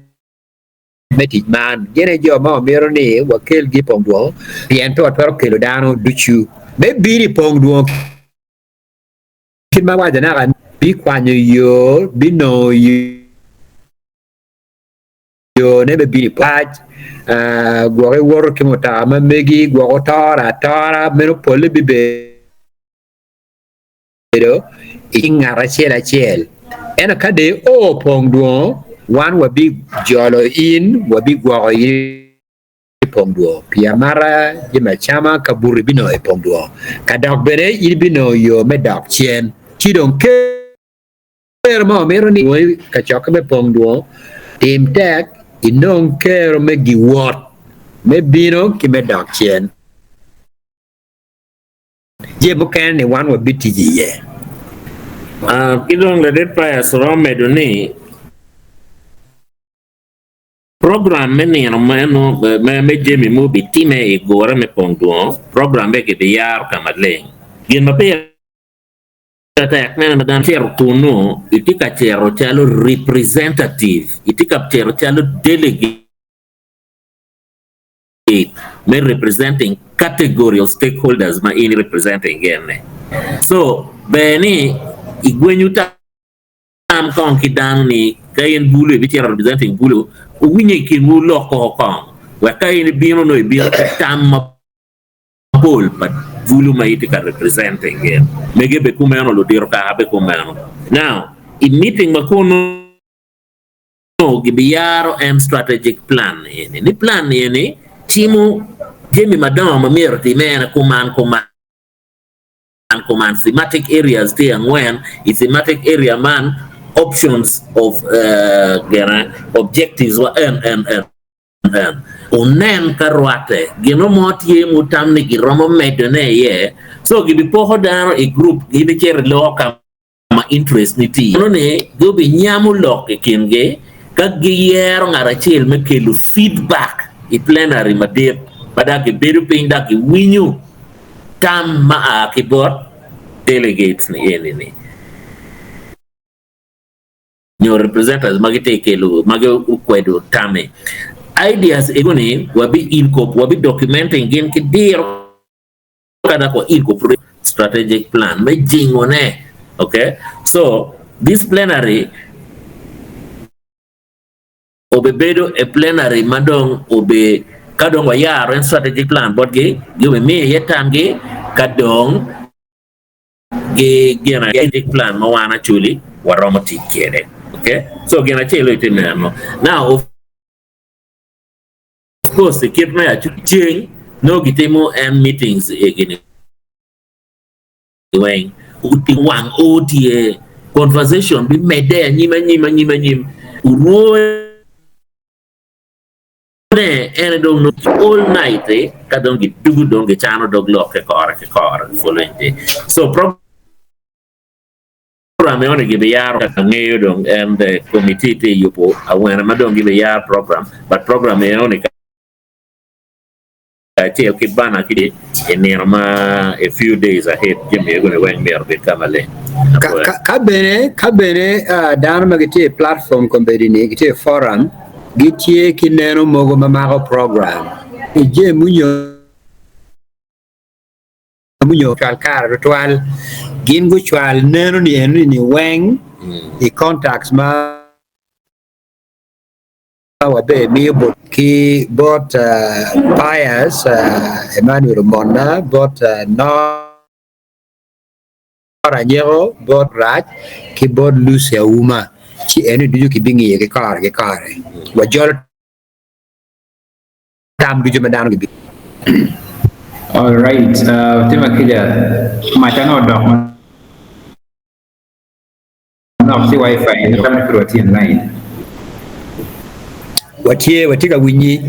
me tic man. Gin aye jo ma wamito ni wakelgi i pong dwongo, pien pe watwero kelo dano ducu me bino i pong dwongo. Kit ma awaco naka, bikwanyo yo, binongo yo. Yone me bino i pac, gwok iwoto ki mutoka ma megi, gwok otore atora, meno polle bibedo i ngat acel acel. Ento ka dong io pong dwongo, wan wabijolo in, wabigwoko in i pong dwongo pi amata, jami acama, kabuto ibinongo i pong dwongo, ka dok bene in ibinongo yo me dok cen. Ci dong Kero ma wamito ni kacokke me pong dwongo tim tek inong kero me giwot me bino ki me dok cen. Jami mukene ni wan wabitic iye. Ki dong ladit Pius romo medo ni. Program me nino meno me jami ma obitimme i gure me pong dwongo, program me gibiyaro ka maleng. Gin ma pire tek mene ma dano cito kunnu, itye ka cito calo representative, itye ka cito calo delegate me representing category of stakeholders ma in i representing gin-ni. So, ber ni igwenyu tam kong ki dano ni ka in bulu ibicito representing bulu, wuwinye i kinwu lok koko kong wek ka in ibino nongo ibino ki tam mapol pa bulu ma itye ka representing gin. Mege be kumeno, ludito kaka be kumeno. Now, i meeting ma kunu gibiyaro en strategic plan eni, ni plan eni cimo jami madongo ma myero otime ene kuman kuman. Kuman thematic areas tye angwen, i thematic area man options of gine objectives wa en en en en wunen ka rwatte gino mo tye mutam ni giromo medo ne iye so gibipoko dano i group gibicito i loko ka ma interest ni tye iye ni gubinyamo lok i kingi ka giyero ngat acel me kelo feedback i plenary madit ma dok gibedo piny dok giwinyo tam ma a ki bot delegates ni eni ni nyo representatives ma gitye kelo ma gukwedo tami ideas ego ni wabi incorporate wabi documenting gin ki diro ka dok wa incorporate strategic plan me jingo ne okay so this plenary obibedo a plenary ma dong obi ka dong wayaro en strategic plan botgi gibimiyo iye tamgi ka dong gi gin strategic plan ma wan actually waromo tic kwede okay so gin acel tye meno now of course i kit me ceng nongo gitimo en meetings egini weng wang o tye conversation bimedde anyim anyim anyim anyim orwone ene dong all night ka dong gidugo dong gicano dog lok ki kore ki kore following day so program eno ni gibiyaro ka ngeyo dong en the committee tye yubo awene ma dong gibiyaro program but program eno ni kacel ki bana ki i nino ma a few days ahead jami ego ni weng myero obed ka maleng. Ka bene ka bene dano ma gitye i platform kombeddi ni gitye i forum gitye ki neno mogo ma mako program i jami munyo munyo cwal kare tutwal gin gucwal neno ni eno ni weng i contacts ma wabe miyo bot ki bot Pius Emmanuel Omonna bot Nora Anyeko bot Rac ki bot Lucy Auma ci eno ducu kibingiyo ki kore ki kore wajolo tam ducu ma dano gibi. All right, tye ma kica maca nongo odok manok ci wifi ni tam ni pud watye in line. Watye, watye ka winyi.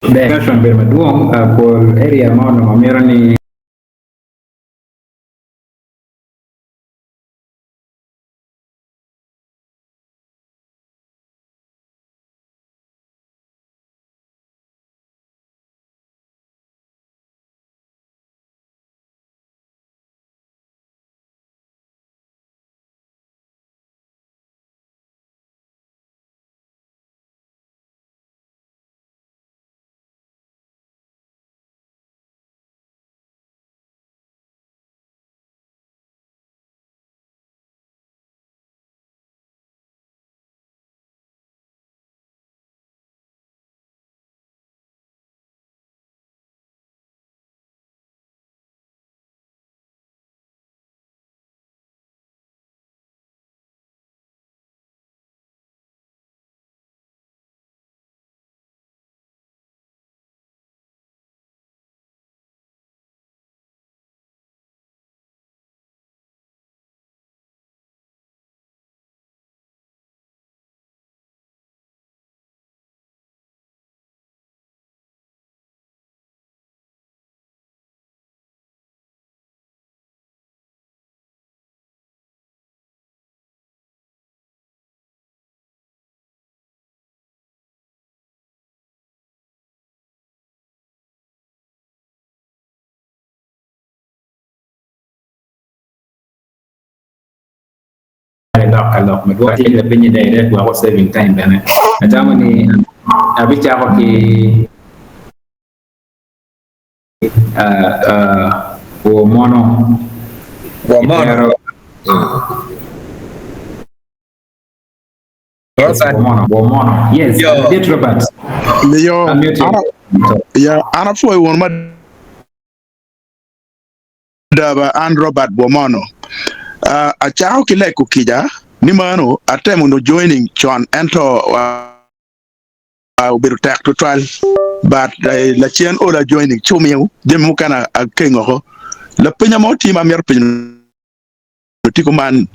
Ber, discussion obedo madwong, pol area ma onongo amito ni. Ilok ka lok madwong atye lapeny ni direct weko saving time bene. Atamo ni abicako ki Womono. Womono. Yes, Womono. Womono. Yes, Yo. Dit Robert. Yo, Unmute ana, ya, an apwoyo won madaba an Robert Womono. Uh, acako ki leko kica ni mano atemo no joining con ento uh, obedo tek tutwal but uh, lacen ola joining ci omiyo jami mukene akeng oko. Lapenya mo tye ma amito penyo tye kuman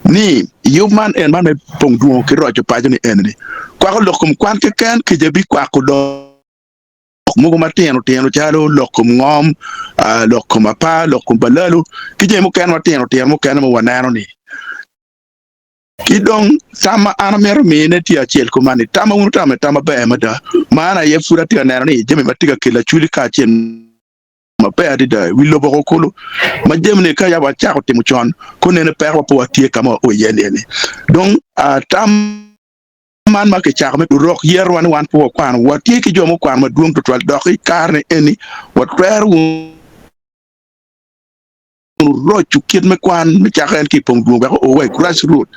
ni yub man en man me pong dwongo ki roco paco ni eni kwako lok kom kwan keken kece bikwako lok mogo matino tino calo lok kom ngom, lok kom apar, lok kom balalu ki jami mukene matino tino mukene ma waneno ni. Ki dong tam ma an amito mine tye acel kuman ni tam ma wun wutamo ni tam maber mada ma an aye pud atye ka neno ni jami ma tye ka kelo acwali kacel maber adada i wi lobo woko kulu, ma jami-ni ka yam wacako timo con, konene peko ma pe watye ka ma wao iye ni-ni. Dong tam man ma kicako me rok yerowa ni wan pe wakwano, watye ki jo mukwano madwong tutwal, dok i kare-ni eni watwero wunu roco kit me kwan me cako en ki i pong dwong wek oo wa i grassroot.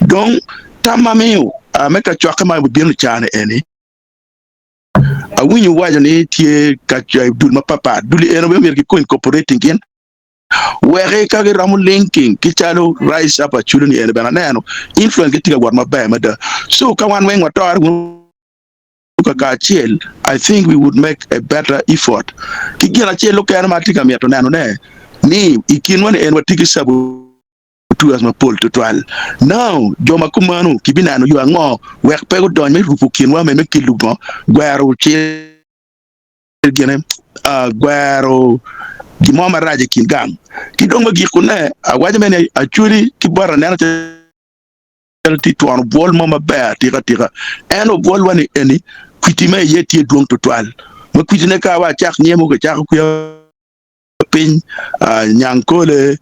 Dong tam ma miyo me kacokke ma obino i caa-ni eni, Awinyo wuwaco ni tye ka dul mapatpat. Duli eno bene myero gikony incorporating gin weki ka giromo linking ki calo Rise Up Acholi ni eni bene aneno influence gi tye ka wot maber mada. So ka wan weng watore wunu kaka acel I think we would make a better effort. Ki gin acel okene ma atye ka mito neno ne ni i kinwa ni en watye ki sabu Tours mapol tutwal. Now, jo ma kumeno gibineno yo ango wek pe gudony me rupo kinwa me me kelo ngo gwero cel gine gwero gin mo marac i kin gang. Ki dong me gikone, awaco mere ni Acholi ki bot aneno calo tye twon obwol mo maber atika tika. En obwolwa ni eni kwiti ma iye tye dwong tutwal. Ma kwitine ka wa acak nyemo kicako kwiya piny, Nyangkole,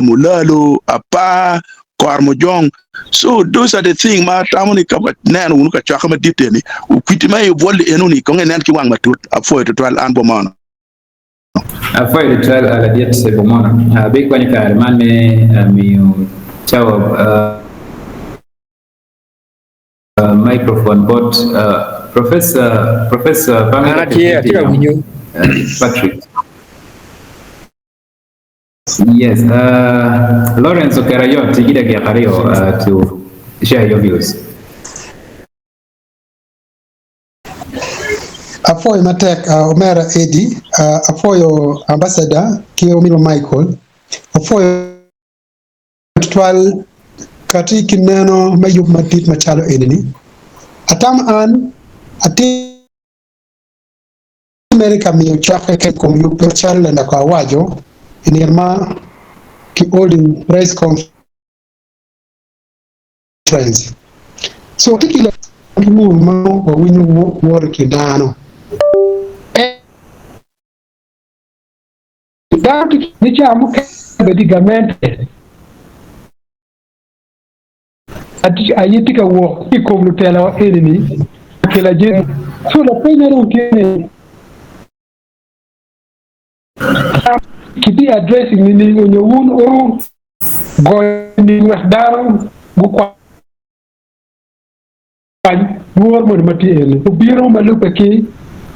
Mulalu, Apar, Kor Mujong. So those are the thing ma atamo ni ka waneno wunu kacokke madit eni, okwiti ma i obwol-li eno-ni kong inen ki wang matut. Apwoyo tutwal an Bomono. Apwoyo tutwal ladit Bomono. Abikwanyo kare man me miyo cawa microphone bot Professor Professor An atye, atye ka winyo. Patrick. Yes, Lawrence Okerayot, igi dakika aryo to share your views. Apwoyo matek omera Eddie, apwoyo Ambassador ki ominwa Michael, apwoyo Tutwal kati ki neno me yub madit macalo eni-ni, atamo an atir mere ka miyo cwak keken i kom yub macalo Lendako awaco i nino ma ki holding press conference. So watye ki ki nguru ma wawinyo wot i kin dano. Dano tye ki cawa mukene bed i gamente aye tye ka wok ki i kom lutela wa eni ni kelo ajemi. So lapeny dong tye ni ki bi addressing nining onyo wun wu goyo nining wek dano gukwany lworo moni ma tye eni obino ma lubbe ki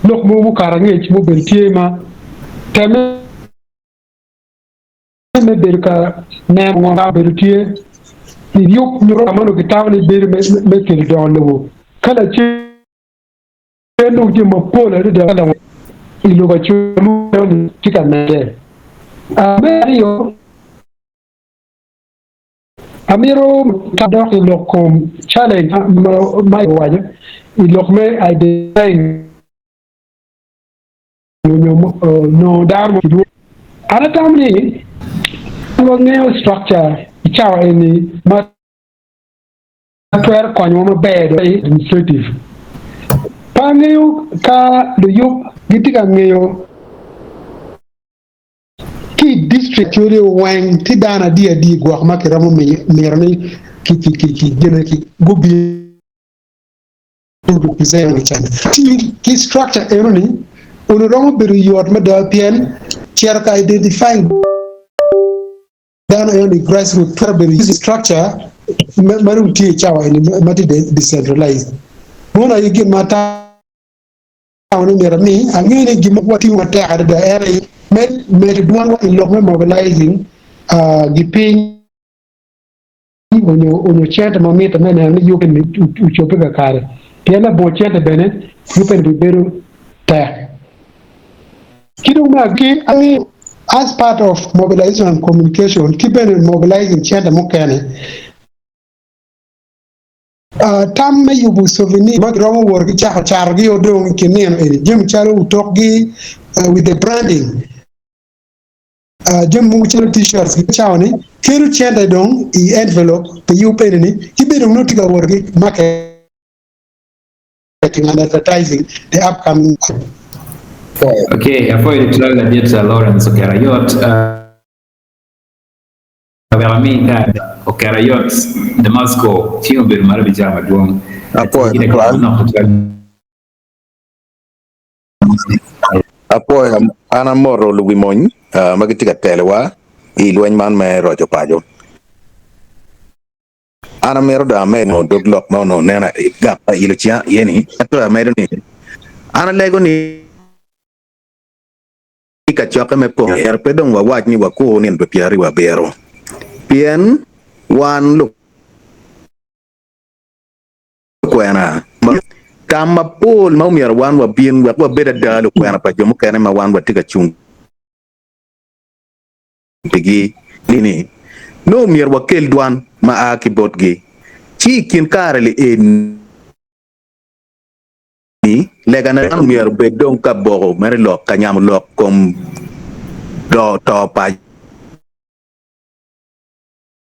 lok mogo mukato angec ma obedo tye ma temme me bedo ka neno ngo ma obedo tye i yub nyo ka ma onongo kitamo ni bedo me kelo dongo lobo ka lacen dong jami mapol adada i lobo acel ni tye ka medde. Me aryo, Amito ka dok i lok kom challenge ma i owaco i lok me identifying nyo nongo dano mo kilwongo. An atamo ni wangeyo structure i cawa eni ma twero konyowa maber dok i administrative. Pe angeyo ka luyub gitye ka ngeyo ki i district. district Acholi weng tye dano adi adi gwok ma kiromo mito ni ki gubin represent cene. Ci ki structure eno ni onongo romo bedo yot mada pien cito ka identifying dano eno ni grassroot twero bedo using structure ma dong tye i cawa eni ma tye decentralized. Mono aye gin ma atamo ni myero ami ange ni gin ma watimo matek adada en aye me medo dwanwa i lok me mobilizing gipiny onyo cente ma mitte me neno ni yub eni ocobbe kakare pien labongo cente bene yub eni bibedo tek. Ki dong me agikki, angeyo as part of mobilization and communication ki bene mobilizing cente mukene, tam me yubo souvenir ma giromo wot ki cako catogi o dong i kin nino eni, jami calo otokgi with the branding. Jami mogo calo t-shirts ki cawa ni kelo cente dong i envelope pi yub eni ni ki bed dong nongo tye ka wot ki marketing and advertising the upcoming. Ok, apwoyo tutwal ladit Lawrence Okerayot. Wek ami kare Okerayot Damasco cing obedo malo pi cawa madwong. Apwoyo Atye ki dakika tutwal. manok tutwal. Apwoyo an amoto luwimony ma gitye ka telowa i lweny man me roco paco. An amito dong amedo dog lok ma onongo nene gak pa ilo cinga iye ni, ento amedo ni an alego ni kacokke me pong myero pe dong wawac ni wakur nino pa 27 pien wan Lukwena ma tam mapol ma omyero wan wabin wek wabed ada lukwena pa jo mukene ma wan watye ka cung pigi ni nongo myero wakel dwan ma a ki botgi. Ci i kin kare li eni legana myero obed dong ka boko mere lok ka nyamo lok kom to paco.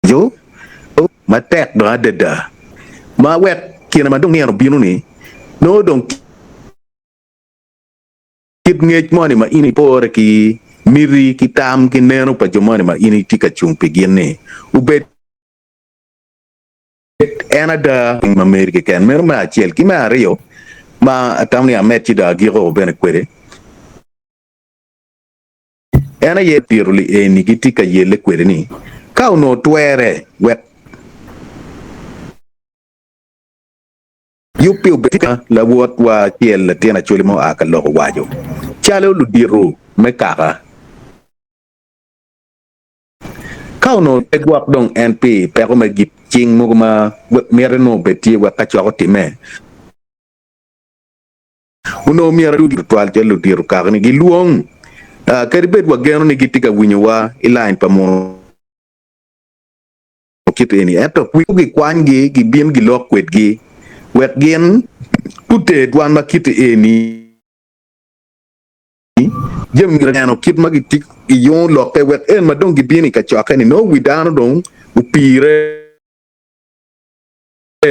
Jo matek dong adada ma wek kine ma dong nino obino-ni, nongo dong kit ngec moni ma in ipore ki miti ki tam ki neno pa jo moni ma in itye ka cung pi gin-ni obed en ada ma meri keken. Meno me acel. Ki me aryo ma atamo ni amed ci dong agiko bene kwede, En aye tito li eni gitye ka yelle kwede ni, Ka onongo twere, wek yubbi obed ka lawotwa acel latin Acholi ma oa ka lok owaco, calo ludito me kaka. Ka onongo pe gwok dong en pi peko me gip cing mogo ma mite nongo obed tye wek kacok otimme, Onongo myero tutwal calo ludito kaka-ni gilwong, kadi bed wageno ni gitye ka winyowa i lain pa muno kit eni, ento gikwanygi gibin gilok kwedgi wek gin guter dwan ma kit eni. Jami neno kit ma giyungo lokke wek en ma dong gibino i kacokke-ni nongo wi dano dong opire.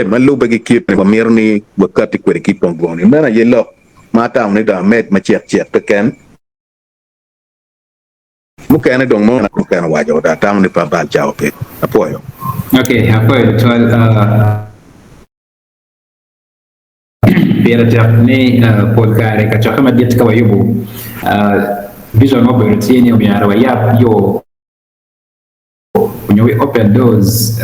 Ma lubbe ki kit ma wamito ni wakatti kwede ki i pong dwong-ni. Meno aye lok ma atamo ni dong amed macek cek keken. Mukene dong mo mukene owaco dong atamo ni pe abal cawa pe. Apwoyo. Ok, apwoyo tutwal. Pire tek ni pol kare kacokke madit ka wayubo, vision ma obedo tye ni omyero wayab yo. Onyo we open doors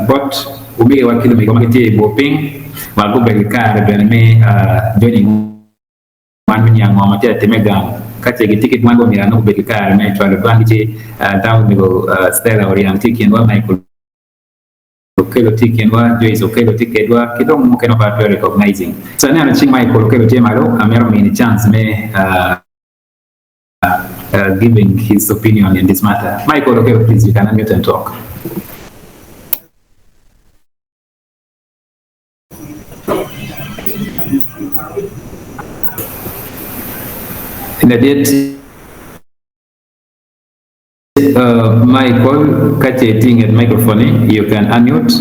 bot omegiwa ki lumegiwa ma gitye i bor piny wek gubed ki kare bene me joining wan me niang ngo ma tye ka timme gang. Ka ce gitye ki dwangi omyero nongo gubed ki kare me cwalo dwangi ci dako omego Stella Oryang tye i kinwa, Michael Okello tye i kinwa, Joyce Okello tye kedwa ki dong mukene ma pe atwero recognizing. So aneno cing Michael Okello tye malo, amito mini chance me giving his opinion in this matter. Michael Okello, please, you can unmute and talk. Ladit Michael, ka ce itye i nget microphone-ni, you can unmute.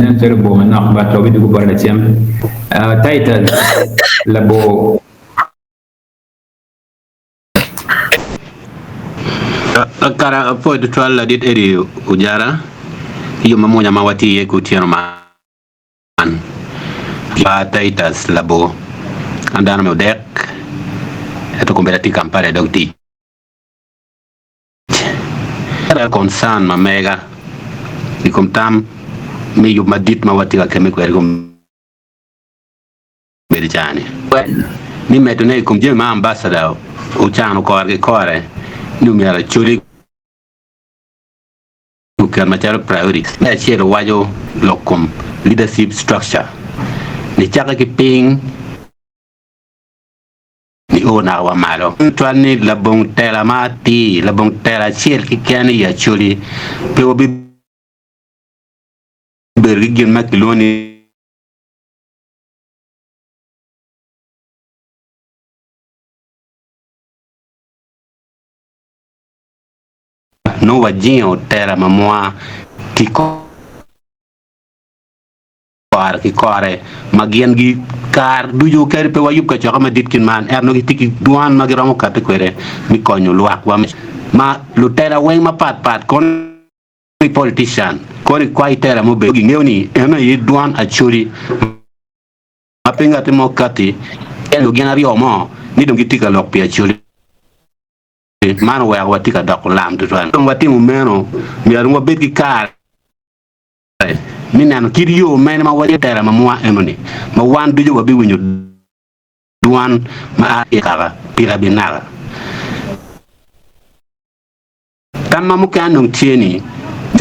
Nen calo bor manok but wabidwogo bote lacen. Titus labor. Kara apwoyo tutwal ladit Eddie Ojara ki yo mamwonya ma watye iye ki otyeno man. Pa Titus Labo, an dano me Odek, ento kombeddi atye i Kampala i dog tic. Ento concern ma mega i kom tam me yub madit ma watye ka kemme kwede kombeddi ca-ni, ni medone i kom jami ma ambassador ocano kore ki kore ni omyero Acholi guket macalo priorities. Me acel owaco lok kom leadership structure nicakke ki piny nio naka wa malo. Tutwal ni labong tela ma atir, labong tela acel keken i Acholi pe wabibedo ki gin ma kilwongo ni Nongo wajingo tela mamwa ki kore ki kore ma gin gi kar ducu kadi pe wayub kacokke madit kit man ento nongo gitye ki dwan ma giromo kati kwede me konyo lwakwa ma lutela weng mapat pat kono i politician kono i kwai tela mubedo gingeyo ni eno aye dwan Acholi ma pe ngati mo kati ento gin aryo mo ni dong gitye ka lok pi Acholi. Man oweko watye ka doko lam tutwal. Dong watimo meno, myero dong wabed ki kare me neno kit yo mene ma watye tela mamwa enoni ma wan ducu wabiwinyo dwan ma a ki i kaka pira binaka. Tam ma mukene dong tye ni,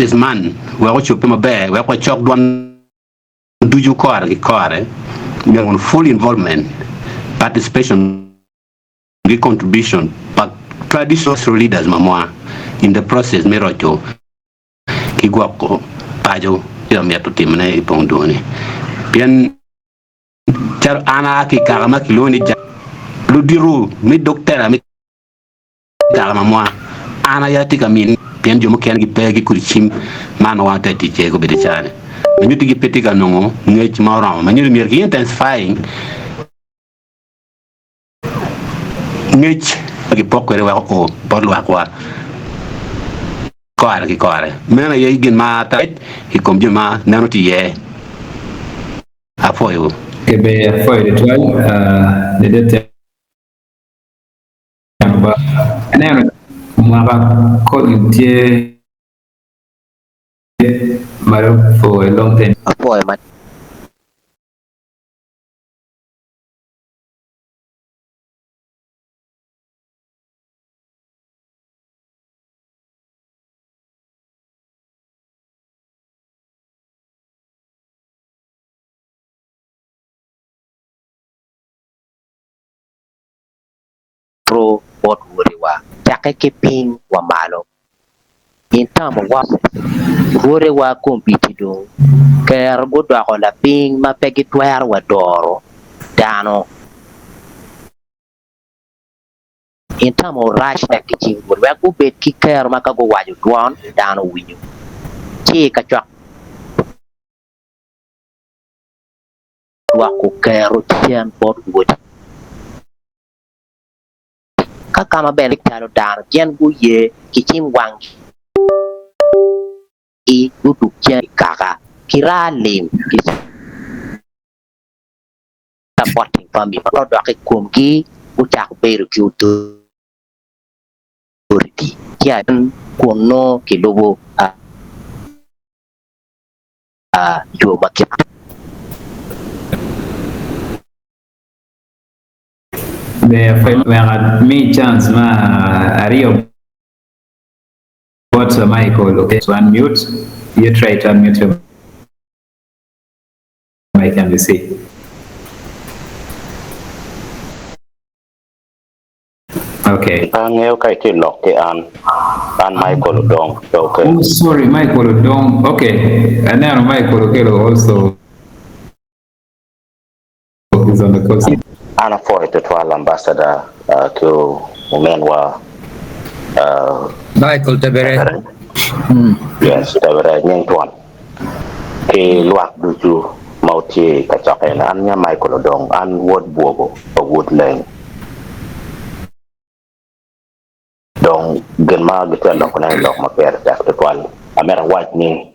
Moses man wek ocobbe maber wek wacok dwan ducu kore ki kore, myero full involvement, participation, ki contribution pa traditional leaders mamwa in the process me roco ki gwoko paco ci amito timone i pong dwoni pien calo an aa ki i kaka ma kilwongo ni ludito me dog tela me kaka mamwa an aye atye ka mini pien jo mukene gipe ki kodi cim man ma wan watye ka tic kwede kobedo i caa-ni ma nyutti gipe tye ka nongo ngec ma oromo ma nyuto myero ki intensifying Ngec ma gipoko kwede wek oo bot lwakwa kore ki kore. Meno aye gin ma atamo i kom jami ma neno tye iye. Apwoyowu. Ber apwoyo tutwal ladit ba. Aneno mwaka Colin tye malo for a long time. Apwoyo matek. Pro bot rwodiwa, cakke ki piny wa malo. In tamo wa rwodiwa kombeddi dong kero gudoko lapiny ma pe gitwero wa doro dano. In tamo rac tek ki cing rwodi wek gubed ki kero ma ka guwaco dwon dano winyo ci ka cwak dwoko kero cen bot rwodi. Ka ka ma bene calo dano gin guye ki cim wanggi gudug cen i kaka ki raa lim ki supporting family ma odok i komgi gucako bedo ki authority ci kun nongo kilubo yo ma kit. Ber wek ami chance me aryo bot Michael okay to unmute you try to unmute your mic and we see. Okay. Pe angeyo ka itye lok ki an. An Michael Odong. Okay. Oh sorry Michael Odong. Okay. Aneno Michael Okello also is on the call. An apwoyo tutwal Ambassador ki ominwa Michael Tebere. Yes, Tebere nying twon. Ki lwak ducu ma wutye i kacokke eni. An nya Michael Odong, an wod Bwogo pa Wood Leng. Dong gin ma gitwero lokone ni lok ma pire tek tutwal. Amito awac ni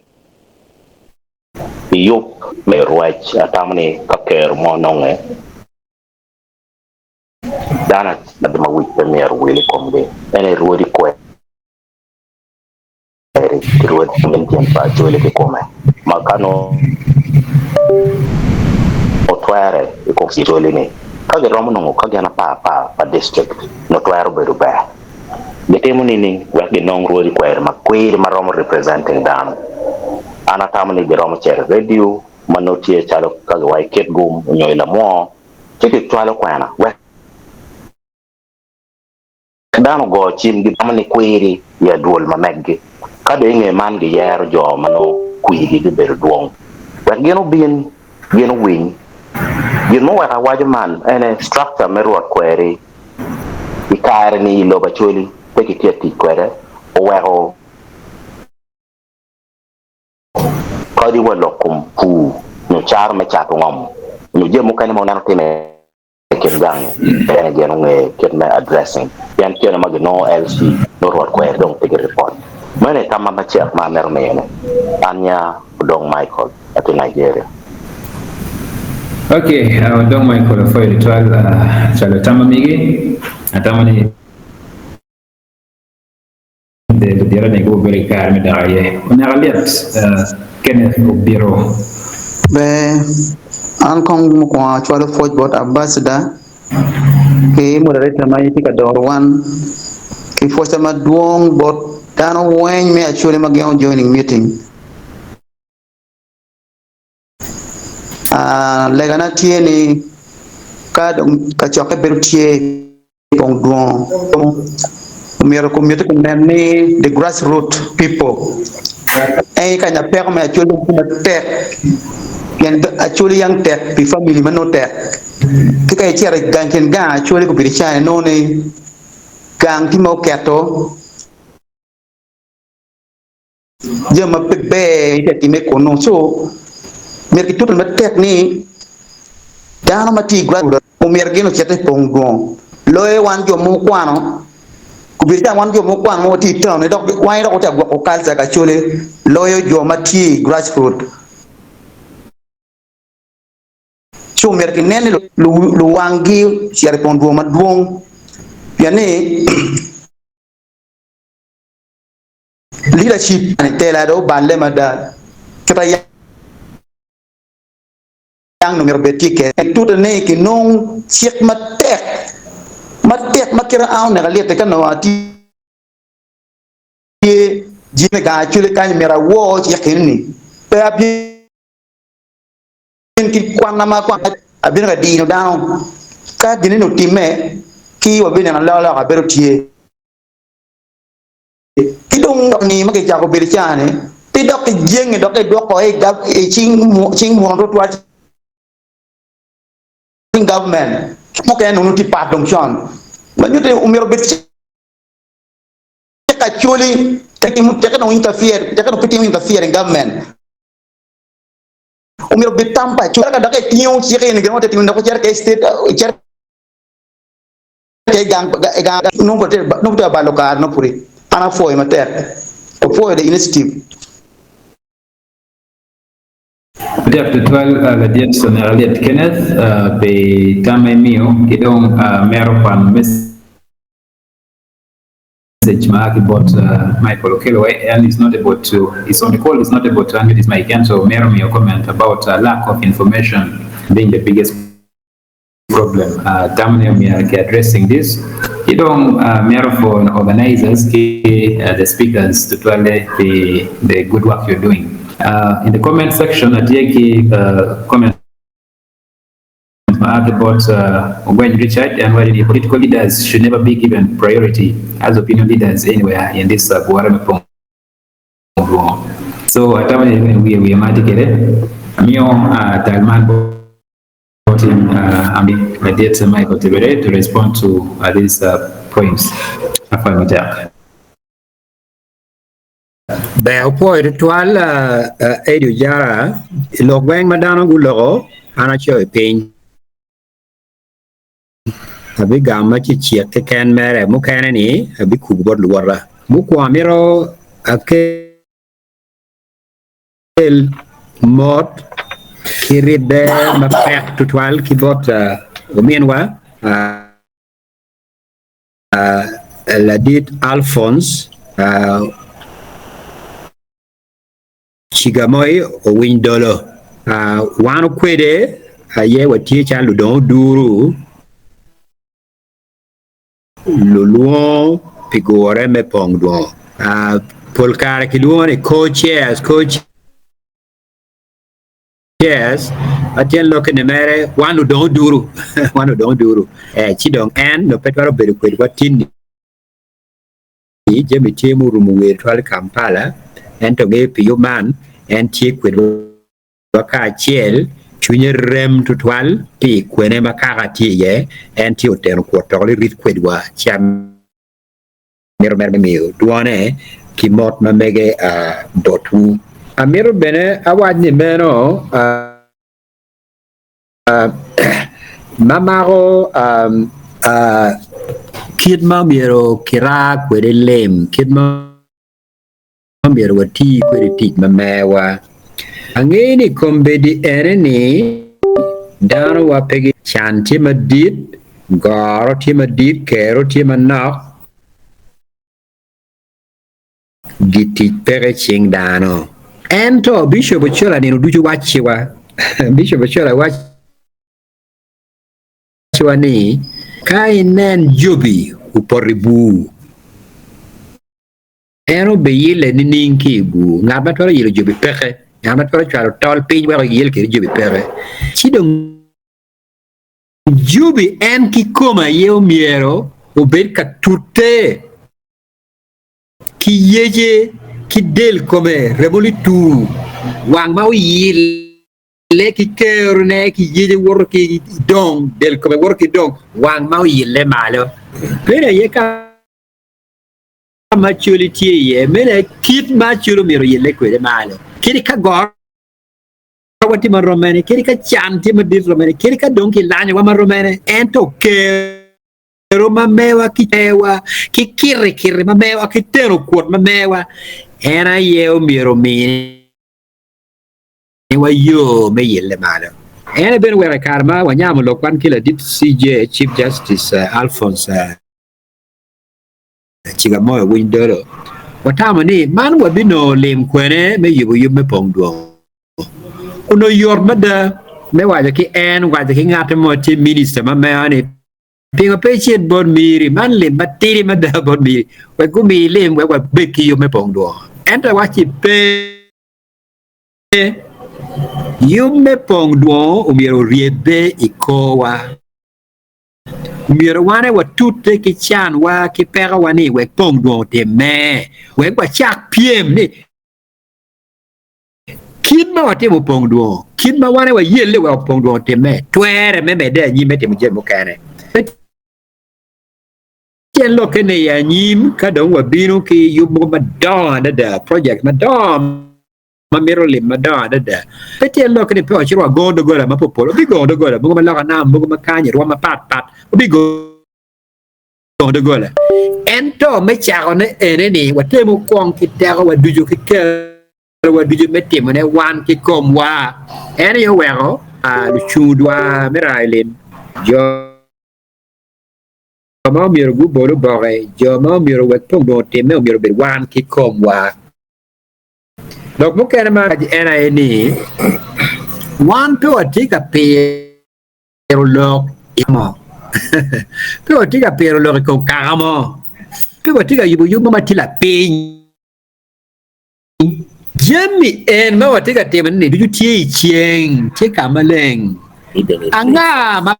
i yub me rwec atamo ni ka kero mo nonge, dano acel ma wic pe myero owil i komgi en aye rwodi kweri ki rwodi me cen pa Acholi kikome ma ka nongo twere i kom Acholi-ni ka giromo nongo ka gin apar pa district nongo twero bedo ber. Gitimo nining wek ginong rwodi kweri makwiri ma romo representing dano? An atamo ni giromo cito i radio ma nongo tye calo ka giwaco i Kitgum nyo i Lamwor ci gicwalo kwena wek dano ogo cim gitamo ni kwiri i adwol ma meggi. Ka dong i nge man giyero jo ma nongo kwirgi bibedo dwong wek gin obin gin owiny. Gin muweko awaco man ene structure me Rwot kweri i kare-ni i lobo Acholi pe kitye tic kwede oweko kadi wa lok kom pur nyo caro me cato ngom nyo jami mukene ma wuneno time i kin gang-ngi bene gin onge kit me addressing pien kene ma ginongo LC nongo rwot kwer dong pe giripot. Meno aye tamma macek ma amito miyone. An nya Odong Michael atye Nigeria. Ok, Odong Michael apwoyo tutwal cwalo tam ma migi. Atamo ni Ludito ni gubedo ki kare me dok iye. Oneko alyet Kenneth Obiro. Ber, an kong mukwongo acwalo pwoc bot Ambassador ki moderator ma tye ka doro wan ki pwocca madwong bot dano weng me Acholi ma gin joining meeting. Legana tye ni ka dong kacokke bedo tye pong dwongo omyero komiti gunen ni the grass root people en kanya peko me Acholi dong tye matek pien Acholi yang tek pi family ma nongo tek ki ka icito i gang kin gang Acholi gubedo i caa inongo ni gang tye ma oketo Jami ma pe ber tye ka timme kunnu. Co myero kitute matek ni dano ma tye i grassroots omyero gin ocit i pong dwong loyo wan jo mukwano. Obedo calo wan jo mukwano ma watye i taun dok wan dok watye ka gwoko kalca kacole loyo jo ma tye i grassroots. Co myero kinen ni luwanggi ocito i pong dwong madwong pien ni Leadership ni tela dong oballe mada kita yang myero obed tye kene tute ni kinong cik matek matek ma kite an oneko alyette ka nongo atye jami gang acwele kany myero awor cik eni ni pe abin ki kwanna ma abino ka dino dano ka gin eni otimme ki wabineno alokaloka bedo tye. Ki dong dok ni ma kicako bedo caa-ni, pe dok kijenge dok kidwoko i cing muno tutwal cing gavment mukene nongo tye pat dong con ma nyuto ni omyero obed cik acholi teke dong interfere teke dong pe timo interfere i gavment omyero obed tam pa acholi ka dok itingo cik eni gin mo te timo dok icito ki state icito I gang nongo tye ka balo kare nongo pudi an apwoyo matek apwoyo the initiative. Tek tutwal ladit Soneralit Kenneth pi tam ma imiyo ki dong mero kwano message ma a ki bot Michael Okello en is not able to is on the call is not able to unmute his mic ento mero miyo comment about lack of information being the biggest problem tamo ni omyero ki addressing this ki dong myero for organizers ki the speakers tutwalle pi the good work you're doing. In the comment section atye ki comment ma a ki bot Ogweny Richard en waco ni political leaders should never be given priority as opinion leaders anywhere in this gure me pong lwongo. So atamo ni wiye wiye ma atye kwede amiyo tal man bot Team Ami Ladit Michael Tebere to respond to these points. Apwoyo matek. Ber opwoyo tutwal Eddie Ojara i lok weng ma dano guloko an acoyo piny. Abigamo ci cik keken mere, mukene-ni abikubo bot luwota. Mukwongo amito akel mot ki ribbe mapek tutwal ki bot ominwa Ladit Alphonse Cigamoi Owiny Dolo. Wan okwede aye watye calo ludongo oduru lulwongo pi gure me pong dwongo. Pol kare kilwongo ni co-chairs, co-chairs ma tyen lokke ni mere wan ludongo oduru, wan ludongo oduru. Ci dong en nongo pe twero bedo kwedwa tin-ni. Jami tye murumo wer twal i Kampala, ento ngeyo pi yub man, en tye kwedwa kacel, cwinye rem tutwal pi kwene ma kaka tye iye, en tye oteno kwot toko lirit kwedwa ci amito mere me miyo dwone ki mot ma mege botwu. Amito bene awac ni meno ma mako kit ma myero kiraa kwede lim, kit ma myero wati kwede tic ma mewa. Angeyo ni kombeddi ene ni dano wa pe gi can tye madit, goro tye madit, kero tye manok, Gitic peke i cing dano. Ento Bicop Ochola nino ducu wacciwa, Bicop Ochola wacciwa ni ka inen jobi opoto i bur, en obiyile nining ki i bur? Ngat ma twero yilo jobi peke, ngat ma twero cwalo tol piny wek oyel kwede jobi peke. Ci dong jobi en kikome aye omyero obed ka tute. Ki yece ki del kome remo litur, wang ma oyille ki kerone ki yece woto ki dong, del kome woto ki dong, wang ma oyille malo. Meno aye ka ma Acholi tye iye, meno aye kit ma Acholi omyero oyille kwede malo. Kadi ka gorowa tye ma romene, kadi ka can tye madit romene, kadi ka dong kilanyowa ma romene, ento ker. Kero ma mewa ki mewa, ki kirikiri ma mewa, ki teno kwot ma mewa, en aye omyero ominiwa yo me yelle malo. En aye bene oweko i kare ma wanyamo lok wan ki ladit CJ, Chief Justice, Alphonse Cigamoyo Winy Dolo, watamo ni man wabinongo lim kwene me yubo yub me pong dwong. Onongo yot mada me waco ki en, waco ki ngate mo tye minista ma mewa ni, Pingo pe icit bot miri? Man lim matidi mada bot miri. Wek gumi lim wek wabed ki yub me pong dwongo. Ento awacci pe. Yub me pong dwongo omyero oryebbe i korwa. Omyero wan aye watute ki canwa ki pekowa ni wek pong dwongo otimme. Wek wacak pyem ni Kit ma watimo opong dwongo, kit ma wan aye wayelle wek opong dwongo otimme, twere me medde anyim me timo jami mukene. Pe tyen lokke ni i anyim ka dong wabino ki yub mogo madongo adada, project madongo ma mito lim madongo adada, pe tyen lokke ni pe wacito wagongo doggola mapopol. Wabigongo doggola mogo ma loka nam, mogo ma kany i rwom mapat pat, wabigongo doggola. Ento me cakone ene ni watemo kwong ki tekowa ducu ki kerowa ducu me timone wan ki komwa. En aye oweko lucungudwar me rayo lim, jo ma omyero gubol oboke, jo ma omyero owek pong dong otimme omyero obed wan ki komwa. Lok mukene ma en aye ni wan pe watye ka piro lok i mo. Pe watye ka piro lok i kom kaka mo. Pe watye ka yubo yub mo ma tye lapiny. Jami en ma watye ka timone-ni ducu tye i ceng, tye ka maleng. Anga ma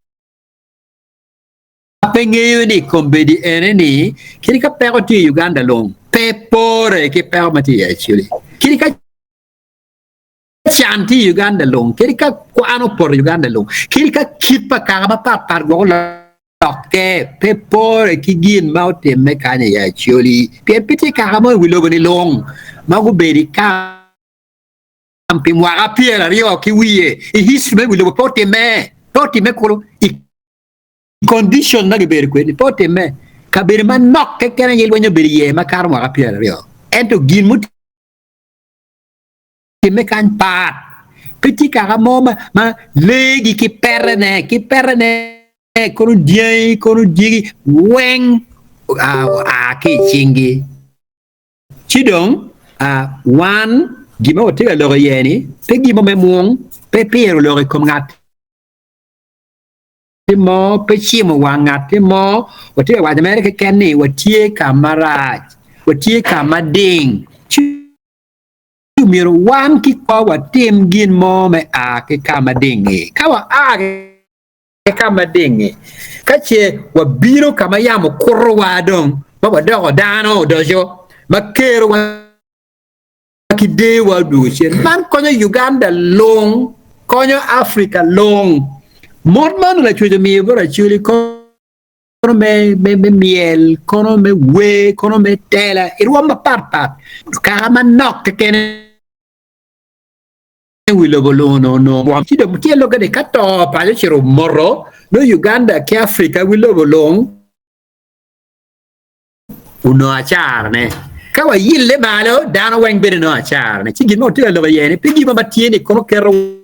pe ngeyo ni kombeddi ene ni kadi ka peko tye i Uganda lung pe pore ki peko ma tye i Acholi. Kadi ka can tye i Uganda lung, kadi ka kwan opoto i Uganda lung, kadi ka kit pa kaka mapat pat gwok olokke, pe pore ki gin ma otimme kany i Acholi. Pien pe tye kaka mo i wi lobo-ni lung ma gubedo i kam pi mwaka 20 ki wiye i history me wi lobo pe otimme, pe otimme kulu i. Condition ma gibedo kwede ni pe otimme. Kabedo manok keken aye lweny obedo iye makato mwaka 20. Ento gin mutimme kany pat. Pe tye kaka mo ma lee-gi ki petene, ki petene kono dyangi, kono dyegi weng oa ki i cinggi. Ci dong, wan gin ma watye ka lok iye-ni pe gin mo me mung, pe piro lok i kom ngat mo, pe cimo wang ngat mo. Watye ka waco mere keken ni watye ka marac, watye ka mading. Ci myero wan ki kwa watim gin mo me a ki ka mading-ngi. Ka wa a ki ka mading-ngi, ka ce wabino ka ma yamo kutowa dong ma wadoko dano odoco, ma kerowa ki deyowa odwogo cen. Man konyo Uganda lung, konyo Africa lung. Mot man Lacwec omiyo bot Acholi kono me, me, me myel, kono me wer, kono me tela i rwom mapat pat. Kaka manok keken i wi lobo lung onongo nongo rwom. Ci dong tye lokke ni ka to paco ocito omoto, nongo Uganda ki Africa wi lobo lung onongo acarane. Ka wayille malo, dano weng bene nongo acarane. Ci gin ma watye ka lok iye-ni pe gin mo ma tye ni kono keto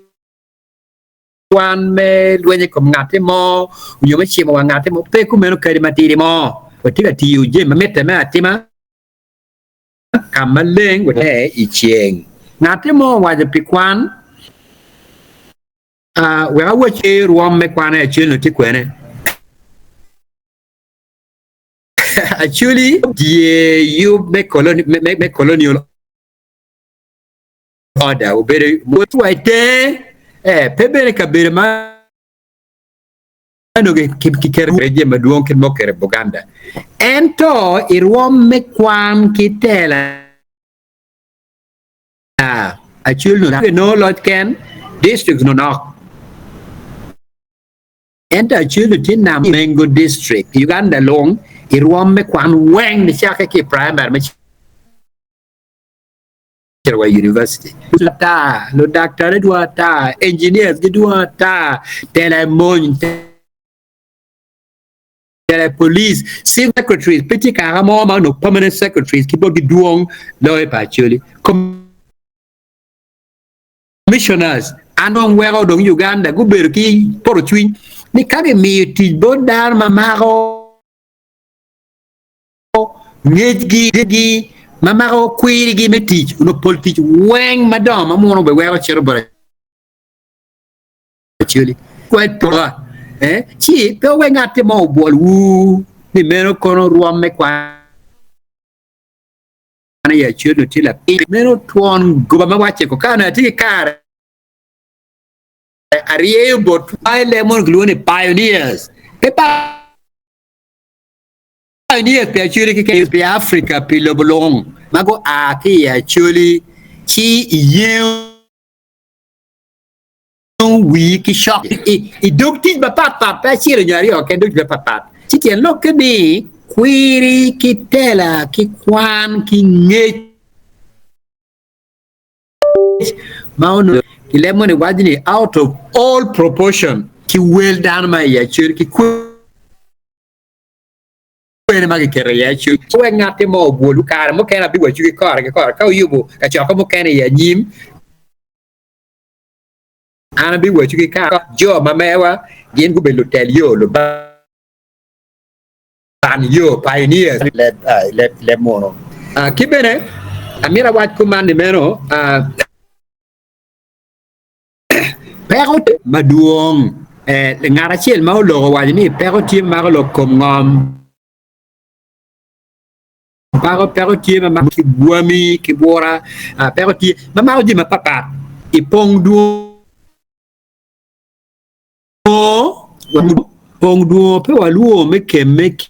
wan me lweny i kom ngatti mo nyo me cimo wa ngatti mo. Pe kumeno kadi matidi mo. Watye ka tiyo jami ma mitte me atima ka maleng wate i ceng. Ngatti mo owaco pi kwan, Wek awacci rwom me kwan i acel-ni tye kwene. Acholi dye yub me colonial order obedo wa itenge pe bene kabedo ma onongo kiketo jami madwong kit ma oketo i Buganda ento i rwom me kwan ki tela Acholi nongo loc ken district nonok. Ento Acholi tye nam Mengo District i Uganda lung i rwom me kwan weng nicakke ki i primary me cito wa i university. Ata, ludaktari dwong ata, engineers gidwong ata, tela i mony, tela i police, civil secretaries, pe tye kaka mo ma onongo permanent secretaries ki botgi dwong loyo pa Acholi. Commissioners an dong weko dong Uganda gubedo ki poto cwiny ni ka gimiyo tic bot dano ma mako ngecgi ma mako kwirigi me tic onongo pol tic weng madongo ma muno bene weko cito bot Acholi kwed poka ci pe wuwek ngatti mo obwolwu ni meno kono rwom me kwan i Acholi tye lapiny. Meno twon goba ma wacce ko. Ka onongo atye ki kare, aryeyo bot ma i leb mono kilwongo ni pioneers. Pe pioneers pi Acholi keken, pi Africa, pi lobo lung ma gua ki i Acholi ci iyengo wii ki cok i dog tic mapatpat, pe acel nyo aryo keken, dog tic mapatpat. Ci tyen lokke ni kwiri ki tela ki kwan ki ngec ma onongo i leb moni waco ni out of all proportion ki wel dano ma i acel ki kwene ma giketo iye acel. Wek ngatti mo obwolwu kare mukene abiwacwu ki kore ki kore ka wuyubo kacokke mukene i anyim. An abiwacwu ki kare jo ma mewa gin gubedo lutel yo, luban yo, pioneers, i leb munu. Ki bene, amito awac kuman ni meno peko madwong. Ngat acel ma oloko owaco ni peko tye ma mako lok kom ngom. Pako peko tye ma mako ki bwami ki bura, peko tye ma mako jami mapatpat i pong dwongo. Pong dwongo pe walwor me kemme ki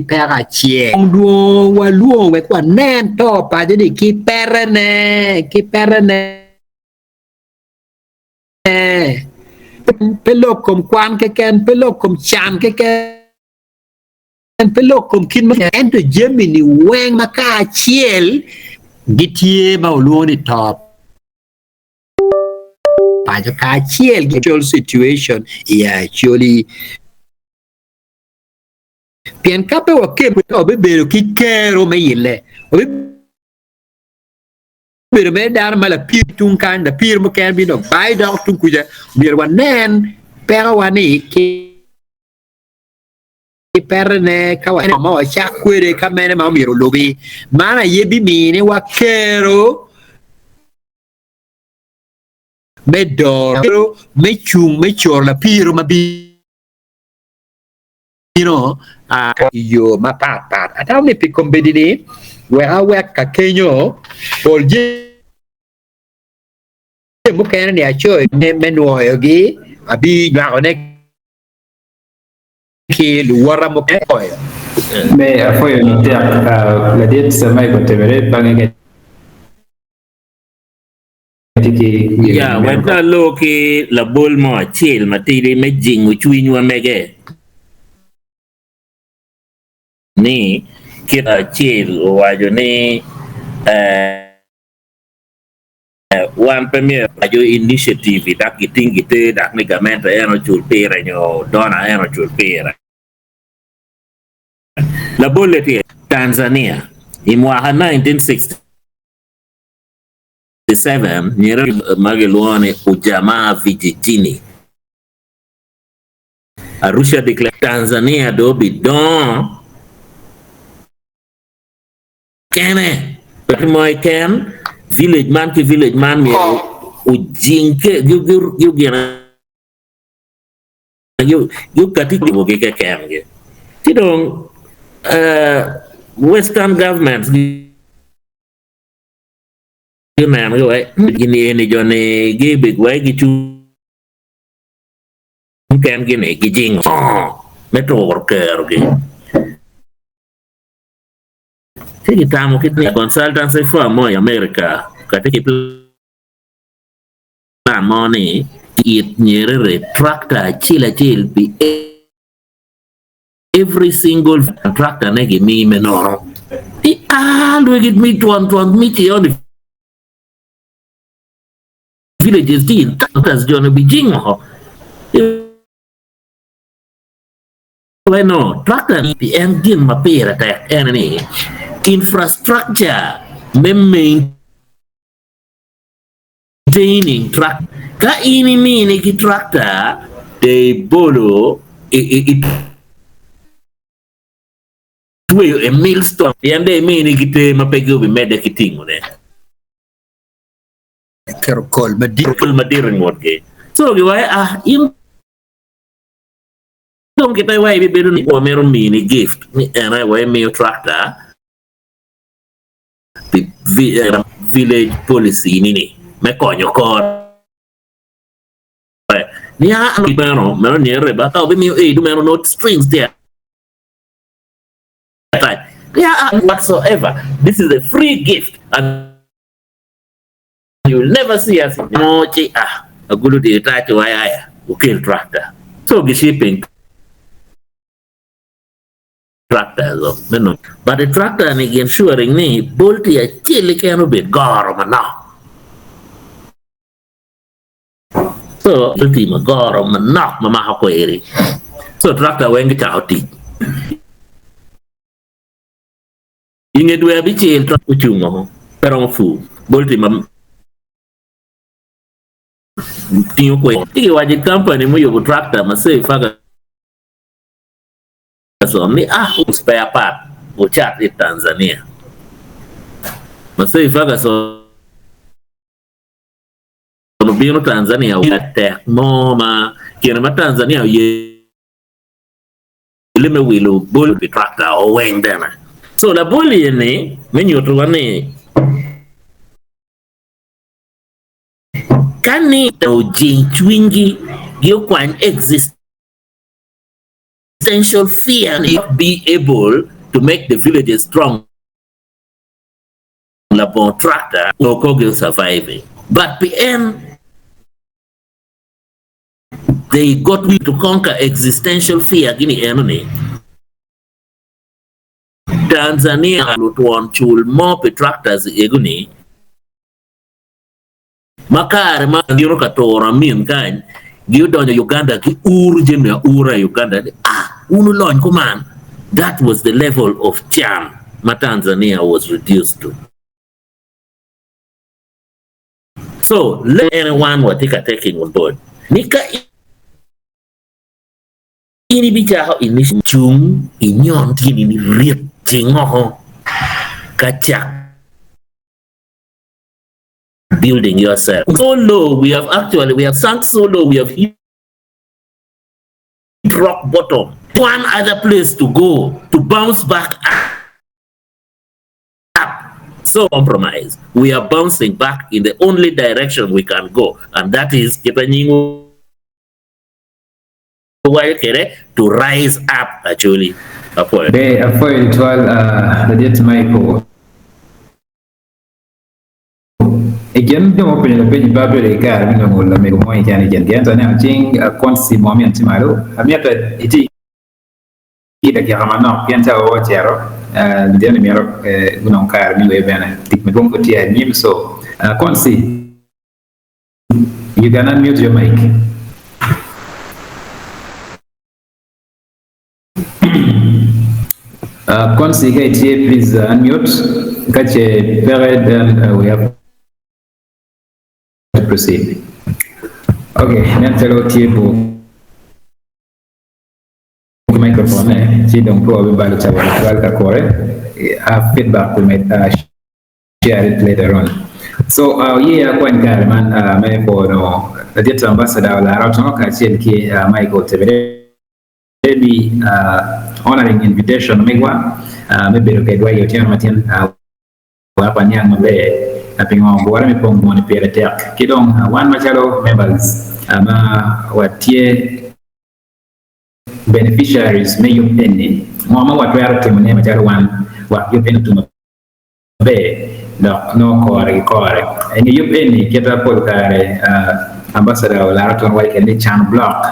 peko acel. Pong dwongo walwor wek wanen to paco ni ki petene, ki petene. Pe lok kom kwan keken, pe lok kom can keken. En pe lok kom kit ma ento jami-ni weng ma kacel gitye ma olwongo ni to. paco kacel ki social situation i Acholi. Pien ka pe wakemme wabibedo ki kero me yille. Wabibedo mere dano ma lapir tung kany, lapir mukene bino bayo doko tung kuca. Myero wanen pekowa ni ki petene ka waneno ma wacak kwede ka mene ma myero olubi. Man aye biminiwa kero me doro, me cung, me coro lapiro ma bino i yo mapat pat. Atamo ni pi kombeddi-ni, wek awek ka kenyo pol jami mukene-ni acoyo me nwoyogi, abinywakone ki luwota mukene koyo. Me apwoyo ni tek ladit Michael Tebere bange ka itye ki gin Ya, me wek alor ki labol mo acel matidi me jingo cwinywa mege ni kit acel owaco ni Wan pe myero waco initiative dok giting giter dok ni gamente en ocul pire nyo donor en ocul pire. Labolle tye Tanzania i mwaka 1967 nyere ma gilwongo ni Ujamaa Vijijini Arusha Declaration Tanzania dong obidongo Kene, peko mo keken, village man ki village man myero ojing gukati gi keken gi. Ci dong western governments gineno gi wai gin eni jo ni wai gicung kengi ni gijingo me turo kerogi. Ci gitamo ki consultancy firm mo i America kati ki plan mo ni it Nyerere tractor acel acel pi every single tractor ne gimi me nono. Ci a lwegi mi twon twon mi ci on villages ti tractors jo ni bijingo. Weno, tractor ni pi en gin ma pire tek en ni infrastructure me maintaining tractor. Ka in imini ki tractor te ibolo itweyo e millstone pien dong imini ki ter ma pe gibimedde ki tingone. Keto kol madit. Kol madit i ngutgi. So giwaco ah in Dong ki pe wa ibibedo ni wamito mini gift ni en aye wa imiyo tractor pi village policy ni ni me konyo kore ni a meno meno nyere ba ka obimiyo aid meno not strings there yeah, whatsoever this is a free gift and you will never see us mo ci ah agulu dir tac wa aya ukel tractor so gi shipping tractors o meno but the tractor ni gin suring ni bolti acel keken obed goro manok so bolti ma goro manok ma mako kweri so tractor weng gicako tic I nge dwe abicel to ocungo pe romo pur bolti ma tingo kwer. Ci giwaco i kampani muyubo tractor Massey Ferguson ni ah spare part wucat i Tanzania. Massey Ferguson obino Tanzania tek mo ma kine ma Tanzania oye Yelle me wilo bol pi tractor o weng bene. So labol iye ni me nyuto wa ni ka ni ojing cwinygi gi okwany existential fear ni be able to make the villages strong labongo tractor oko gi surviving but pi en They got we to conquer existential fear gini eno ni Tanzania lutwon cul mo pi tractors ego ni Ma kare ma gin ka turo Amin kany, gi odonyo Uganda ki uru jami aura i Uganda ni ah wun wulony kuman. That was the level of can ma Tanzania was reduced to. So let ene wan watye ka taking on board ni ka in ibicako initiative cung inyon tyeni ni rit cingoko ka cak building yourself so low we have actually we have sunk so low we have hit rock bottom one other place to go to bounce back up so compromise we are bouncing back in the only direction we can go and that is kita nying waco kwede to rise up actually apwoyo. Ber apwoyo tutwal ladit Michael. I kin jo ma openyo lapeny pe abedo ki kare me nongo lamego mo keken i kingi ento aneno cing Quincy mo min tye malo. Amito iti ki dakika manok pien cawa wa ocito lutino ni mito gunong kare me yweyo bene tic madwong pud tye anyim so Quincy you can unmute your mic. Konsi ka itye please unmute ka ce peke then we have to proceed. Okay, nen calo tye bur ki microphone ne ci dong pe wabibalo cawa tutwal ka kore. Have feedback we might share it later on. So ye akwany kare man me pwono ladit ambassador Olara Otongo kacel ki Michael Tebere pi honoring invitation megwa me bedo kedwa i otyeno matin wek waniang maber pingo gure me pong moni pire tek ki dong wan macalo members ma watye beneficiaries me yub eni ngo ma watwero timone macalo wan wek yub eni otum maber dok nongo kore ki kore. I nge yub eni kita pol kare Ambassador Olara Otono waco kede ni cano block,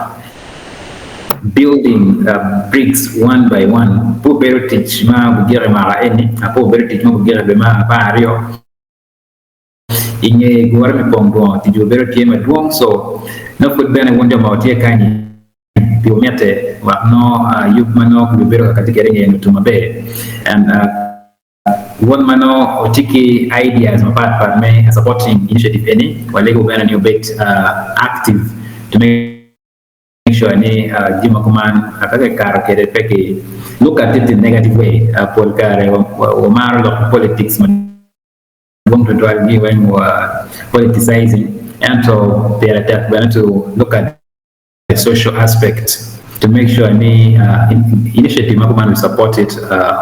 building bricks one by one, pe obedo tic ma gugiko i mwaka eni, pe obedo tic ma gugiko i dwe me 12. I nge gure me pong dwongo tic obedo tye madwong so nongo pud bene wun jo ma wutye kanyi pi wumitte wek nongo yub ma nongo kibibedo ka kati kwede i nge otum maber and Wun ma nongo wutye ki ideas mapat pat me supporting initiative eni, walego bene ni wubed active to make sure ni jami ma kuman ka kikato kwede pe ki look at it in negative way. Pol kare wamaro lok politics madwong tutwal gi weng wa politicizing ento pire tek bene to look at the social aspect to make sure ni initiative ma kuman we support it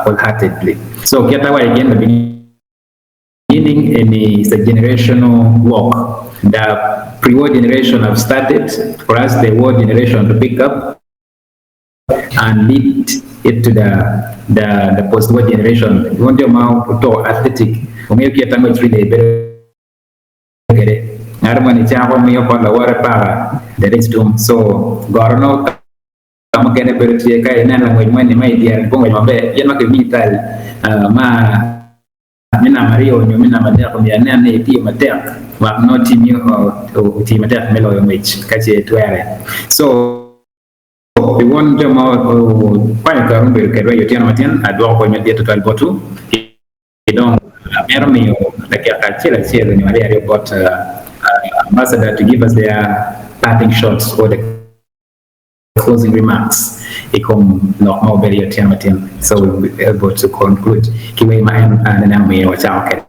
wholeheartedly. So kita wa again the beginning eni is a generational work. The pre-war generation have started for us the war generation to pick up and lead it to the the, the post-war generation. Wun jo ma oto athletic ongeyo kita ngwec relay bedo kwede. Ngat moni cako miyo bot lawote paka the race tum. So goro nongo ka mukene bedo tye ka ineno langwec moni ma idyere pe ongwec maber pien ma kimiyi tal ma me namba aryo nyo me namba adek omyero inen ni itiyo matek wek nongo timi oti matek me loyo ngwec ka ce twere. So pi wun jo ma okwanyo kare me bedo kedwa i otyeno matin adwoko pwoc madit tutwal botwu. Ki dong amito miyo dakika acel acel nyo aryo aryo bot Ambassador to give us their parting shots or the closing remarks i kom lok ma obedo i otyeno matin so we'll be able to conclude ki wer ma en nene omiyo wacako kwede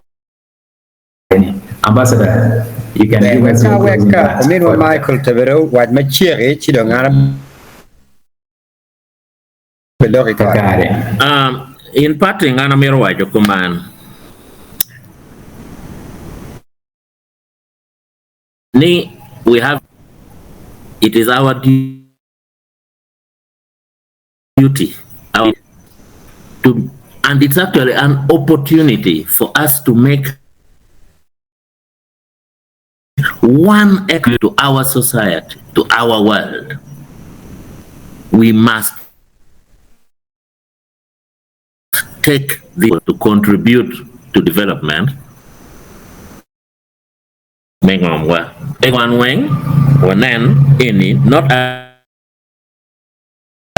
ni. Ambassador, you can Ber, give us wek your awek closing part. ominwa Michael Tebedo wac macek-ki ci dong an abelok i kore. Kakare. In parting an amito waco kuman ni we have it is our duty our to and it's actually an opportunity for us to make one to our society to our world we must take the to contribute to development. Me ngomwa. Pe wan weng wanen eni not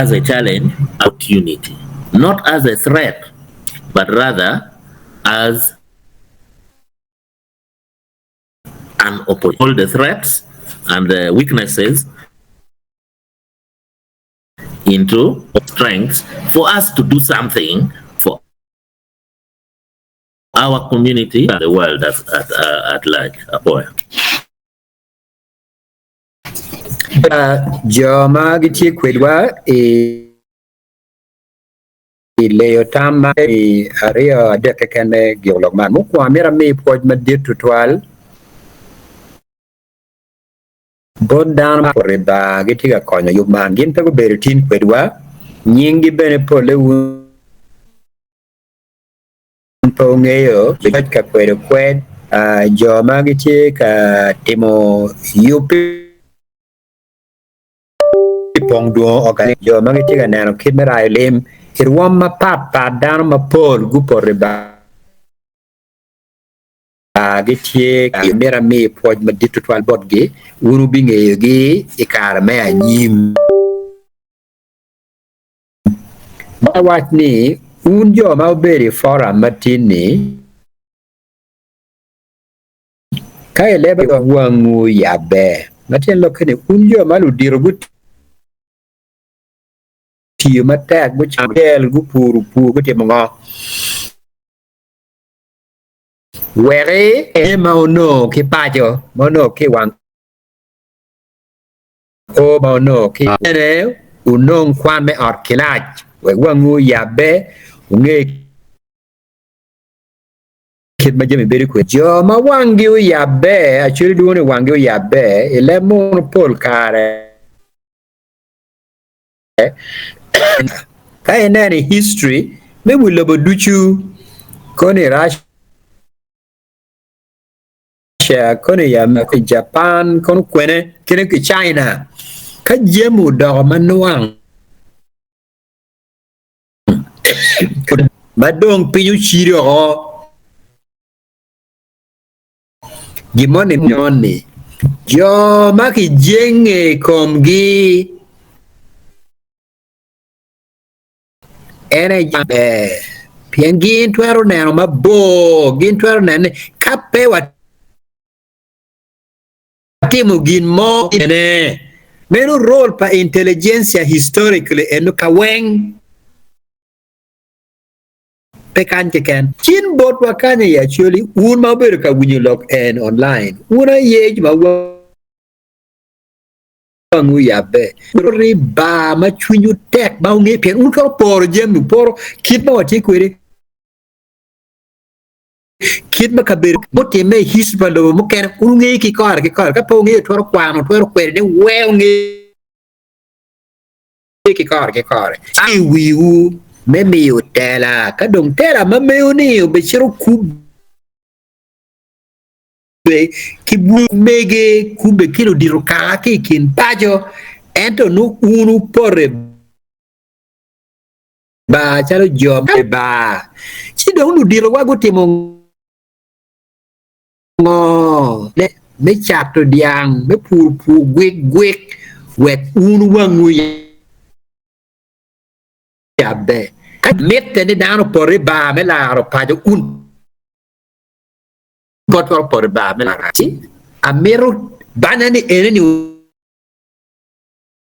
as a challenge opportunity, not as a threat but rather as an opportunity. All the threats and the weaknesses into strengths for us to do something for our community and the world at, at, uh, at large. Apoya. Jo ma gitye kwedwa i leyo tam ma i aryo adek keken me giko lok man. Mukwongo amito ami pwoc madit tutwal bot dano ma bar gitye ka konyo yub man. Gin pe gubedo tin kwedwa, nyinggi bene polle wun pe wungeyo, joc ka kwedo kwed, jo ma gitye ka timo yub pi pong dwongo jo ma gitye ka neno kit me rayo lim i rwom mapat pat dano mapol gupoto i bar gitye ka myero ami pwoc madit tutwal botgi, wun wubingeyogi i kare me anyim. Ma awac ni, wun jo ma wubedo i foram matin-ni, ka ileba wangwu oyabbe, ma tyen lokke ni wun jo ma ludito gutiyo matek, gucamo cel, gupuro pur, gutimo ngo? Wek ma onongo ki paco, ma onongo ki i wang o ma onongo ki bene wunong kwan me ot kilac wek wangwu oyabbe wunge kit ma jami bedo kwede. Jo ma wanggi oyabbe, acwali lwongo ni wanggi oyabbe i leb munu pol kare ka ineno i history me wi lobo ducu koni Russia, kono i Amerika, i Japan, kono kwene, kene ki China. Ka jami odoko ma nwang ma dong piny ocido oko, gin moni moni, jo ma kijenge i komgi En aye jami maber, pien gin twero neno mabor, gin twero neno ni ka pe watimo gin mo bene, meno role pa intelligentsia historically eno ka weng, pe kany keken. Cin botwa kany i Acholi, wun ma wubedo ka winyo lok en online, wun aye jo ma Wangwu oyabbe, ri bar ma cwinywu tek ma wungeyo pien wun twero poro jami, wuporo kit ma watye kwede, kit ma kabedo mutimme i history pa lobo mukene, wun wungeyo ki kore ki kore. Ka pe wungeyo, twero kwano, twero kwede ni wee wungeyo ki kore ki kore. I wiwu me miyo tela, ka dong tela ma mewu-ni obecito kubbe ki mege kubbe ki ludito kaka ki i kin paco, ento nongo wun wupoto i bar calo jo ma i bar. Ci dong luditowa gutimo ngo me cato dyang, me puro pur gwik gwik wek wun wangwu oyabbe? Ka mitte ni dano opot i bar me laro paco, wun pe watwero poto i bar me larac-ci. Amito banya ni ene ni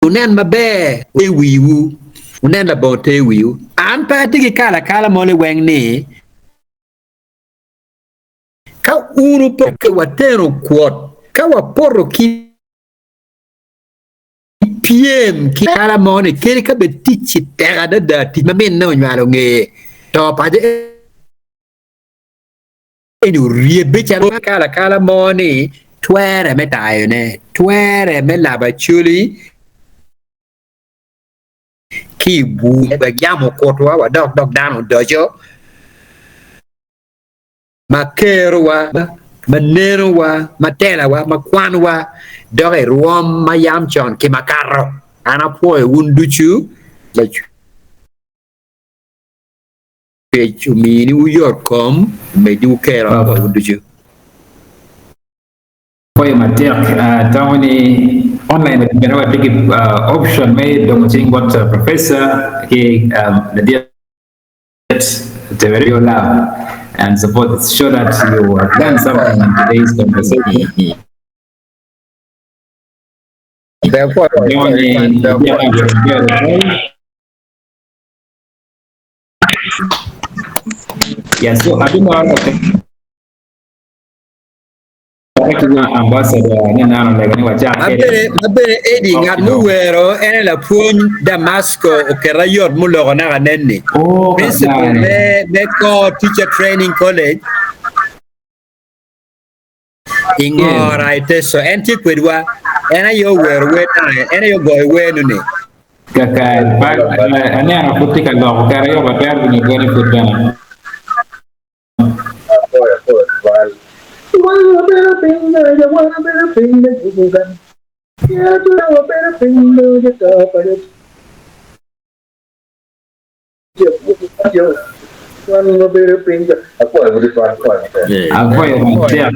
wunen maber i wiwu, wunen labongo te i wiwu. An pe atye ki kalo akala mo liweng ni ka wun wupoto ki wateno kwot, ka wapoto ki pyem ki kala mo ni kadi ka bed tic-ci tek adada, tic ma minne onywalo ngeye, to paco. Eni oryebbe calo kalo akala mo ni twere me tayone, twere me labo acholi ki i bur wek yamo okutwa wadok dok dano odoco ma kerowa, ma nenowa, ma telawa, ma kwanwa dok i rwom ma yam con ki makato. An apwoyo wun ducu. Cwec ominiwu yotkom, omeddiwu kero botwu ducu. Pwoyo matek. Atamo ni online bene watye ki option me dongo cing bot professor ki ladit Tebere your love and support show that you have learned something in today's conversation. Yeah, so abimoro Ma bene Eddie ngat muwero en aye lapwony Damasco oketa yot muloko naka nen-ni. Principal me Kor Teacher Training College i Ngora i Teso en tye kwedwa en aye owero wer naka en aye ogoyo wer nu-ni. Kakare, aneno pud tye ka loko kare aye watwero winyo dwone pud bene. Apwoyo matek.